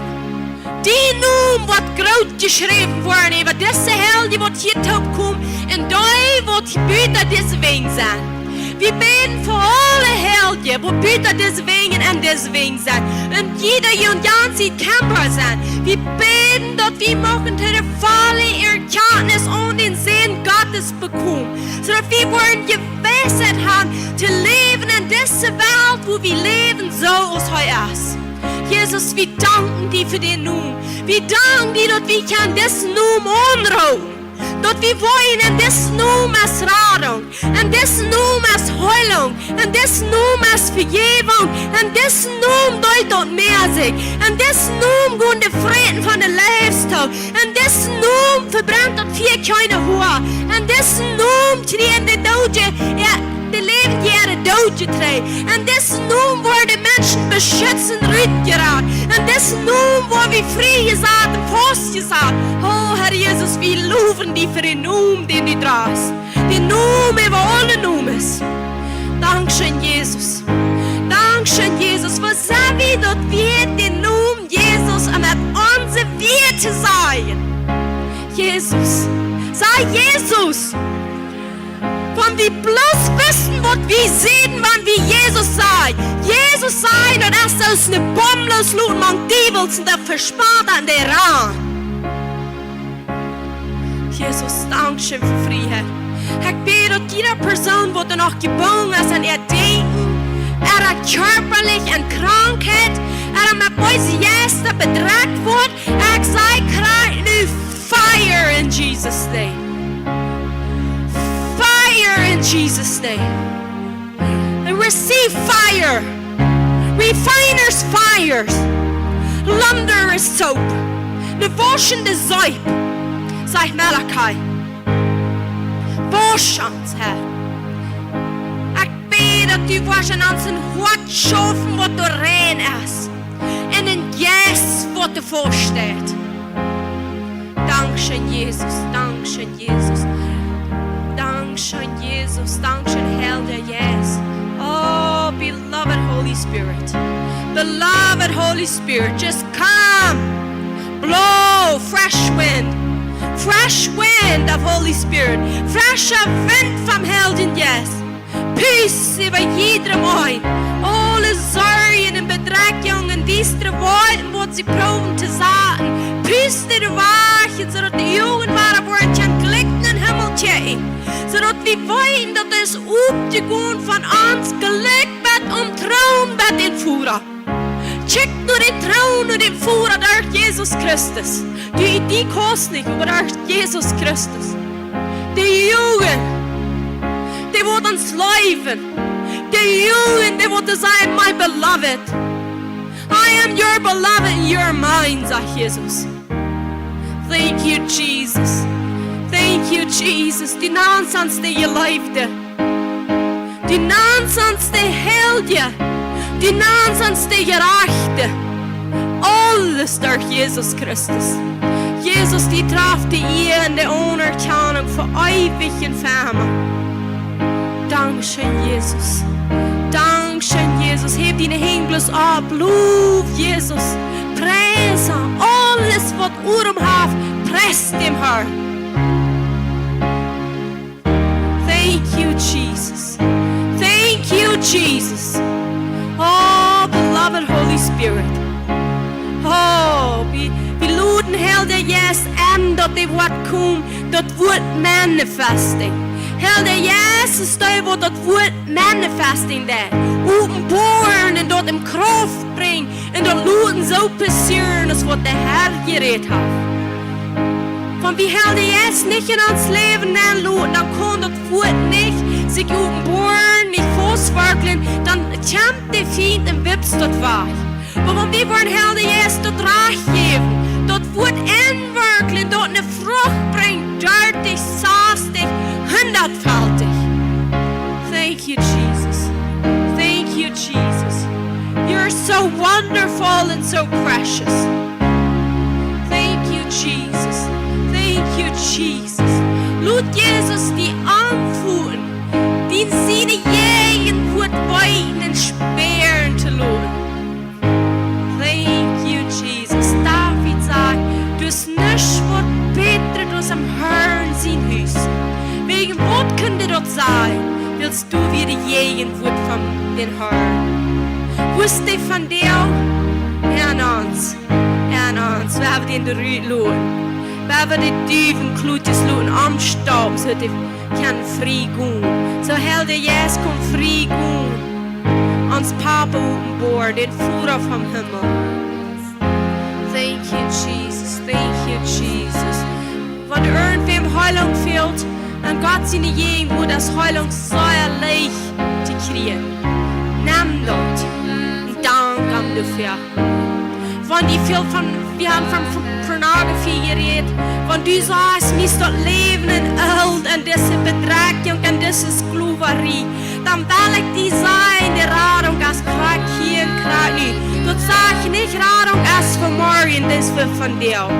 dien Nomen woat groot jeschräwen woaren äwa dise Heilje, waut hia toopkomen, un dee, waut buta dise Wenj sent. Wie bäden fa aule Heilje, waut buta dise Wenj un en dise Wenj sent. Un jieda hia un jans en Camper sent. Wie bäden, daut wie muchten de volle Erkjantnis aun dän Sän Gottes bekomen. Soo daut wie woaren Jeweissheit haben to läwen en dise Welt, wua wie läwen, soo aus hee es. Jesus, wie danken die fa dän Nomen. Wie danken die, daut wie kjennen disen Nomen aunroopen. Daut wie woaren en disen Nomen aus Radunk, en disen Nomen aus Heilunk, en disen Nomen aus Vejäwunk, en disen Nomen deit daut Mea sikj, en disen Nomen gonen de Fräten von de Leew too, en disen Nomen vebrent daut Fia kjeene Hoa, en disen Nomen kjrieen de Doodje, jo, de Läwendje äa Doodje trigj. En disen Nomen woaren de Menschen beschitzt un rutjerat. En disen Nomen woaren wie friejesat un faustjesat. Oh, Herr Jesus, wie lowen die fa dän Nomen, dän du drajchst. Dän Nomen äwa aule Nomes. Dankscheen, Jesus. Dankscheen, Jesus. Waut sent wie, daut wie dän Nomen Jesus aun met onse Wieed sajen? Jesus. Saj Jesus. Wan wie bloos wisten, waut wie säden, wan wie Jesus sajen. Jesus sajen, daut es soo aus ne Bom loosloten mank Diewels un daut vespalt aun de Rand. Jesus, dankscheen fa Frieheit. Ekj bäd, daut jieda Persoon, waut doa noch jebungen es aun äa Denkjen, ooda kjarpalich en Krankheit, ooda met beese Jeista bedrekjt woat, ekj saj, kjricht nu Fire in Jesus' name. Fire. Sea fire, refiner's fires, launderer's soap, de wauschende Seep, sajcht Malachi. Wausch ons, Herr. Ekj bäd, daut du woascht en ons een Hoat schaufen, waut doa rein es. Un een Jeist, waut doa väasteit. Dankscheen, Jesus. Dankscheen, Jesus. Dankscheen, Jesus. Dankscheen, Heilja Jeist. Oh, beloved Holy Spirit. Beloved Holy Spirit, just come. Blow fresh wind. Fresh wind of Holy Spirit. Frescha Wint vom Heiljen Jeist. Pust äwa jiedrem aun. Aule Sorjen un Bedrekjungen, diestre Wolkjen, waut see proowen to saten. Pust dee wajch, soo daut de Uagen wada woaren kjennen jlikj nom Himmel kjikjen. Soo daut wie weeten, daut et es oppjegonen von ons jlikj bat aum Troon bat em Voda. Kjikj no dän Troon, no dän Voda derch Jesus Christus. Du, du kaust nich, oba derch Jesus Christus. De Uagen, dee woat ons leewen. De Uagen, dee woat sajen, "My beloved. I am your beloved and you're mine," sajcht Jesus. Thank you, Jesus. Thank you, Jesus. Du nanst ons de Jeleewde. Du nanst ons de Heilje. Du nanst ons de Jerajchte. Aules derch Jesus Christus. Jesus, du drafst de Ea un de Aunerkjanunk fa eewich un fa emma. Dankscheen, Jesus. Dankscheen, Jesus. Häw diene Henj bloos opp. Low Jesus. Pries am. Aules, waut Odem haft, priest dän Herrn. Thank you, Jesus. Thank you, Jesus. Oh, beloved Holy Spirit. Oh, wie, wie loten Heilja Jeist en, daut dee woat komen, daut woat manifesting. Heilja Jeist es dee, waut daut woat manifesting deit. Openboaren un daut en Krauft brinjen un daut loten soo passieren, aus waut de Herr jerät haft. Wan wie Heilja Jeist nich en ons Läwen nenloten, dan kaun daut Wuat nich sikj openboaren, nich faustwerkjlen, dan kjemt de Fient un wipst daut wajch. Oba wan wie woaren Heilja Jeist daut Rajcht jäwen, daut Wuat enwerkjlen, daut ne Frucht brinjt, dartich, sastich, hundatfaltich. Thank you, Jesus. Thank you, Jesus. You're so wonderful and so precious. Thank you, Jesus. Thank you, Jesus. Lot Jesus die aunfoten, die siene Jäajenwuat weeten un spieren to loten. Thank you, Jesus. David sajcht, doa es nuscht waut bätret aus em Herrn sien Hus. Wäajen waut kunn daut sennen, wiels doa wia de Jäajenwuat von dän Herrn. Woo es dee vondoag? En ons. En ons. Wie haben dän doa rut loten. Wie haben de Duwen Klutjes loten aunstaupen, soo daut dee kaun frie gonen. Soo Heilja Jeist, komm frie gonen. Ons Papa openboaren, dän Voda vom Himmel. Thank you, Jesus. Thank you, Jesus. Wan irjentwäm Heilunk fält, dan Gott siene Jäajenwuat es Heilunk sea leicht to kjrieen. Nemm daut. Un dank am doafäa. Wan die väl von, wie haben von, von Pornografie jerät, wan du sajchst, mie es daut Läwen en Eld, en dise Bedrekjunk, en dise Sklowarie, dan well ekj die sajen, de Radunk es krakjt hia un krakjt nu. Daut sajcht nich, Radunk es fa morjen, daut es fa vondoag.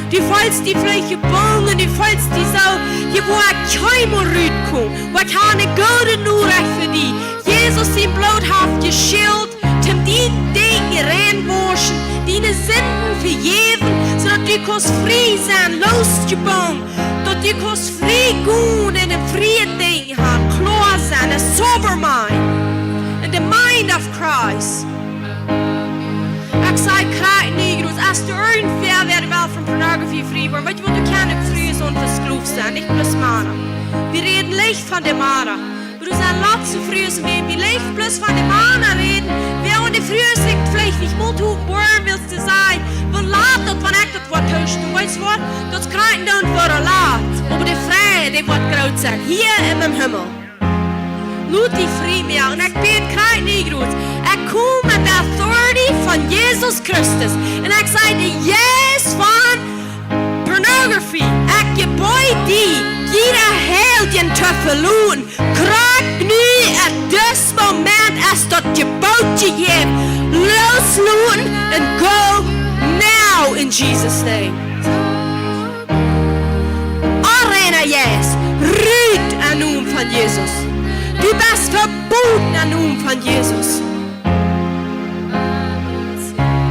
Du feelst die veleicht jebungen, du feelst die soo, hia woa ekj kjeenmol rutkomen. Oba ekj hab ne goode Norecht fa die. Jesus sien Bloot haft jeschelt, toom dien Denkjen reinwauschen, diene Sinden vejäwen, soo daut du kaust frie sennen, loosjebungen, daut du kaust frie gonen un een friet Denkjen haben, kloa sennen, a sober mind, in the mind of Christ. Ekj saj krakjt nu, aus du irjentwäa, wäa well von Pornografie frie woaren, weetst du waut, du kaust uk frie sennen, veskloft sennen, nich bloos Mana. Wie räden leicht von de Mana. Oba doa sent lots Frues, un wan wie leicht bloos von de Mana räden, wäa de Frues sikj veleicht nich mol toom woaren, wiels see sajen, wan lat daut, wan ekj daut woa toostonen, weetst du waut? Daut kjrieen dan woaren lat. Oba de Frie, dee woat groot sennen. Hia en dän Himmel. Lot die frie moaken. Un ekj bäd krakjt nu, Gott. Ekj kom met de authority von Jesus Christus. Un ekj saj, de Jeist von pornography, ekj jebäd die, jieda Heiljen to veloten. Krakjt nu, at this moment, es daut Jebott jejäft. Loosloten un go now in Jesus' name. Onreina Jeist, rut em Nomen von Jesus. Du best veboden em Nomen von Jesus.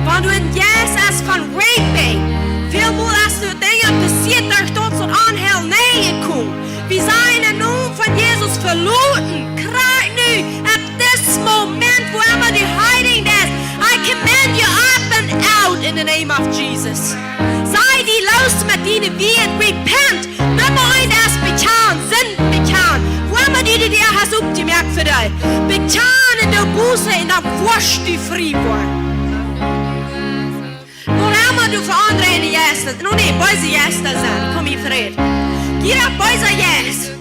Wan du een Jeist hast von raping, väl mol aus doa Dinja passieet, doa steit soo aun Hell näajen komen. Wie sent em Nomen von Jesus veloten. Krakjt nu, at this moment, wua emma du hiding best, I command you up and out in the name of Jesus. Saj die loos met diene Wieed, repent. Numma eent es bekjanen, Sind bekjanen. Wua emma du die hast oppjemoakt fa die. Bekjanen, doa Buße un dan woascht du frie woaren. Wua emma du fa aundre Jeista, nä, beese Jeista sent, komm hia ver. Jieda beesa Jeist.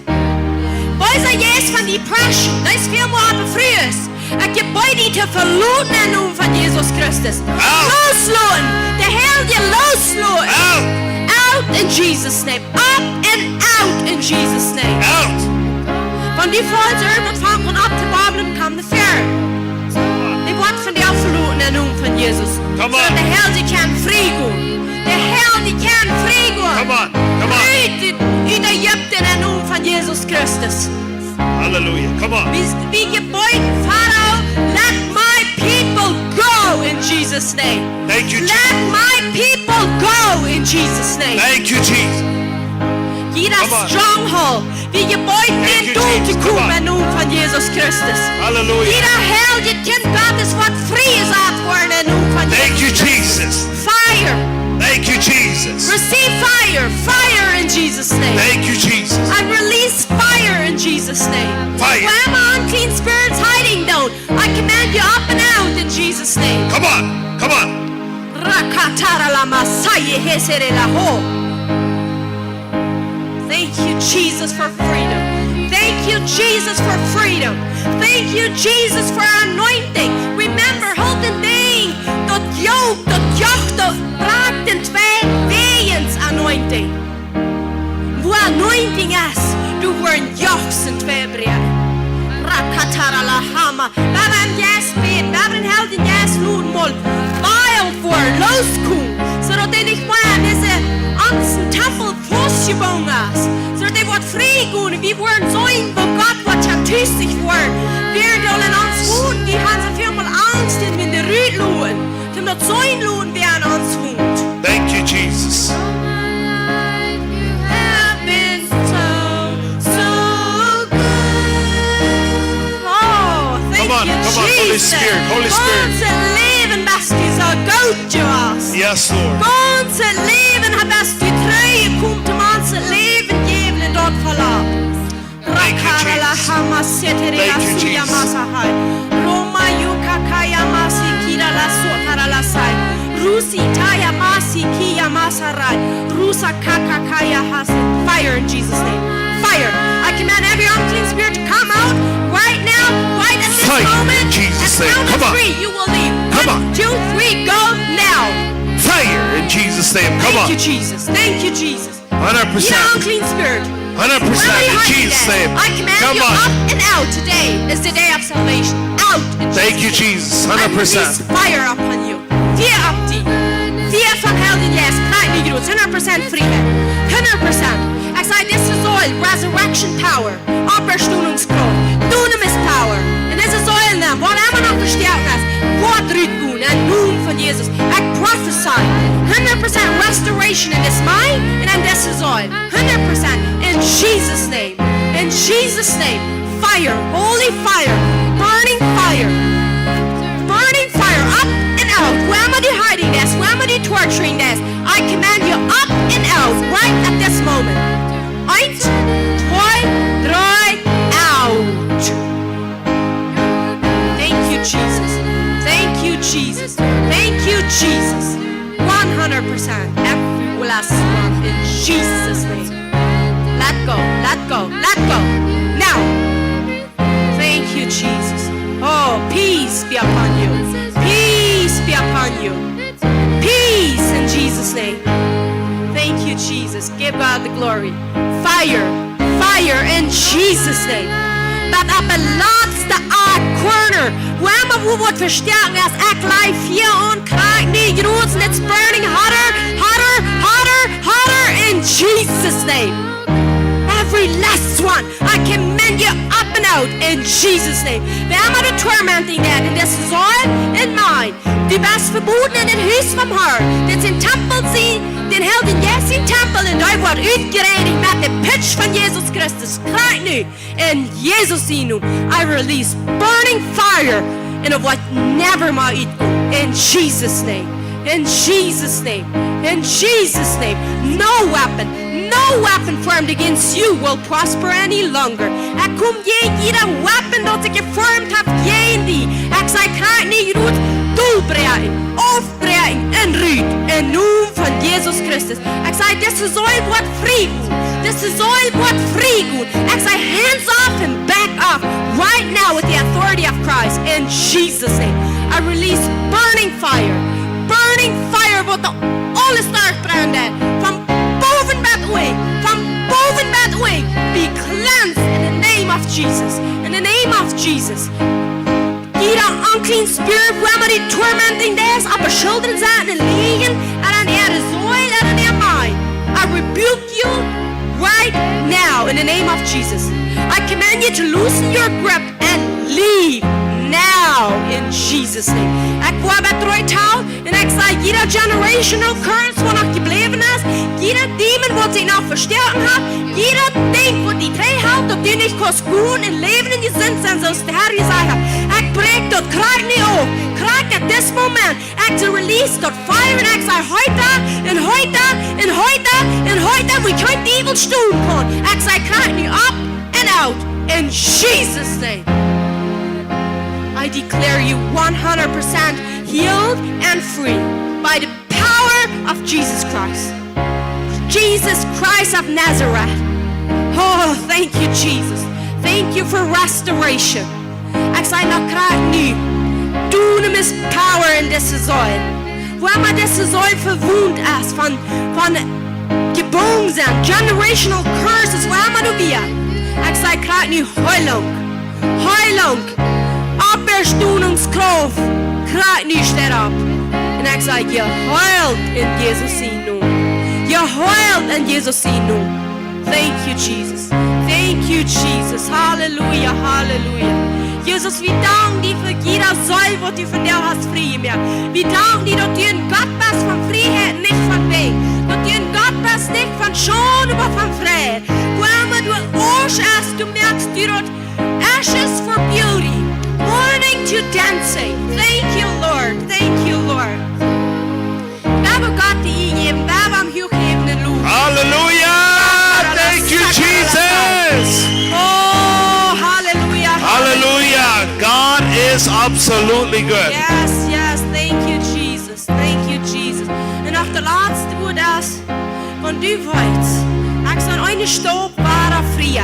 Beesa Jeist von depression, daut es väl mea aus Frues. Ekj jebäd die to veloten em Nomen von Jesus Christus. Out. Loosloten. De Heilje loosloten. Out. Out in Jesus' name. Up and out in Jesus' name. Out. Wan du fäulst, irjentwaut von aun opptobauen, komm no ver. Dee woat von die veloten em Nomen von Jesus. Come on. Soo daut de Heilje kaun frie gonen. De Heilje kaun frie gonen. Come on. Come on. Rut ut, ut Ägipten em Nomen von Jesus Christus. Hallelujah. Come on. Wie, wie jebäden, Farao, let my people go in Jesus' name. Thank you, Jesus. Let my people go in Jesus' name. Thank you, Jesus. Jieda stronghold, wie jebäden, doot to komen em Nomen von Jesus Christus. Hallelujah. Jieda Heilje Kjint Gottes woat frie jesat woaren em Nomen von Jesus. Thank you, Jesus. Fire. Thank you, Jesus. Receive fire. Fire in Jesus' name. Thank you, Jesus. I release fire in Jesus' name. Fire. Wua emma unclean spirits hiding down, I command you up and out in Jesus' name. Come on. Come on. Rakatara la masaye hesere la ho. Thank you, Jesus, for freedom. Thank you, Jesus, for freedom. Thank you, Jesus, for anointing. Remember, holt een Dinkj, daut Joch, daut Joch, daut brakjt en twee wäajens anointing. Wua anointing es, doa woaren Jochs en twee bräakjen. Rakatara la hama. Wie haben Jeist bäden, wie haben Heiljen Jeist loten mol wild woaren, loskomen, soo daut dee nich mea en dise Angst un Tempel faustjebungen es, soo daut dee woat frie gonen. Wie woaren seenen, woo Gott woat jetusich woaren. Wie doonen ons Mut, wie haben soo väl mol Angst un wie rutloten. Toom daut seenen loten, wäa en ons wont. Thank you, Jesus. Have been so, so good. Oh, thank you, Jesus. Come on, come on, Holy Spirit, Holy Spirit. Gaunzet Läwen best du soo goot jewast. Yes, Lord. Gaunzet Läwen best du tru jekomen, toom ons daut Läwen jäwen un daut Veloten. Thank you, Jesus. Rakara la hama setere la suya masahai. Thank you, Jesus. Roma yuka kaya masi kira la sotara la sai. Rusi taya masi kiya masarai. Rusa kaka kaya hasi. Fire in Jesus' name. Fire. I command every unclean spirit to come out right now, right at this moment. Fire in Jesus' name. Come on. At the count of three, you will leave. Come on. One, two, three, go now. Fire in Jesus' name. Come on. Thank you, Jesus. Thank you, Jesus. Hundred percent. Jieda unclean spirit. Hundred percent in Jesus' name. Come on. Wherever you hiding at, I command you up and out. Today is the day of salvation. Out in Jesus' name. Thank you, Jesus. Hundred percent. I release fire upon you. Fia opp die. Fia von Heiljen Jeist. Krakjt nu, Gott. Hundred percent Frieheit. Hundred percent. Ekj saj, dise Säul, resurrection power. Auferstehungskraft. Dunamis power. Un dise Säul, waut emma noch vestoaken es, woat rutgonen. Em Nomen von Jesus. Ekj prophesy hundred percent restoration in this mind and in this soul. Hundred percent. In Jesus' name. In Jesus' name. Fire. Holy fire. Burning fire. Burning fire. Up and out. Wua emma du hiding best, wua emma du torturing best, I command you up and out right at this moment. Eent, twee, dree, out. Thank you, Jesus. Thank you, Jesus. Thank you, Jesus. One hundred percent. Every last one in Jesus' name. Let go, let go, let go. Now. Thank you, Jesus. Oh, peace be upon you. Peace be upon you. Peace in Jesus' name. Thank you, Jesus. Give God the glory. Fire. Fire in Jesus' name. Bat opp de latste Korner. Wua emma wua waut vestoaken es, ekj lei hia aun, krakjt nu, Jruts, and it's burning hotter, hotter, hotter, hotter in Jesus' name. Every last one, I command you up and out in Jesus' name. Wua emma de tormenting that, en dise Seel, en mien. Du best veboden en daut Hus vom Harn. Dit es een Tempel, see, dän Heiljen Jeist sien Tempel, un dee woat utjereinicht met de Pitsch von Jesus Christus. Krakjt nu. In Jesus' Nomen, I release burning fire, and it woat never mea utkomen. In Jesus' name. In Jesus' name. In Jesus' name. No weapon, no weapon formed against you will prosper any longer. Ekj kom jäajen jieda weapon, daut sikj jeformt haft jäajen die. Ekj saj, krakjt nu, Jruts, du bräakjen, auf bräakjen un rut. En Nomen von Jesus Christus. Ekj saj, dise Seel woat frie gonen. Dise Seel woat frie gonen. Ekj saj, hands off and back off. Right now with the authority of Christ. In Jesus' name. I release burning fire. Burning fire, waut de aules derchbrennt. Von bowen bat unjen. Von bowen bat unjen. Be cleansed in the name of Jesus. In the name of Jesus. Jieda unclean spirit, wua emma dee tormenting is, opp de Schuldren setten un läajen, en aun äare Seel, en aun äa mind. I rebuke you right now in the name of Jesus. I command you to loosen your grip and leave now in Jesus' name. Ekj woa bat dree talen, un ekj saj, jieda generational curse, waut noch jebläwen es, jieda demon, waut sikj noch vestoaken haft, jieda Dinkj, waut die trigjhelt, daut du nich kaust gonen un läwen un jesunt sennen, soo aus de Herr jesajcht haft. Ekj bräakj daut krakjt nu auf. Krakjt at this moment. Ekj release daut fire un ekj saj, heute, un heute, un heute, un heute, wua kjeen Diewel stonen kaun. Ekj saj, krakjt nu up and out. In Jesus' name. I declare you one hundred percent healed and free by the power of Jesus Christ. Jesus Christ of Nazareth. Oh, thank you, Jesus. Thank you for restoration. Ekj saj nu krakjt nu, dunamis power en dise Seel. Wua emma dise Seel vewont es, von, von jebungen sennen, generational curses, wua emma du best. Ekj saj krakjt nu Heilung. Heilung. Oppstonungskrauft. Krakjt nu steit opp. Un ekj saj, jeheelt en Jesus sien Nomen. Jeheelt en Jesus sien Nomen. Thank you, Jesus. Thank you, Jesus. Halleluja, halleluja. Jesus, wie danken die fa jieda Seel, waut du vondoag hast frie jemoakt. Wie danken die, daut du een Gott best von Frieheit, nich von Wee. Daut du een Gott best, nich von Schaund, oba von Frieheit. Wua emma du Asch best, du moakst die daut Ashes for beauty, mourning to dancing. Thank you, Lord. Thank you, Lord. Wan wie Gott de Ea jäwen, wan wie am Hochhäwen un lowen. Hallelujah. Thank you, Jesus. Oh, hallelujah. Hallelujah. God is absolutely good. Yes, yes. Thank you, Jesus. Thank you, Jesus. Un noch daut latste Wuat es, wan du weetst, ekj sie eene Staup wieda frie,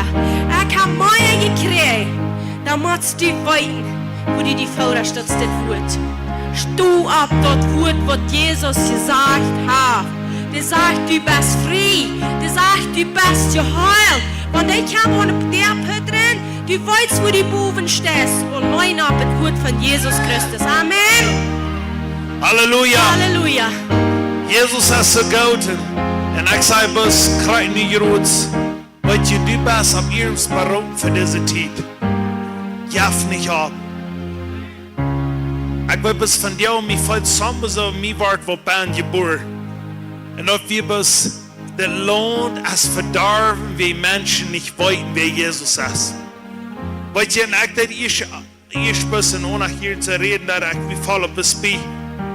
ekj hab mea jekjräajen, dan motst du weeten, wua du die feelst, daut es dit Wuat. Sto opp daut Wuat, waut Jesus jesajcht haft. Dee sajcht, du best frie. Dee sajcht, du best jeheelt. Wan dee kjemt aun de Däa putren, du weetst, wua du bowen steist, un lean opp daut Wuat von Jesus Christus. Amen. Halleluja. Halleluja. Jesus es soo goot. Un ekj saj bloos krakjt nu, Jruts, waut du best opp iernst beroopen fa dise Tiet. Jeff nich opp. Ekj weet, best von die, mie felt somehow soo, mie wort waut bie jebuaren. Un daut wie bloos, daut Launt es vedorwen, wiels Menschen nich weeten, wäa Jesus es. Weet jie, un ekj deed ieescht, ieescht bloos en Onacht hia to räden, daut ekj mie voll opp bespie.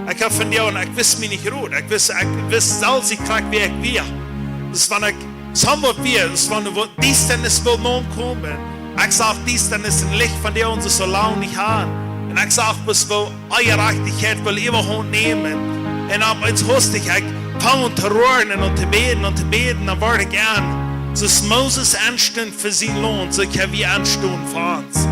Ekj hab von die, un ekj wist mie nich rut. Ekj wist, ekj wist selfst nich krakjt, wäa ekj wia. Daut wan ekj somehow wia, daut wan de Diestanis wull nokomen. Ekj sach Diestanis un Licht von die, un see soo lang nich aun. Un ekj sach bloos, woo Onjerajchtichkjeit wull Äwahaunt nämen. Un opp eemol hastich, ekj fung aun to roaren un aun to bäden un to bäden, dan wort ekj aun. Soo aus Moses aunstunt fa sien Launt, soo kjenn wie aunstonen fa ons.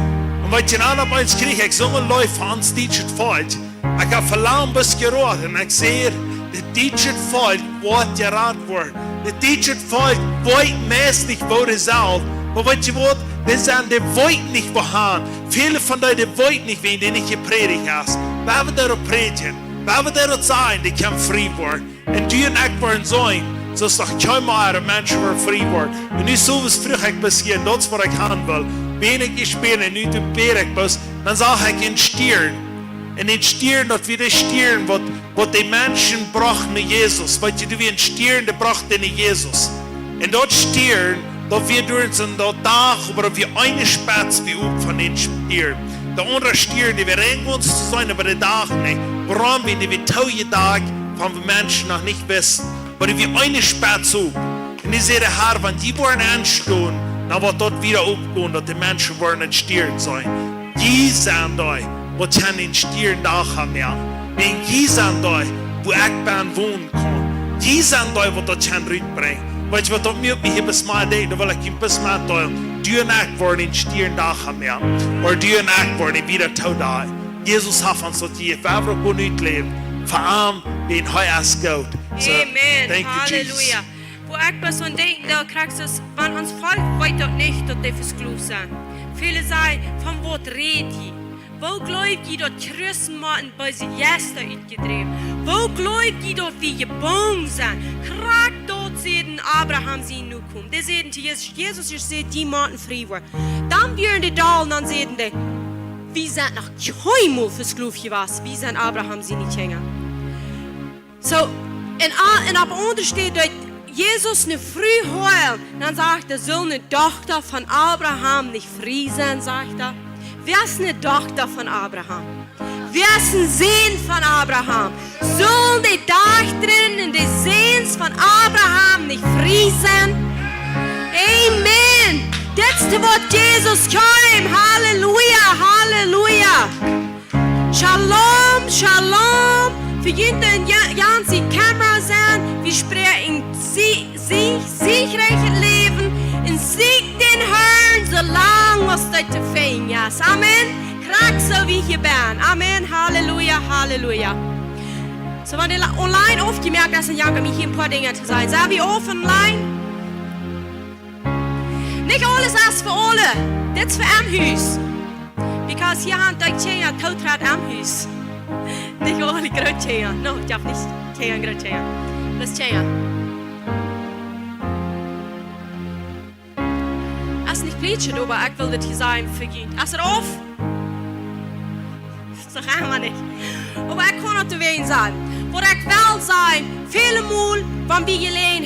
Un Weetst, en aundre Wieed kjrieech ekj soone Leew fa ons dietschet Volkj. Ekj hab velangen bat jeroat un ekj säd, daut dietschet Volkj woat jerat woaren. Daut dietschet Volkj weet meist nich, woo dee sent. Oba weetst waut? Dee sent, dee weeten nich, woo han. Väle von dee, dee weeten nich, wäajen dee nich jeprädicht es. Wie woaren doaropp prädjen. Wie woaren doaropp sajen, dee kjennen frie woaren. Un du un ekj woaren seenen, soo aus daut kjeenmol aundre Menschen woaren frie woaren. Un nu soo aus frieha ekj passieren, daut es waut ekj haben well. Wan ekj hia bän un nu doa bäd ekj bloos, dan sach ekj een Stiern. Un een Stiern, daut wia de Stiern, waut, waut de Menschen brocht no Jesus. Weetst, doa wia een Stiern, dee brocht dee no Jesus. Un daut Stiern, daut wia derch sien daut Dach, oba doa wia eene Spetz wia op von dän Stiern. De aundre Stiern, dee wia rein gaunz to seenen, oba de Dach nich. Wuarom? Wiels dee wia too jedakjt von waut Menschen noch nich wisten. Oba doa wia eene Spetz op. Un dee säd de Har, wan jie woaren aunstonen, dan woat daut wada opgonen, daut de Menschen woaren dän Stiern seenen. Jie sent dee, waut kjennen dän Stiern Dach haben, jo. Wan jie sent dee, wua ekj bie wonen kaun. Jie sent dee, waut daut kjennen rutbrinjen. Weetst waut, daut mott mie hia bloos mol denkjen, daut well ekj junt bloos mol deelen. Du un ekj woaren dän Stiern Dach haben, jo. Oba du un ekj woaren wada too dee. Jesus haft ons daut jejäft, wie woaren nich läwen. Fa am, dän hee es goot. So, Amen. Thank you, Jesus. Halleluja. Wua ekj bloos aun denkjen, daut krakjt soo, wan ons Volkj weet daut nich, daut dee vesklooft sent. Väle sajen, von waut räd jie? Woo jleew jie, daut Christen motten beese Jeista utjedräwen? Woo jleew jie, daut wie jebungen sent? Krakjt daut säden Abraham siene Nokomen. Dee säden to Jesus, Jesus, jie säden, dee motten frie woaren. Dan wieren dee doll, dan säden dee, wie sent noch kjeenmol vesklooft jewast, wie sent Abraham siene Kjinja. So, un, a- un opp aundre Städ deed Jesus ne Fru heilen, dan sajcht hee, saul ne Dochta von Abraham nich frie sennen, sajcht hee. Wäa es ne Dochta von Abraham? Wäa es een Sän von Abraham? Sullen de Dochtasch un de Säns von Abraham nich frie sennen? Amen. Dit es waut Jesus kjeem. Halleluja, halleluja. Shalom, shalom. Fa junt dee ja- gaunze Kamera sent, wie spräakjen Sie- Sie- siegreichet Läwen un sieekjt dän Harn soo lang aus daut to finjen es. Amen. Krakjt soo aus jie hia sent. Amen. Halleluja, halleluja. So, wan dee la- online aufjemoakt es, dan jankat mie hia een poa Dinja to sajen. Sent wie opp online? Nich aules es fa aule. Dit es fa em Hus. Because hia han dee Kjinja Tootrit em Hus. Nich aule Grootkjinja. No, ekj hab nich Kjinja, Grootkjinja. Daut es Kjinja. Es nich plietschet, oba ekj well dit hia sajen fa junt. Es et auf? Soo gaun wie nich. Oba ekj kaun daut doawäajen sajen. Waut ekj well sajen, väle Mol, wan wie jeläajen